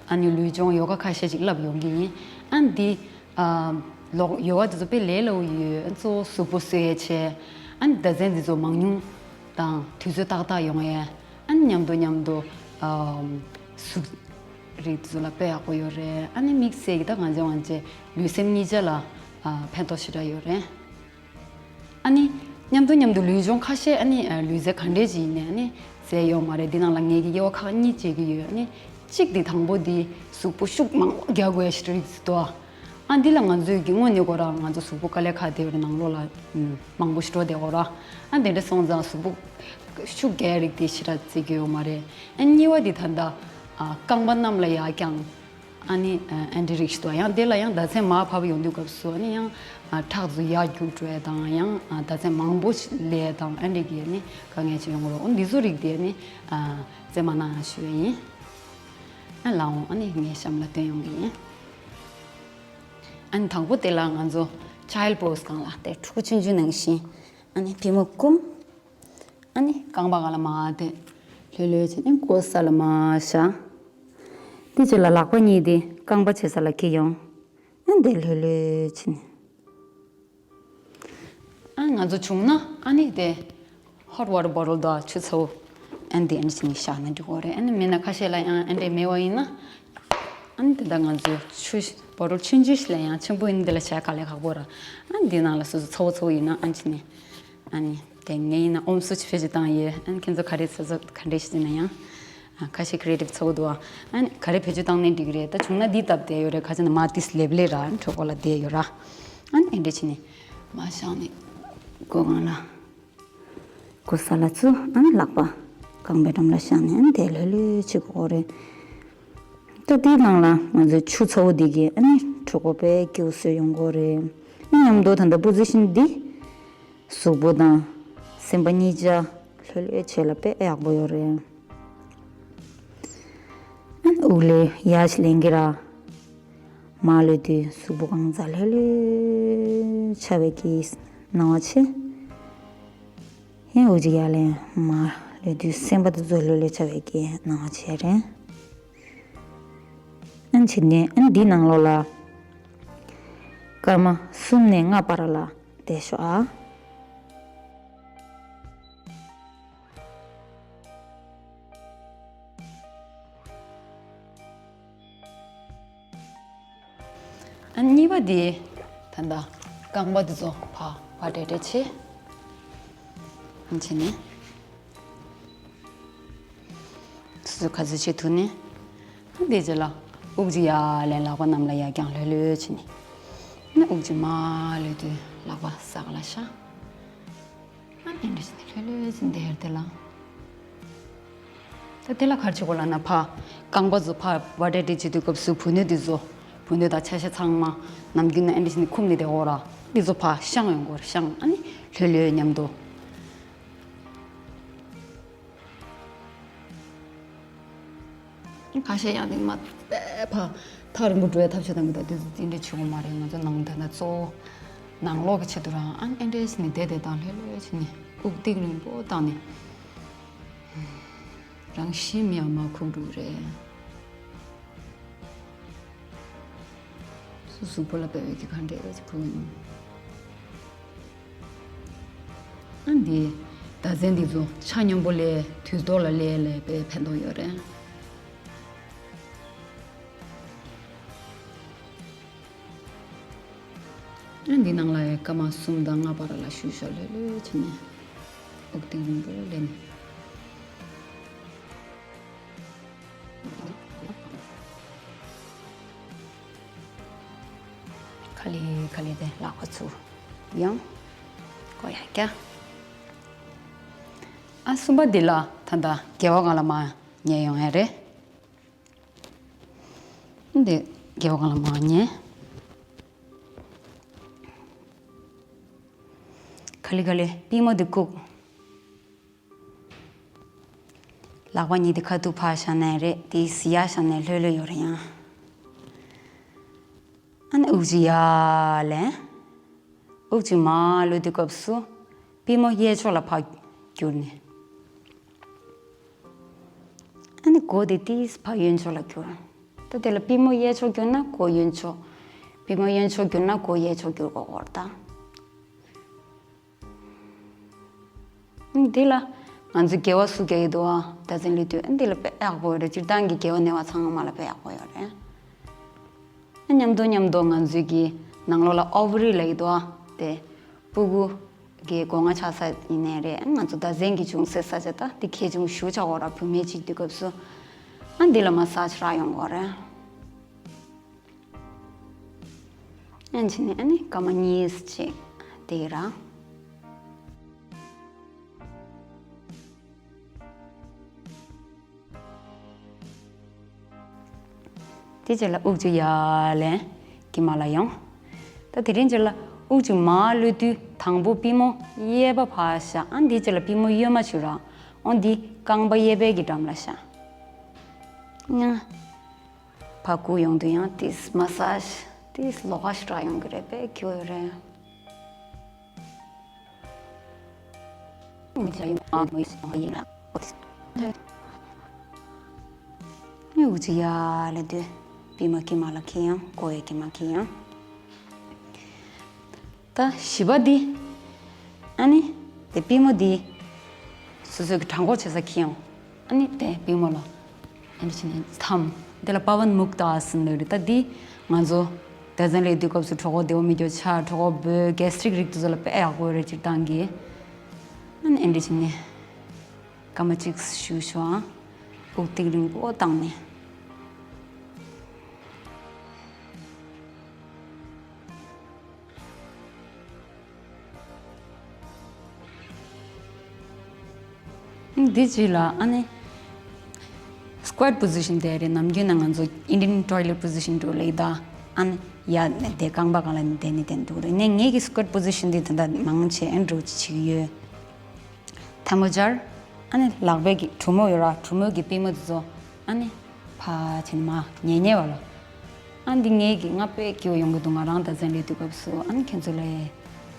ཨ་ནི་ལུས་སྦྱོང་ཡོ་ག་ཁ་ཤས་ཅིག་བསླབ་ཡོང་གི་ཡིན། ཨ་འདི་ཨ་ལོག་ཡོ་ག་དེ་ཚོ་དཔེ་ལས་སླ་པོ་ཡོད། ཨ་གཙོ་བོ་གཟུགས་པོ་གསོ་ཡས་བྱས། ཨ་ནི་ཟླ་མཚན་འདི་ཚོ་མང་ཉུང་དང་དུས་ཚོད་ཏག་ཏག་ཡོང་ཡས། ཨ་ནི་མཉམ་དུ་མཉམ་དུ་ཨམ་གཟུགས་རིགས་དེ་ཚོ་ལ་དཔེ་ཡག་པོ་ཡོད་རེད། ཨ་ནི་དམིགས་བསལ་གྱི་ད་ང་ཚོ་ང་ཚོའི་ལུས་སེམས་གཉིས་ཆ་ལ་ཨ་ཕན་ཐོགས་ཞེ་དྲག་ཡོད་རེད། ཨ་ནི་མཉམ་དུ་མཉམ་དུ་ལུས་སྦྱོང་ཁ་ཤས་ཨ་ནི་ཨ་ལུས་རྩལ་ག་འདྲས་ཅིག་ཡིན་ནའི་ཨ་ནི་རྩལ་ཡོད་མ་རེད། འདི་ནང་ལ་ངེད་ཀྱིས་དབྱེ་བ་ཁག་གཉིས་འབྱེད་ཀྱི་ཡོད། ཨ་ནི་གཅིག་འདི་དང་པོ་འདི་གཟུགས་པོ་ཤུགས་མང་པོ་རྒྱག་དགོས་ཡ་ཞིག་རེད་འདུག་ཨ་འདི་ལ་ང་ཚོས་ཀྱི་དངོས་གནས་ཁོ་རང་ང་ཚོ་གཟུགས་པོ་དཀའ་ལས་ཁག་བསྡད་ཡོད་རེད། ནང་ལོགས་ལ་ཨུམ་མང་པོ་ཞིག་འགྲོ་བསྡད་ཡོད་རེད། ཨ་དེ་འདྲ་སོང་ཙང་གཟུགས་པོ་ཤུགས་རྒྱག་ཡ་རིགས་དེ་ཞེ་དྲག་རྩེ་གི་ཡོད་མ་རེད། ཨ་གཉིས་པ་འདི་ད་ལྟ་ཨ་རྐང་པ་གནམ་ལ་ཡར་བརྐྱངས། ཨ་ནི་ཨ་འདྲ་རིགས་ཤིག་འདུག་ཡང་དེ་ལ་ཡང་ཟླ་མཚན་མར་བབས་ཡོང་དུས་སྐབས་སུ་ཨ་ནི་ཡང་ཨ་ཁྲག་རྫུ་ཡར་རྒྱུག་འགྲོ་ཡ་དང་ཡང་ཨ་ཟླ་མཚན་མང་པོ་ཞིག་ལས་དང་ཨ་འདྲ་གི་ཨ་ནི་དཀའ་ངལ་ཅིག་ཡོང་གི་རེད། འོ་འདི་ཚོ་རིགས་དེ་ཨ་ནི་ཨ་རྩེད་མ་གནང་ཞུ་ཡ་ཡིན། ཨ་ལགས་འོང་། ཨ་ནི་ངའི་གཤམ་ལ་སྟོན་ཡོང་གི་ཡིན། ཨ་ནི་དང་པོ་དེ་ལ་ང་ཚོ་child pose སྒང་ལ་དེ་ཕྲུ་གུ་ཆུང་ཆུང་ནང་བཞིན་ཨ་ནི་པུས་མོ་བསྐུམ། ཨ་ནི་རྐང་པ་སྒང་ལ་མར་དེ་ལྷོད་ལྷོད་བྱས་ནས་མགོ་ས་ལ་མར་བཞག་དེ་རྗེས་ལ་ལག་པ་གཉིས་དེ་རྐང་པ་བྱེད་ས་ལ་འཁྱེར་ཡོང་། ཨ་ནི་དེ་ལྷོད་ལྷོད་བྱས་ནས། ཨ་ང་ཚོ་བྱུང་ན་ཨ་ནི་དེ་hot water bottle དང་ཆུ་ཚ་བོ་ཨ་ནི་དེ་ཨ་ནི་བྱས་ནས་བཞག་ན་འགྲིག་གི་རེད། ཨ་ནི་མིན་ན་ཁ་ཤས་ལ་ཡང་ཨ་འདྲས་མེད་པ་ཡིན་ན་ཨ་ནི་དེ་འདྲ་ང་ཚོ་ཆུ་bottle ཆུང་ཆུང་ཞིག་ལ་ཡང་ཆེན་པོ་ཡིན་འདི་ལ་བྱས་དཀའ་ལས་ཁག་པོ་ར། ཨ་ནི་འདི་ནང་ལ་སོ་སོ་ཚ་བོ་ཚ་བོ་ཡིན་ན་ཨ་ནི་བྱས་ནས་ཨ་ནི་དེ་ངས་ཡིན་ན་ཨོམ་སུ་ཆུ་བེད་སྤྱོད་བཏང་ཡོད། ཨ་ནི་ཁྱེད་ཚོ་ག་རེ་ཚོ་ཚོ་ག་འདྲས་ཞིག་ཡིན་ན་ཡང་ཨ་ཁ་ཤས་creative ཚ་བོ་འདུག་ཨ་ནི་ག་རེ་བེད་སྤྱོད་བཏང་ནའི་འགྲིག་གི་རེད། ད་བྱུང་ན་འདི་སྟབས་བདེ་ཡོད་རེད། ག་ཅི་ན་མར་ཏིས་ལེབ་ལེ་ར་ཨ་ནི་གྲོད་ཁོག་ལ་བསྡད་ཡོད་ར། ཨ་ནི་ཨེ་འདྲས་བྱས་ནས་མར་བཞག་ནས་མགོ་སྒང་ལ་མགོ་ས་ལ་བཙུགས། ཨ་ནི་ལག་པ་རྐང་པའི་འགྲམ་ལ་བཞག་ནས་ཨ་ནི་དེ་ལྷོད་ལྷོད་བྱེད་དགོས་རེད། ད་དེའི་ནང་ལ་ང་ཚོའི་ཆུ་ཚ་བོ་འདི་གིས་ཨ་ནི་གྲོད་ཁོག་དཔེ་སྐྱིད་པོ་བཟོས་ཡོང་གི་རེད། ཨ་ནི་མཉམ་དུ་ད་ལྟ་position འདི་གཟུགས་པོ་དང་སེམས་པ་གཉིས་ཆ་ལྷོད་ལྷོད་བྱེད་ལ་དཔེ་ཡག་པོ་ཡོད་རེད། ཨ་ནི་དབུགས་ལས་ཡར་ཞིག་ལེན་གྱི་ར། མར་ལུས་དུས་གཟུགས་པོ་གང་ག་ལྷོད་ལྷོད་ཆགས་པའི་གི་སྣང་བ་བྱེད། ཡང་དབུགས་ཅིག་ཡར་ལེན། མར་ལུས་དུས་སེམས་པ་དེ་ཚོ་ལྷོད་ལྷོད་ཆགས་པའི་གི་སྣང་བ་བྱེད་རེད། ཨ་ནི་བྱས་ནས་ཨ་ནི་འདིའི་ནང་ལོགས་ལ་སྐར་མ་གསུམ་ནས་ལྔ་བར་ལ་བསྡད་ཤོག་ཨ། ཨ་གཉིས་པ་དེ་ད་ལྟ་རྐང་པ་དེ་ཚོ་ཕར་ཕར་སྤྲད་སྤྲད་བྱེད། ཨ་བྱས་ནས་སོ་སོ་ག་ཚོད་བྱེད་ཐུབ་ནས། ཨ་དེ་རྗེས་ལ་དབུགས་ཅིག་ཡར་ལེན། ལག་པ་གནམ་ལ་ཡར་བརྐྱངས་ལྷོད་ལྷོད་བྱས་ནས། ཨ་དབུགས་ཅིག་མར་ལུས་དུས་ལག་པ་ས་ག་ལ་བཞག་ཨ་ནི་འདྲ་ཞིག་ལྷོད་ལྷོད་ཟིན་དེར་དེ་ལ། ད་དེ་ལ་ག་རེ་བྱེད་དགོས་ལབ་ན་ཕར་རྐང་པ་ཚོ་ཕར་བ་ཏྲ་ཏི་བྱེད་དུས་སྐབས་སུ་བུ་སྣོད་དེ་ཚོ་བུ་སྣོད་དང་ཆ་ཤས་ཚང་མ་ནམ་རྒྱུན་ནས་ཨ་འདྲ་ཞིག་ནས་འཁུམ་ནས་བསྡད་ཡོད་ར། དེ་ཚོ་ཕར་བཤང་ཡོང་དགོས་ར། བཤང་ཨ་ནི་ལྷོད་ལྷོད་མཉམ་དུ། ཁ་ཤས་ཡང་དེ་མ་དཔེ་ཕར་ཐག་རིང་པོ་འགྲོ་ཡ་ཐབས་ཤེས་གཏང་གི་འདུག་དེ་ཚོ་དེ་འདྲ་བྱེད་དགོས་མ་རེད། ང་ཚོ་ནང་ད་ལྟ་གཙོ་བོ་ནང་ལོགས་ཀྱི་ཆེད་དུ་རང་ཨ་ཨེ་འདྲས་ནས་བསྡད་བསྡད་དང་ལྷོད་ལྷོད་བྱས་ནས་དབུགས་ཏིག་རིང་པོ་བཏང་ནས་རང་བཞིན་མི་ཡང་མར་ཁུག་འགྲོ་གི་རེད། སོ་སོ་གཟུགས་པོ་ལ་དཔེ་བའི་གི་ག་འདྲས་ཀྱི་ཁུག་ཡིན། ཨ་འདི་ཟླ་མཚན་འདི་ཚོ་ཆ་མཉམ་པོ་ལས་དུས་ཐོག་ལ་ལས་ལས་དཔེ་ཕན་ཐོགས་ཡོད་རེད། ཨ་འདི་ནང་ལ་ཡང་སྐར་མ་གསུམ་དང་ལྔ་བར་ལ་བཞུགས་ཤོག་ལྷོད་ལྷོད་བྱས་ནས་དབུགས་ཏིག་རིང་པོ་ལེན། ག་ལེ་ག་ལེ་དེ་ལག་པ་ཚུར་ཡང་ཀོ་ཡ་ཀྱ། ཨ་གསུམ་པ་འདི་ལ་ད་ལྟ་སྒལ་པ་སྒང་ལ་མར་ཉལ་ཡོང་ཡ་རེད། འདི་སྒལ་པ་སྒང་ལ་མར་ཉལ། ག་ལེ་ག་ལེ་པུས་མོ་འདི་བཀུག་ལག་པ་གཉིས་དེ་ཁ་ཐུག་ཕར་བཞག་ནའི་རེད། དེ་ཟི་ཡར་བཞག་ནའི་ལྷོད་ལྷོད་ཡོད་རེད་ཡང་། ཨ་ནི་དབུགས་ཅིག་ཡར་ལེན། དབུགས་ཅིག་མར་ལུད་དུས་སྐབས་སུ་པུས་མོ་གཡས་ཕྱོགས་ལ་ཕར་བསྒྱུར་ནས། ཨ་ནི་མགོ་དེ་ཏིས་ཕར་གཡོན་ཕྱོགས་ལ་བསྒྱུར། ད་དེ་ལ་པུས་མོ་གཡས་ཕྱོགས་བསྒྱུར་ན་མགོ་གཡོན་ཕྱོགས། པུས་མོ་གཡོན་ཕྱོགས་བསྒྱུར་ན་མགོ་གཡས་ཕྱོགས་བསྒྱུར་དགོས་སྐོར་ད། འདི་ལ་ང་ཚོས་དགེ་བ་སུ་རྒྱག་གི་འདུག་ཨ། ད་ཚན་ལུས་དུས་འདི་ལ་དཔེ་ཡག་པོ་ཡོད་རེད། སྤྱིར་བཏང་གི་དགེ་བ་ནས་བ་ཚང་མ་ལ་དཔེ་ཡག་པོ་ཡོད་རེད། མཉམ་དུ་མཉམ་དུ་ང་ཚོས་ཀྱི་ནང་ལོགས་ལ་ཨོ་ཝ་རི་ལབ་ཀྱི་འདུག་ཨ། དེ་སྤུ་གུ་གི་སྒོ་ང་ཆགས་ས་ཡིན་ནའི་རེད། ང་ཚོ་ཟླ་མཚན་གྱི་ཅུང་ཟད་ས་ཆ་ད་དེ་གལ་ཅུང་ཞུ་ཆགས་འོ་ར། བུད་མེད་ཅིག་དུས་སྐབས་སུ་ཨ་འདི་ལ་མ་སཱཇ་རག་ཡོང་གི་རེད། ཨ་ནི་ཕྱིན་ནས་ཨ་ནི་སྐར་མ་གཉིས་ཅིག་དེ་ར། དེ་རྗེས་ལ་དབུགས་གཅིག་ཡར་ལེན། དཀྱིལ་མ་ལ་ཡོང་། ད་དེ་རིང་རྗེས་ལ་དབུགས་གཅིག་མར་གློད་དུས་དང་པོ་པུས་མོ་གཡས་པ་ཕར་བཞག་ཨ་ནི་དེ་རྗེས་ལ་པུས་མོ་གཡོན་མ་ཞིག་ར། ཨོ་འདི་རྐང་པ་གཡས་པའི་གི་འགྲམ་ལ་བཞག་ཡང་། ཕར་བསྐུར་ཡོང་དུས་ཡང་ཏིས་མ་སཱཇ་ཏིས་ལོགས་ཀ་ཞིག་རག་ཡོང་གི་རེད་པས་ཁྱོད་རེད། ངས་འུ་ཅག་ཡར་ལས་དུས་པུས་མོ་དཀྱིལ་མ་ལ་འཁྱེར་ཡོང་། མགོ་ཡང་དཀྱིལ་མ་འཁྱེར་ཡོང་། ད་བཞི་པ་འདི། ཨ་ནི། དེ་པུས་མོ་འདི། སོ་སོའི་གི་བྲང་ཁོག་བྱེད་ས་འཁྱེར་ཡོང་། ཨ་ནི་དེ་པུས་མོ་ལ། ཨ་ནི་ཕྱིན་ནས་འཐམ། དེ་ལ་པ་ཝན་མུག་ཏ་ཨ་སན་ལབ་རེད། ད་འདི་ང་ཚོ་སྡེ་ཚན་ལས་དུས་སྐབས་སུ་གྲོད་ཁོག་བདེ་བོ་མེད་རྒྱུ་ཆགས། གྲོད་ཁོག་སྦོས། གེ་སི་ཊིག་རིགས་དེ་ཚོ་ལ་དཔེ་ཡག་པོ་རེད། སྤྱིར་བཏང་གི། ཨ་ནི་ཨ་འདྲ་བྱས་ནས་སྐར་མ་གཅིག་བཞུགས་ཤོག་ཨང་། དབུགས་ཐིག་རིང་པོ་བཏང་ནས། འདི་རྗེས་ལ་ཨ་ནི། སི་ཀུ་ཝེཊ་པོ་ཟི་ཤན་དེ་རེད། ནམ་རྒྱུན་ན་ང་ཚོ་ཨིན་ཌི་ཡན་ཊོའི་ལེཊ་པོ་ཟི་ཤན་འགྲོ་ལེ་ད། ཨ་ནི་ཡར་ནས་དེ་རྐང་པ་སྒང་ལ་བསྡད་ནས་བསྡད་འདུག་རེད། ནས་ངེད་ཀྱི་སི་ཀུ་ཝེཊ་པོ་ཟི་ཤན་འདི་ད་ལྟ་མང་ཆེ་ཨེ་འགྲོ་བྱེད་ཀྱི་ཡོད། ཐལ་མོ་སྦྱར། ཨ་ནི་ལག་པའི་གི་གྲུ་མོ་ཡོད་ར། གྲུ་མོའི་གི་པུས་མོ་དེ་ཚོ་ཨ་ནི་ཕར་བྱས་ནས་མར་ཉལ་ཉལ་བ་ལ། ཨ་འདི་ངེད་ཀྱི་ང་དཔེ་སྐྱིད་པོ་ཡོང་གི་འདུག་ང་རང་ད་ཚན་ལས་དུས་སྐབས་སུ་ཨ་ནི་ཁྱེད་ཚོ་ལ་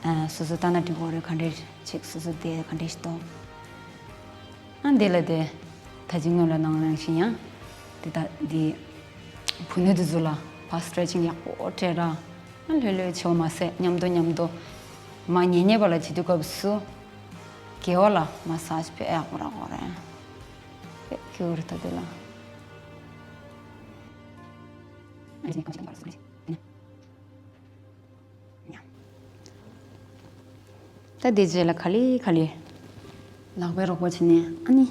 ཨ་སོ་སོ་ལྟ་ན་འགྲིག་གི་རེད། ག་འདྲས་བྱེད་སོ་སོ་དེ་ག་འདྲས་ཤིག་འདུག་ཨ་འདི་ལ་དེ་ད་ཅི་སྔོན་ལ་ནང་རང་བཞིན་ཡང་དེ་ད་འདི་བུ་སྣོད་དེ་ཚོ་ལ་ཕར་སི་ཊེ་ཆིང་ཡག་པོ་སྤྲད་ར། ཨ་ལྷོད་ལྷོད་བྱེད་པ་མ་ཟད་མཉམ་དུ་མཉམ་དུ་མར་ཉལ་ཉལ་བ་ལ་བྱེད་དུས་སྐབས་སུ་དགེ་བ་ལ་མ་སཱཇ་དཔེ་ཡག་པོ་རག་གི་རེད། དཔེ་སྐྱིད་པོ་རེད་ད་དེ་ལ། ད་དེ་རྗེས་ལ་ག་ལེ་ག་ལེ་ལག་པས་རོགས་པ་བྱས་ནས་ཨ་ནི་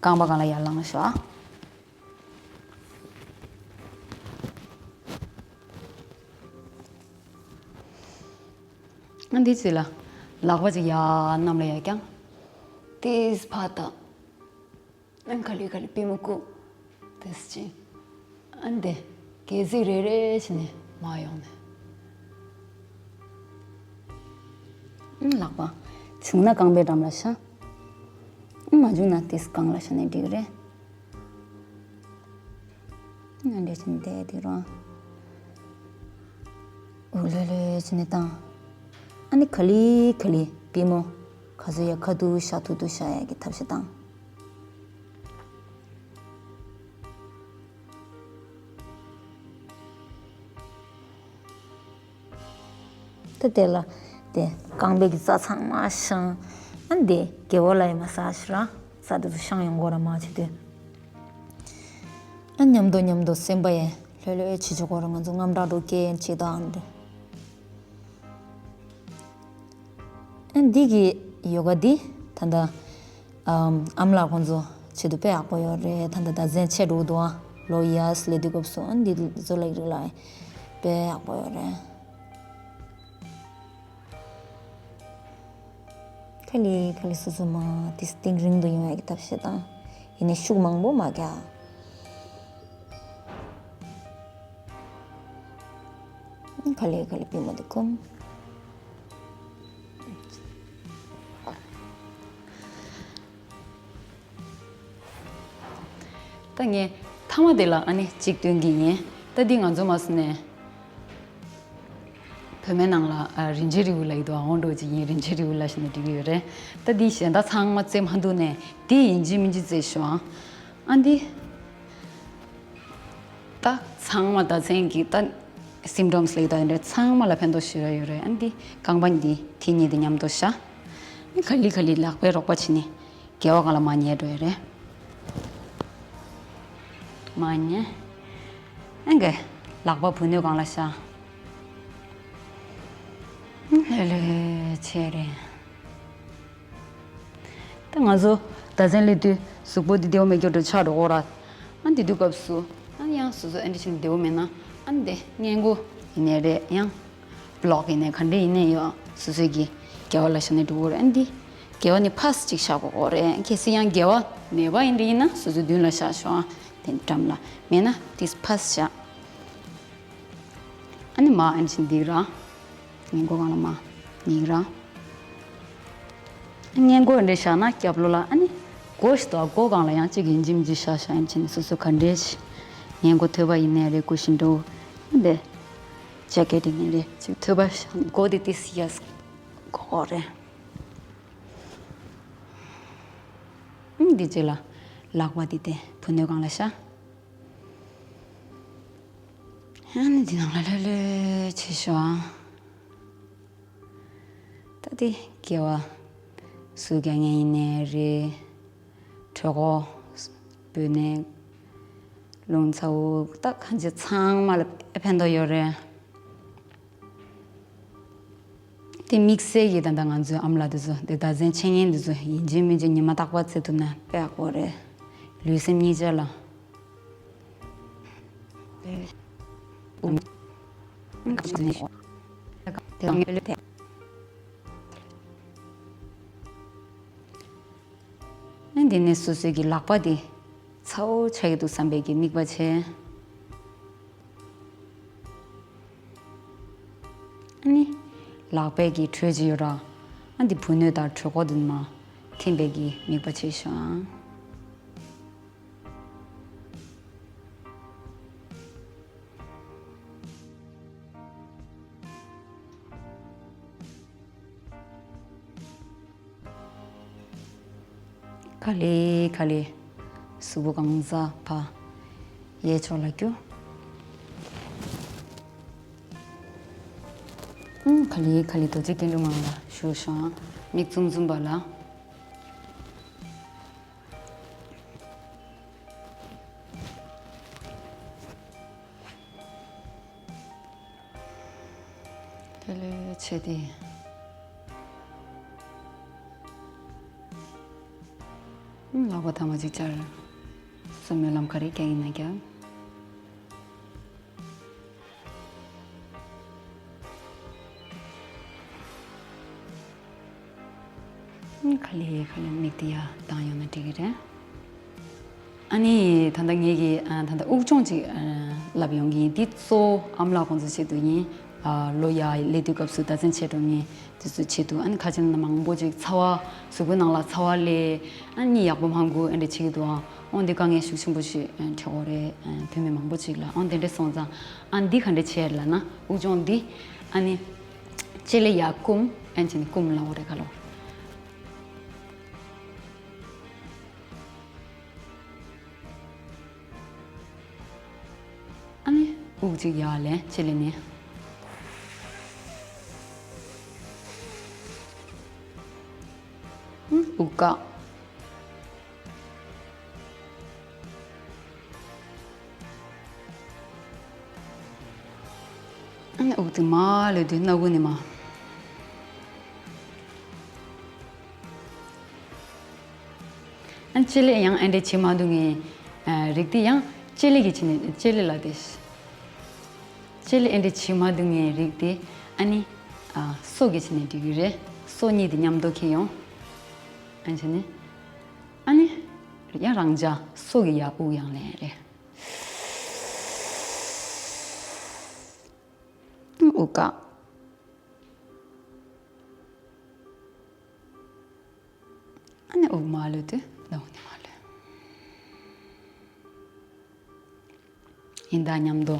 རྐང་པ་སྒང་ལ་ཡར་ལངས་ཤོག་ཨ། ཨ་འདི་རྗེས་ལ་ལག་པ་ཅིག་ཡར་གནམ་ལ་ཡར་བརྐྱངས། ཏིས་ཕར་ལྟ། ཨ་ག་ལེ་ག་ལེ་པུས་མོ་བཀུག་ཏིས་ཅིག་ཨ་འདི་སྒལ་ཚིགས་རེ་རེ་བྱས་ནས་མར་ཡོང་ནས། ཨ་ལག་པ་བྱུང་ན་རྐང་པའི་འགྲམ་ལ་བཞག་ཨ་མ་བྱུང་ན་ཏིས་སྒང་ལ་བཞག་ནས་འགྲིག་རེད། ཨ་འདྲ་བྱས་ནས་བསྡད་དེ་རང་། འུ་ལྷོད་ལྷོད་བྱས་ནས་བཏང་། ཨ་ནི་ག་ལེ་ག་ལེ་པུས་མོ་ག་ཚོད་ཡར་ཁ་ཐུག་ཤག་ཐུག་ཐུག་བཞག་ཡག་གི་ཐབས་ཤེས་བཏང་། ད་དེ་ལ་དེ་རྐང་པའི་གི་རྩ་ཚང་མ་བཤང་། ཨ་འདི་དགེ་བ་ལ་ཡི་མ་སཱཇ་ར་རྩ་དེ་ཚོ་བཤང་ཡོང་གོ་ར་མ་བྱེད་དུས། ཨ་མཉམ་དུ་མཉམ་དུ་སེམས་པ་ཡང་ལྷོད་ལྷོད་བྱེད་ཆོག་གོ་ར། ང་ཚོ་དངངས་སྐྲག་འགྲོ་སྐད་ཡང་བྱེད་དང་འདྲ། ཨ་འདི་གི་ཡོ་ག་འདི་ད་ལྟ་ཨམ་ཨམ་ལགས་ཁོང་ཚོ་ཆེད་དུ་དཔེ་ཡག་པོ་ཡོད་རེད། ད་ལྟ་ཟླ་མཚན་ཆད་འགྲོ་གི་འདུག་ཨ་ལོ་ཡར་སླེབས་དུས་སྐབས་སུ་ཨ་འདི་ཚོ་ལ་རིགས་ལ་དཔེ་ཡག་པོ་ཡོད་རེད། ག་ལེ་ག་ལེ་སོ་སོ་མ་ཏིས་གཏིང་རིང་དུ་ཡོང་ཡག་གི་ཐབས་ཤེས་དང་། ཡིན་ནའི་ཤུགས་མང་པོ་མ་རྒྱག་ག་ལེ་ག་ལེ་པུས་མོ་དེ་བསྐུམ། ད་ངས་མཐའ་མ་དེ་ལ་ཨ་ནི་གཅིག་སྟོན་གྱི་ཡིན། ད་འདི་ང་ཚོ་མ་སུ་ནས་བོད་སྨན་ནང་ལ་ཨ་རིན་ཆེན་རིལ་བུ་ལབ་ཀྱི་འདུག་ཨ་འོ་འགྲོ་གཅིག་ཡིན། རིན་ཆེན་རིལ་བུ་ལབ་བྱས་ནས་འགྲིག་གི་ཡོད་རེད། ད་འདི་གཞན་དག་ཚང་མ་རྩེ་མ་འདུག་ནས་འདི་ཡིན་གཅིག་མིན་གཅིག་རྩེ་ཤོག་ཨང་། ཨ་འདི། ད་ཚང་མ་ད་ཚན་གྱི་ད་སིམ་ཊོམ་སི་ལབ་ཀྱི་འདུག་ཨ་འདི་འདྲ་ཚང་མ་ལ་ཕན་ཐོགས་ཞེ་དྲག་ཡོད་རེད། ཨ་འདི་རྐང་པ་འདི་ཐེངས་གཉིས་དེ་མཉམ་དུ་བཞག་ཨ་ག་ལེ་ག་ལེ་ལག་པས་རོགས་པ་བྱས་ནས་དགེ་བ་སྒང་ལ་མར་ཉལ་འགྲོ་ཡ་རེད། མར་ཉལ། ཨ་ག་ལག་པ་བུ་སྣོད་སྒང་ལ་བཞག་ཨ་ལྷོད་ལྷོད་བྱས་རེད། ད་ང་ཚོ་ཟླ་མཚན་སླེབས་དུས་གཟུགས་པོ་འདི་བདེ་བོ་མེད་རྒྱུ་འདྲ་ཆགས་འགྲོ་གི་རེད། ཨ་འདི་དུས་སྐབས་སུ་ཨ་ཡང་སོ་སོ་ཨ་འདྲ་བྱས་ནས་བདེ་བོ་མེད་ན་ཨ་འདི་སྔས་མགོ་ཡིན་ནའི་རེད། ཡང་བི་ལོག་ཡིན་ནའི་ག་འདྲ་ཡིན་ནའི་ཡོད། སོ་སོ་གི་དགེ་བ་ལ་བཞག་ནས་འགྲོ་གི་རེད། ཨ་འདི་དགེ་བ་ནི་ཕར་གཅིག་བཞག་དགོས་ཀྱི་རེད། གལ་སྲིད་ཡང་དགེ་བ་མེད་པ་ཡིན་འདྲ་ཡིན་ན་སོ་སོ་མདུན་ལ་བཞག་ཤོག་ཨ། དེ་འགྲམ་ལ་མེད་ན་ཏིས་ཕར་བཞག་ཨ་ནི་མ་ཨན་ཆིན་འདིག་ར། སྔས་མགོ་སྒང་ལ་མ། འདིག་ར། སྔས་མགོ་འདྲ་བཞག་ན་རྒྱབ་ལོགས་ལ་ཨ་ནི། མགོ་ཞིག་དང་མགོ་སྒང་ལ་ཡང་གཅིག་ཡིན་གཅིག་མིན་གཅིག་བཞག་བཞག་ཨན་ཆིན་སོ་སོ་ག་འདྲས་ཤིག་སྔས་མགོ་ཐོད་པ་ཡིན་ནའི་རེད། ཀུ་ཤིན་ཏོ། འདི། ཇེ་ཀེ་ཊི་ཡིན་ནའི་རེད། གཅིག་ཐོད་པ་བཞག་མགོ་དེ་ཏིས་ཡས། མགོ་རེད། ཨུམ། འདི་རྗེས་ལ། ལག་པ་འདི་དེ་བུ་སྣོད་སྒང་ལ་བཞག་ཨ་ནི་འདི་ནང་ལ་ལྷོད་ལྷོད་བྱེད་ཤོག་ཨང་། ད་དེ་སྐྱེ་བ། གཟུགས་རྒྱག་མཁན་ཡིན་ནའི་རེད། གྲོད་ཁོག་སྤུ་ནས། རླུང་ཚ་བོ་ད་གང་ཅི་ཚང་མ་ལ་ཕན་ཐོགས་ཡོད་རེད། དེ་དམིགས་བསལ་གྱི་ད་ལྟ་ང་ཚོའི་ཨ་མ་ལགས་དེ་ཚོ་དེ་ཟླ་མཚན་འཆད་ཉན་དེ་ཚོ་ཡིན་གཅིག་མིན་གཅིག་ཉི་མ་རྟག་པར་བྱེད་ཐུབ་ན་དཔེ་ཡག་པོ་རེད། ལུས་སེམས་གཉིས་ཆ་ལ། ཨ་འདི་ནས་སོ་སོའི་གི་ལག་པ་དེ་ཚ་བོ་ཆགས་ཀྱི་འདུག་བསམ་པའི་གི་དམིགས་པ་བྱས། ཨ་ནི། ལག་པའི་གི་དྲོད་ཅིག་ཡོད་ར། ཨ་འདི་བུ་སྣོད་དང་གྲོད་ཁོག་དེ་མ་ཐིམ་པའི་གི་དམིགས་པ་བྱས་ཤོག་ཨང་། ག་ལེ་ག་ལེ། གཟུགས་པོ་གང་ག་ཕ། གཡས་ཕྱོགས་ལ་རྒྱུ། ཨུམ། ག་ལེ་ག་ལེ། རྡོ་རྗེ་སྐྱིལ་ཀྲུང་ངང་ལ་བཞུགས་ཤོག་ཨང་། མིག་བཙུམ་བཙུམ་པ་ལ། དེ་ལས་ཆེ་དེ། ལག་པ་ཐ་མ་ཅིག་བཅར། སོ་སོའི་སྨོན་ལམ་ག་རེ་རྒྱག་ཡིན་ན་རྒྱག་ག་ལེ་ག་ལེ་མིག་དེ་ཡར་བཏང་ཡོང་ན་འགྲིག་གི་རེད། ཨ་ནི་ད་ལྟ་ངེད་ཀྱིས་ཨ་ད་ལྟ་དབུགས་སྦྱོང་ཅིག་ཨ་ལབ་ཡོང་གི་ཡིན། འདི་གཙོ་བོ་ཨ་མ་ལགས་ཁོང་ཚོའི་ཆེད་དུ་ཡིན། ཨ་ལོ་ཡར་སླེབས་དུས་སྐབས་སུ་ཟླ་མཚན་ཆད་འགྲོ་མཁན་དེ་ཚོའི་ཆེད་དུ། ཨ་ནི་ཁ་ཆེ་ན་མང་པོ་ཅིག་ཚ་བ་གཟུགས་པོའི་ནང་ལ་ཚ་བ་སླེབས། ཨ་ནི་ཡག་པོ་མ་འགུལ་ཨ་འདྲ་བྱེད་ཀྱི་འདུག་ཨང་། འོ་འདི་དཀའ་ངལ་ཤུགས་ཆེན་པོ་ཞིག་འཕྲད་ཀྱི་ཡོད་རེད། བུད་མེད་མང་པོ་ཅིག་ལ། འོ་དེ་འདྲ་སོང་ཙང་ཨ་འདི་ག་འདྲ་བྱས་ལབ་ན་དབུགས་སྦྱོང་འདི་ཨ་ནི་ལྕེ་ལེ་ཡར་བསྐུམ། ཨ་ནི་བྱས་ནས་བསྐུམ་ལབ་དགོས་རེད་ཁ་ལོ། ཨ་ནི་དབུགས་གཅིག་ཡར་ལེན། ལྕེ་ལེ་ནས། ཨུམ། དབུགས་བཀག་ཨ་ནི་དབུགས་དེ་མར་ལུད་དུས་སྣ་ཁུག་ནས་མར། ཨ་ནི་ལྕེ་ལེ་ཡང་ཨེ་འདྲས་བྱེད་མ་ཐུབ་མཁན་རིགས་དེ་ཡང་ལྕེ་ལེ་གིས་བྱས་ནས་ལྕེ་ལེ་ལ་དེ། ལྕེ་ལེ་ཨེ་འདྲས་བྱེད་མ་ཐུབ་མཁན་རིགས་དེ་ཨ་ནི་སོ་གིས་བྱས་ནས་འགྲིག་གི་རེད། སོ་གཉིས་དེ་མཉམ་དུ་འཁྱེར་ཡོང་། ཨ་ནི་བྱས་ནས་ཨ་ནི་ཡང་རང་འཇགས་སོ་གིས་ཡར་དབུགས་ཡང་ལེན་རེད། དབུགས་བཀག་ཨ་ནི་དབུགས་མར་ལུད་དུས་སྣ་ཁུག་ནས་མར་ལུད། ཡིན་ད་མཉམ་དུ།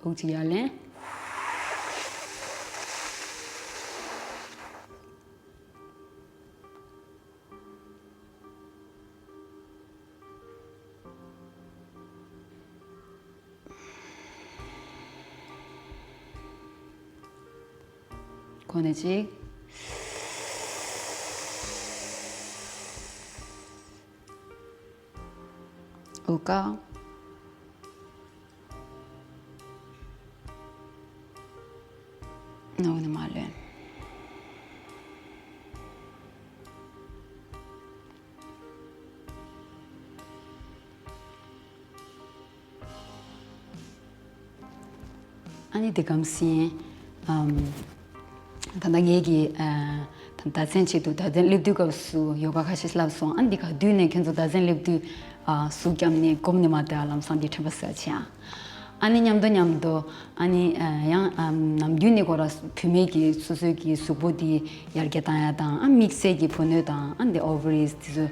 དབུགས་གཅིག་ཡར་ལེན། ཁོ་ནས་ཅིག་དབུགས་བཀག་ནང་ནས་མར་ལེན། ཨ་ནི་དེ་གམ་སྲིན། ཨམ། ད་ལྟ་ངེད་ཀྱིས་ཨ་ད་ཟླ་མཚན་ཆེད་དུ་ཟླ་མཚན་སླེབས་དུས་སྐབས་སུ་ཡོ་ག་ཁ་ཤས་ལབ་སོང་། ཨ་ནི་འདི་ག་དུས་ནས་ཁྱེད་ཚོ་ཟླ་མཚན་སླེབས་དུས་ཨ་གཟུགས་བརྐྱངས་ནས་སྒོམ་ནས་མར་བསྡད་ཨ་ལམ་སང་འདི་དྲན་པ་གསལ་བྱེད་ཨ། ཨ་ནི་མཉམ་དུ་མཉམ་དུ་ཨ་ནི་ཨ་ཡང་ཨམ་ནམ་རྒྱུན་ནས་ཁོ་ར་བུད་མེད་ཀྱི་སོ་སོའི་གི་གཟུགས་པོ་དེ་ཡར་རྒྱས་བཏང་ཡ་དང་ཨ་དམིགས་བསལ་གྱི་བུ་སྣོད་དང་ཨ་འདི་ཨོ་ཝ་རིས་དེ་ཚོ་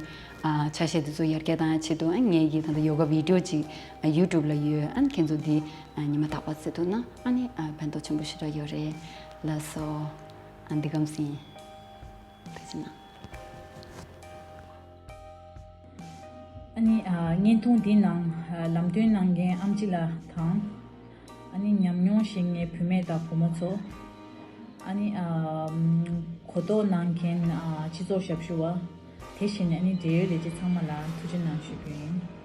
ཨ་ཆ་ཤས་དེ་ཚོ་ཡར་རྒྱས་བཏང་ཡ་ཆེད་དུ་ཨ་ངེད་ཀྱི་ད་ལྟ་ཡོ་ག་བི་ཌི་ཡོ་ཅིག་ཨ་ཡུ་ཊུབ་ལ་ཡོད། ཨ་ཁྱེད་ཚོ་དེ་ཨ་ཉི་མ་རྟག་པར་གཟིགས་ཐུབ་ན་ཨ་ནི་ཨ་ཕན་ཐོགས་ཆེན་པོ་ཞེ་དྲག་ཡོད་རེད། ལགས་སོ། ཨ་འདི་གམ་སིན། ཐུགས་རྗེ་གནང་། ཨ་ནི་ཨ་བརྙན་ཐུང་འདིའི་ནང་ཨ་ལམ་སྟོན་གནང་མཁན་ཨམ་ཆི་ལགས་དང་། ཨ་ནི་ཉམས་མྱོང་ཤེས་མཁན་བུད་མེད་དང་བུ་མོ་ཚོ། ཨ་ནི་ཨ་གོ་རྟོགས་གནང་མཁན་ཨ་སྤྱི་ཚོགས་ཞབས་ཞུ་བ། དེ་བཞིན་ཨ་ནི་འབྲེལ་ཡོད་ལས་བྱེད་ཚང་མ་ལ་ཐུགས་རྗེ་གནང་ཞུ་རྒྱུ་ཡིན།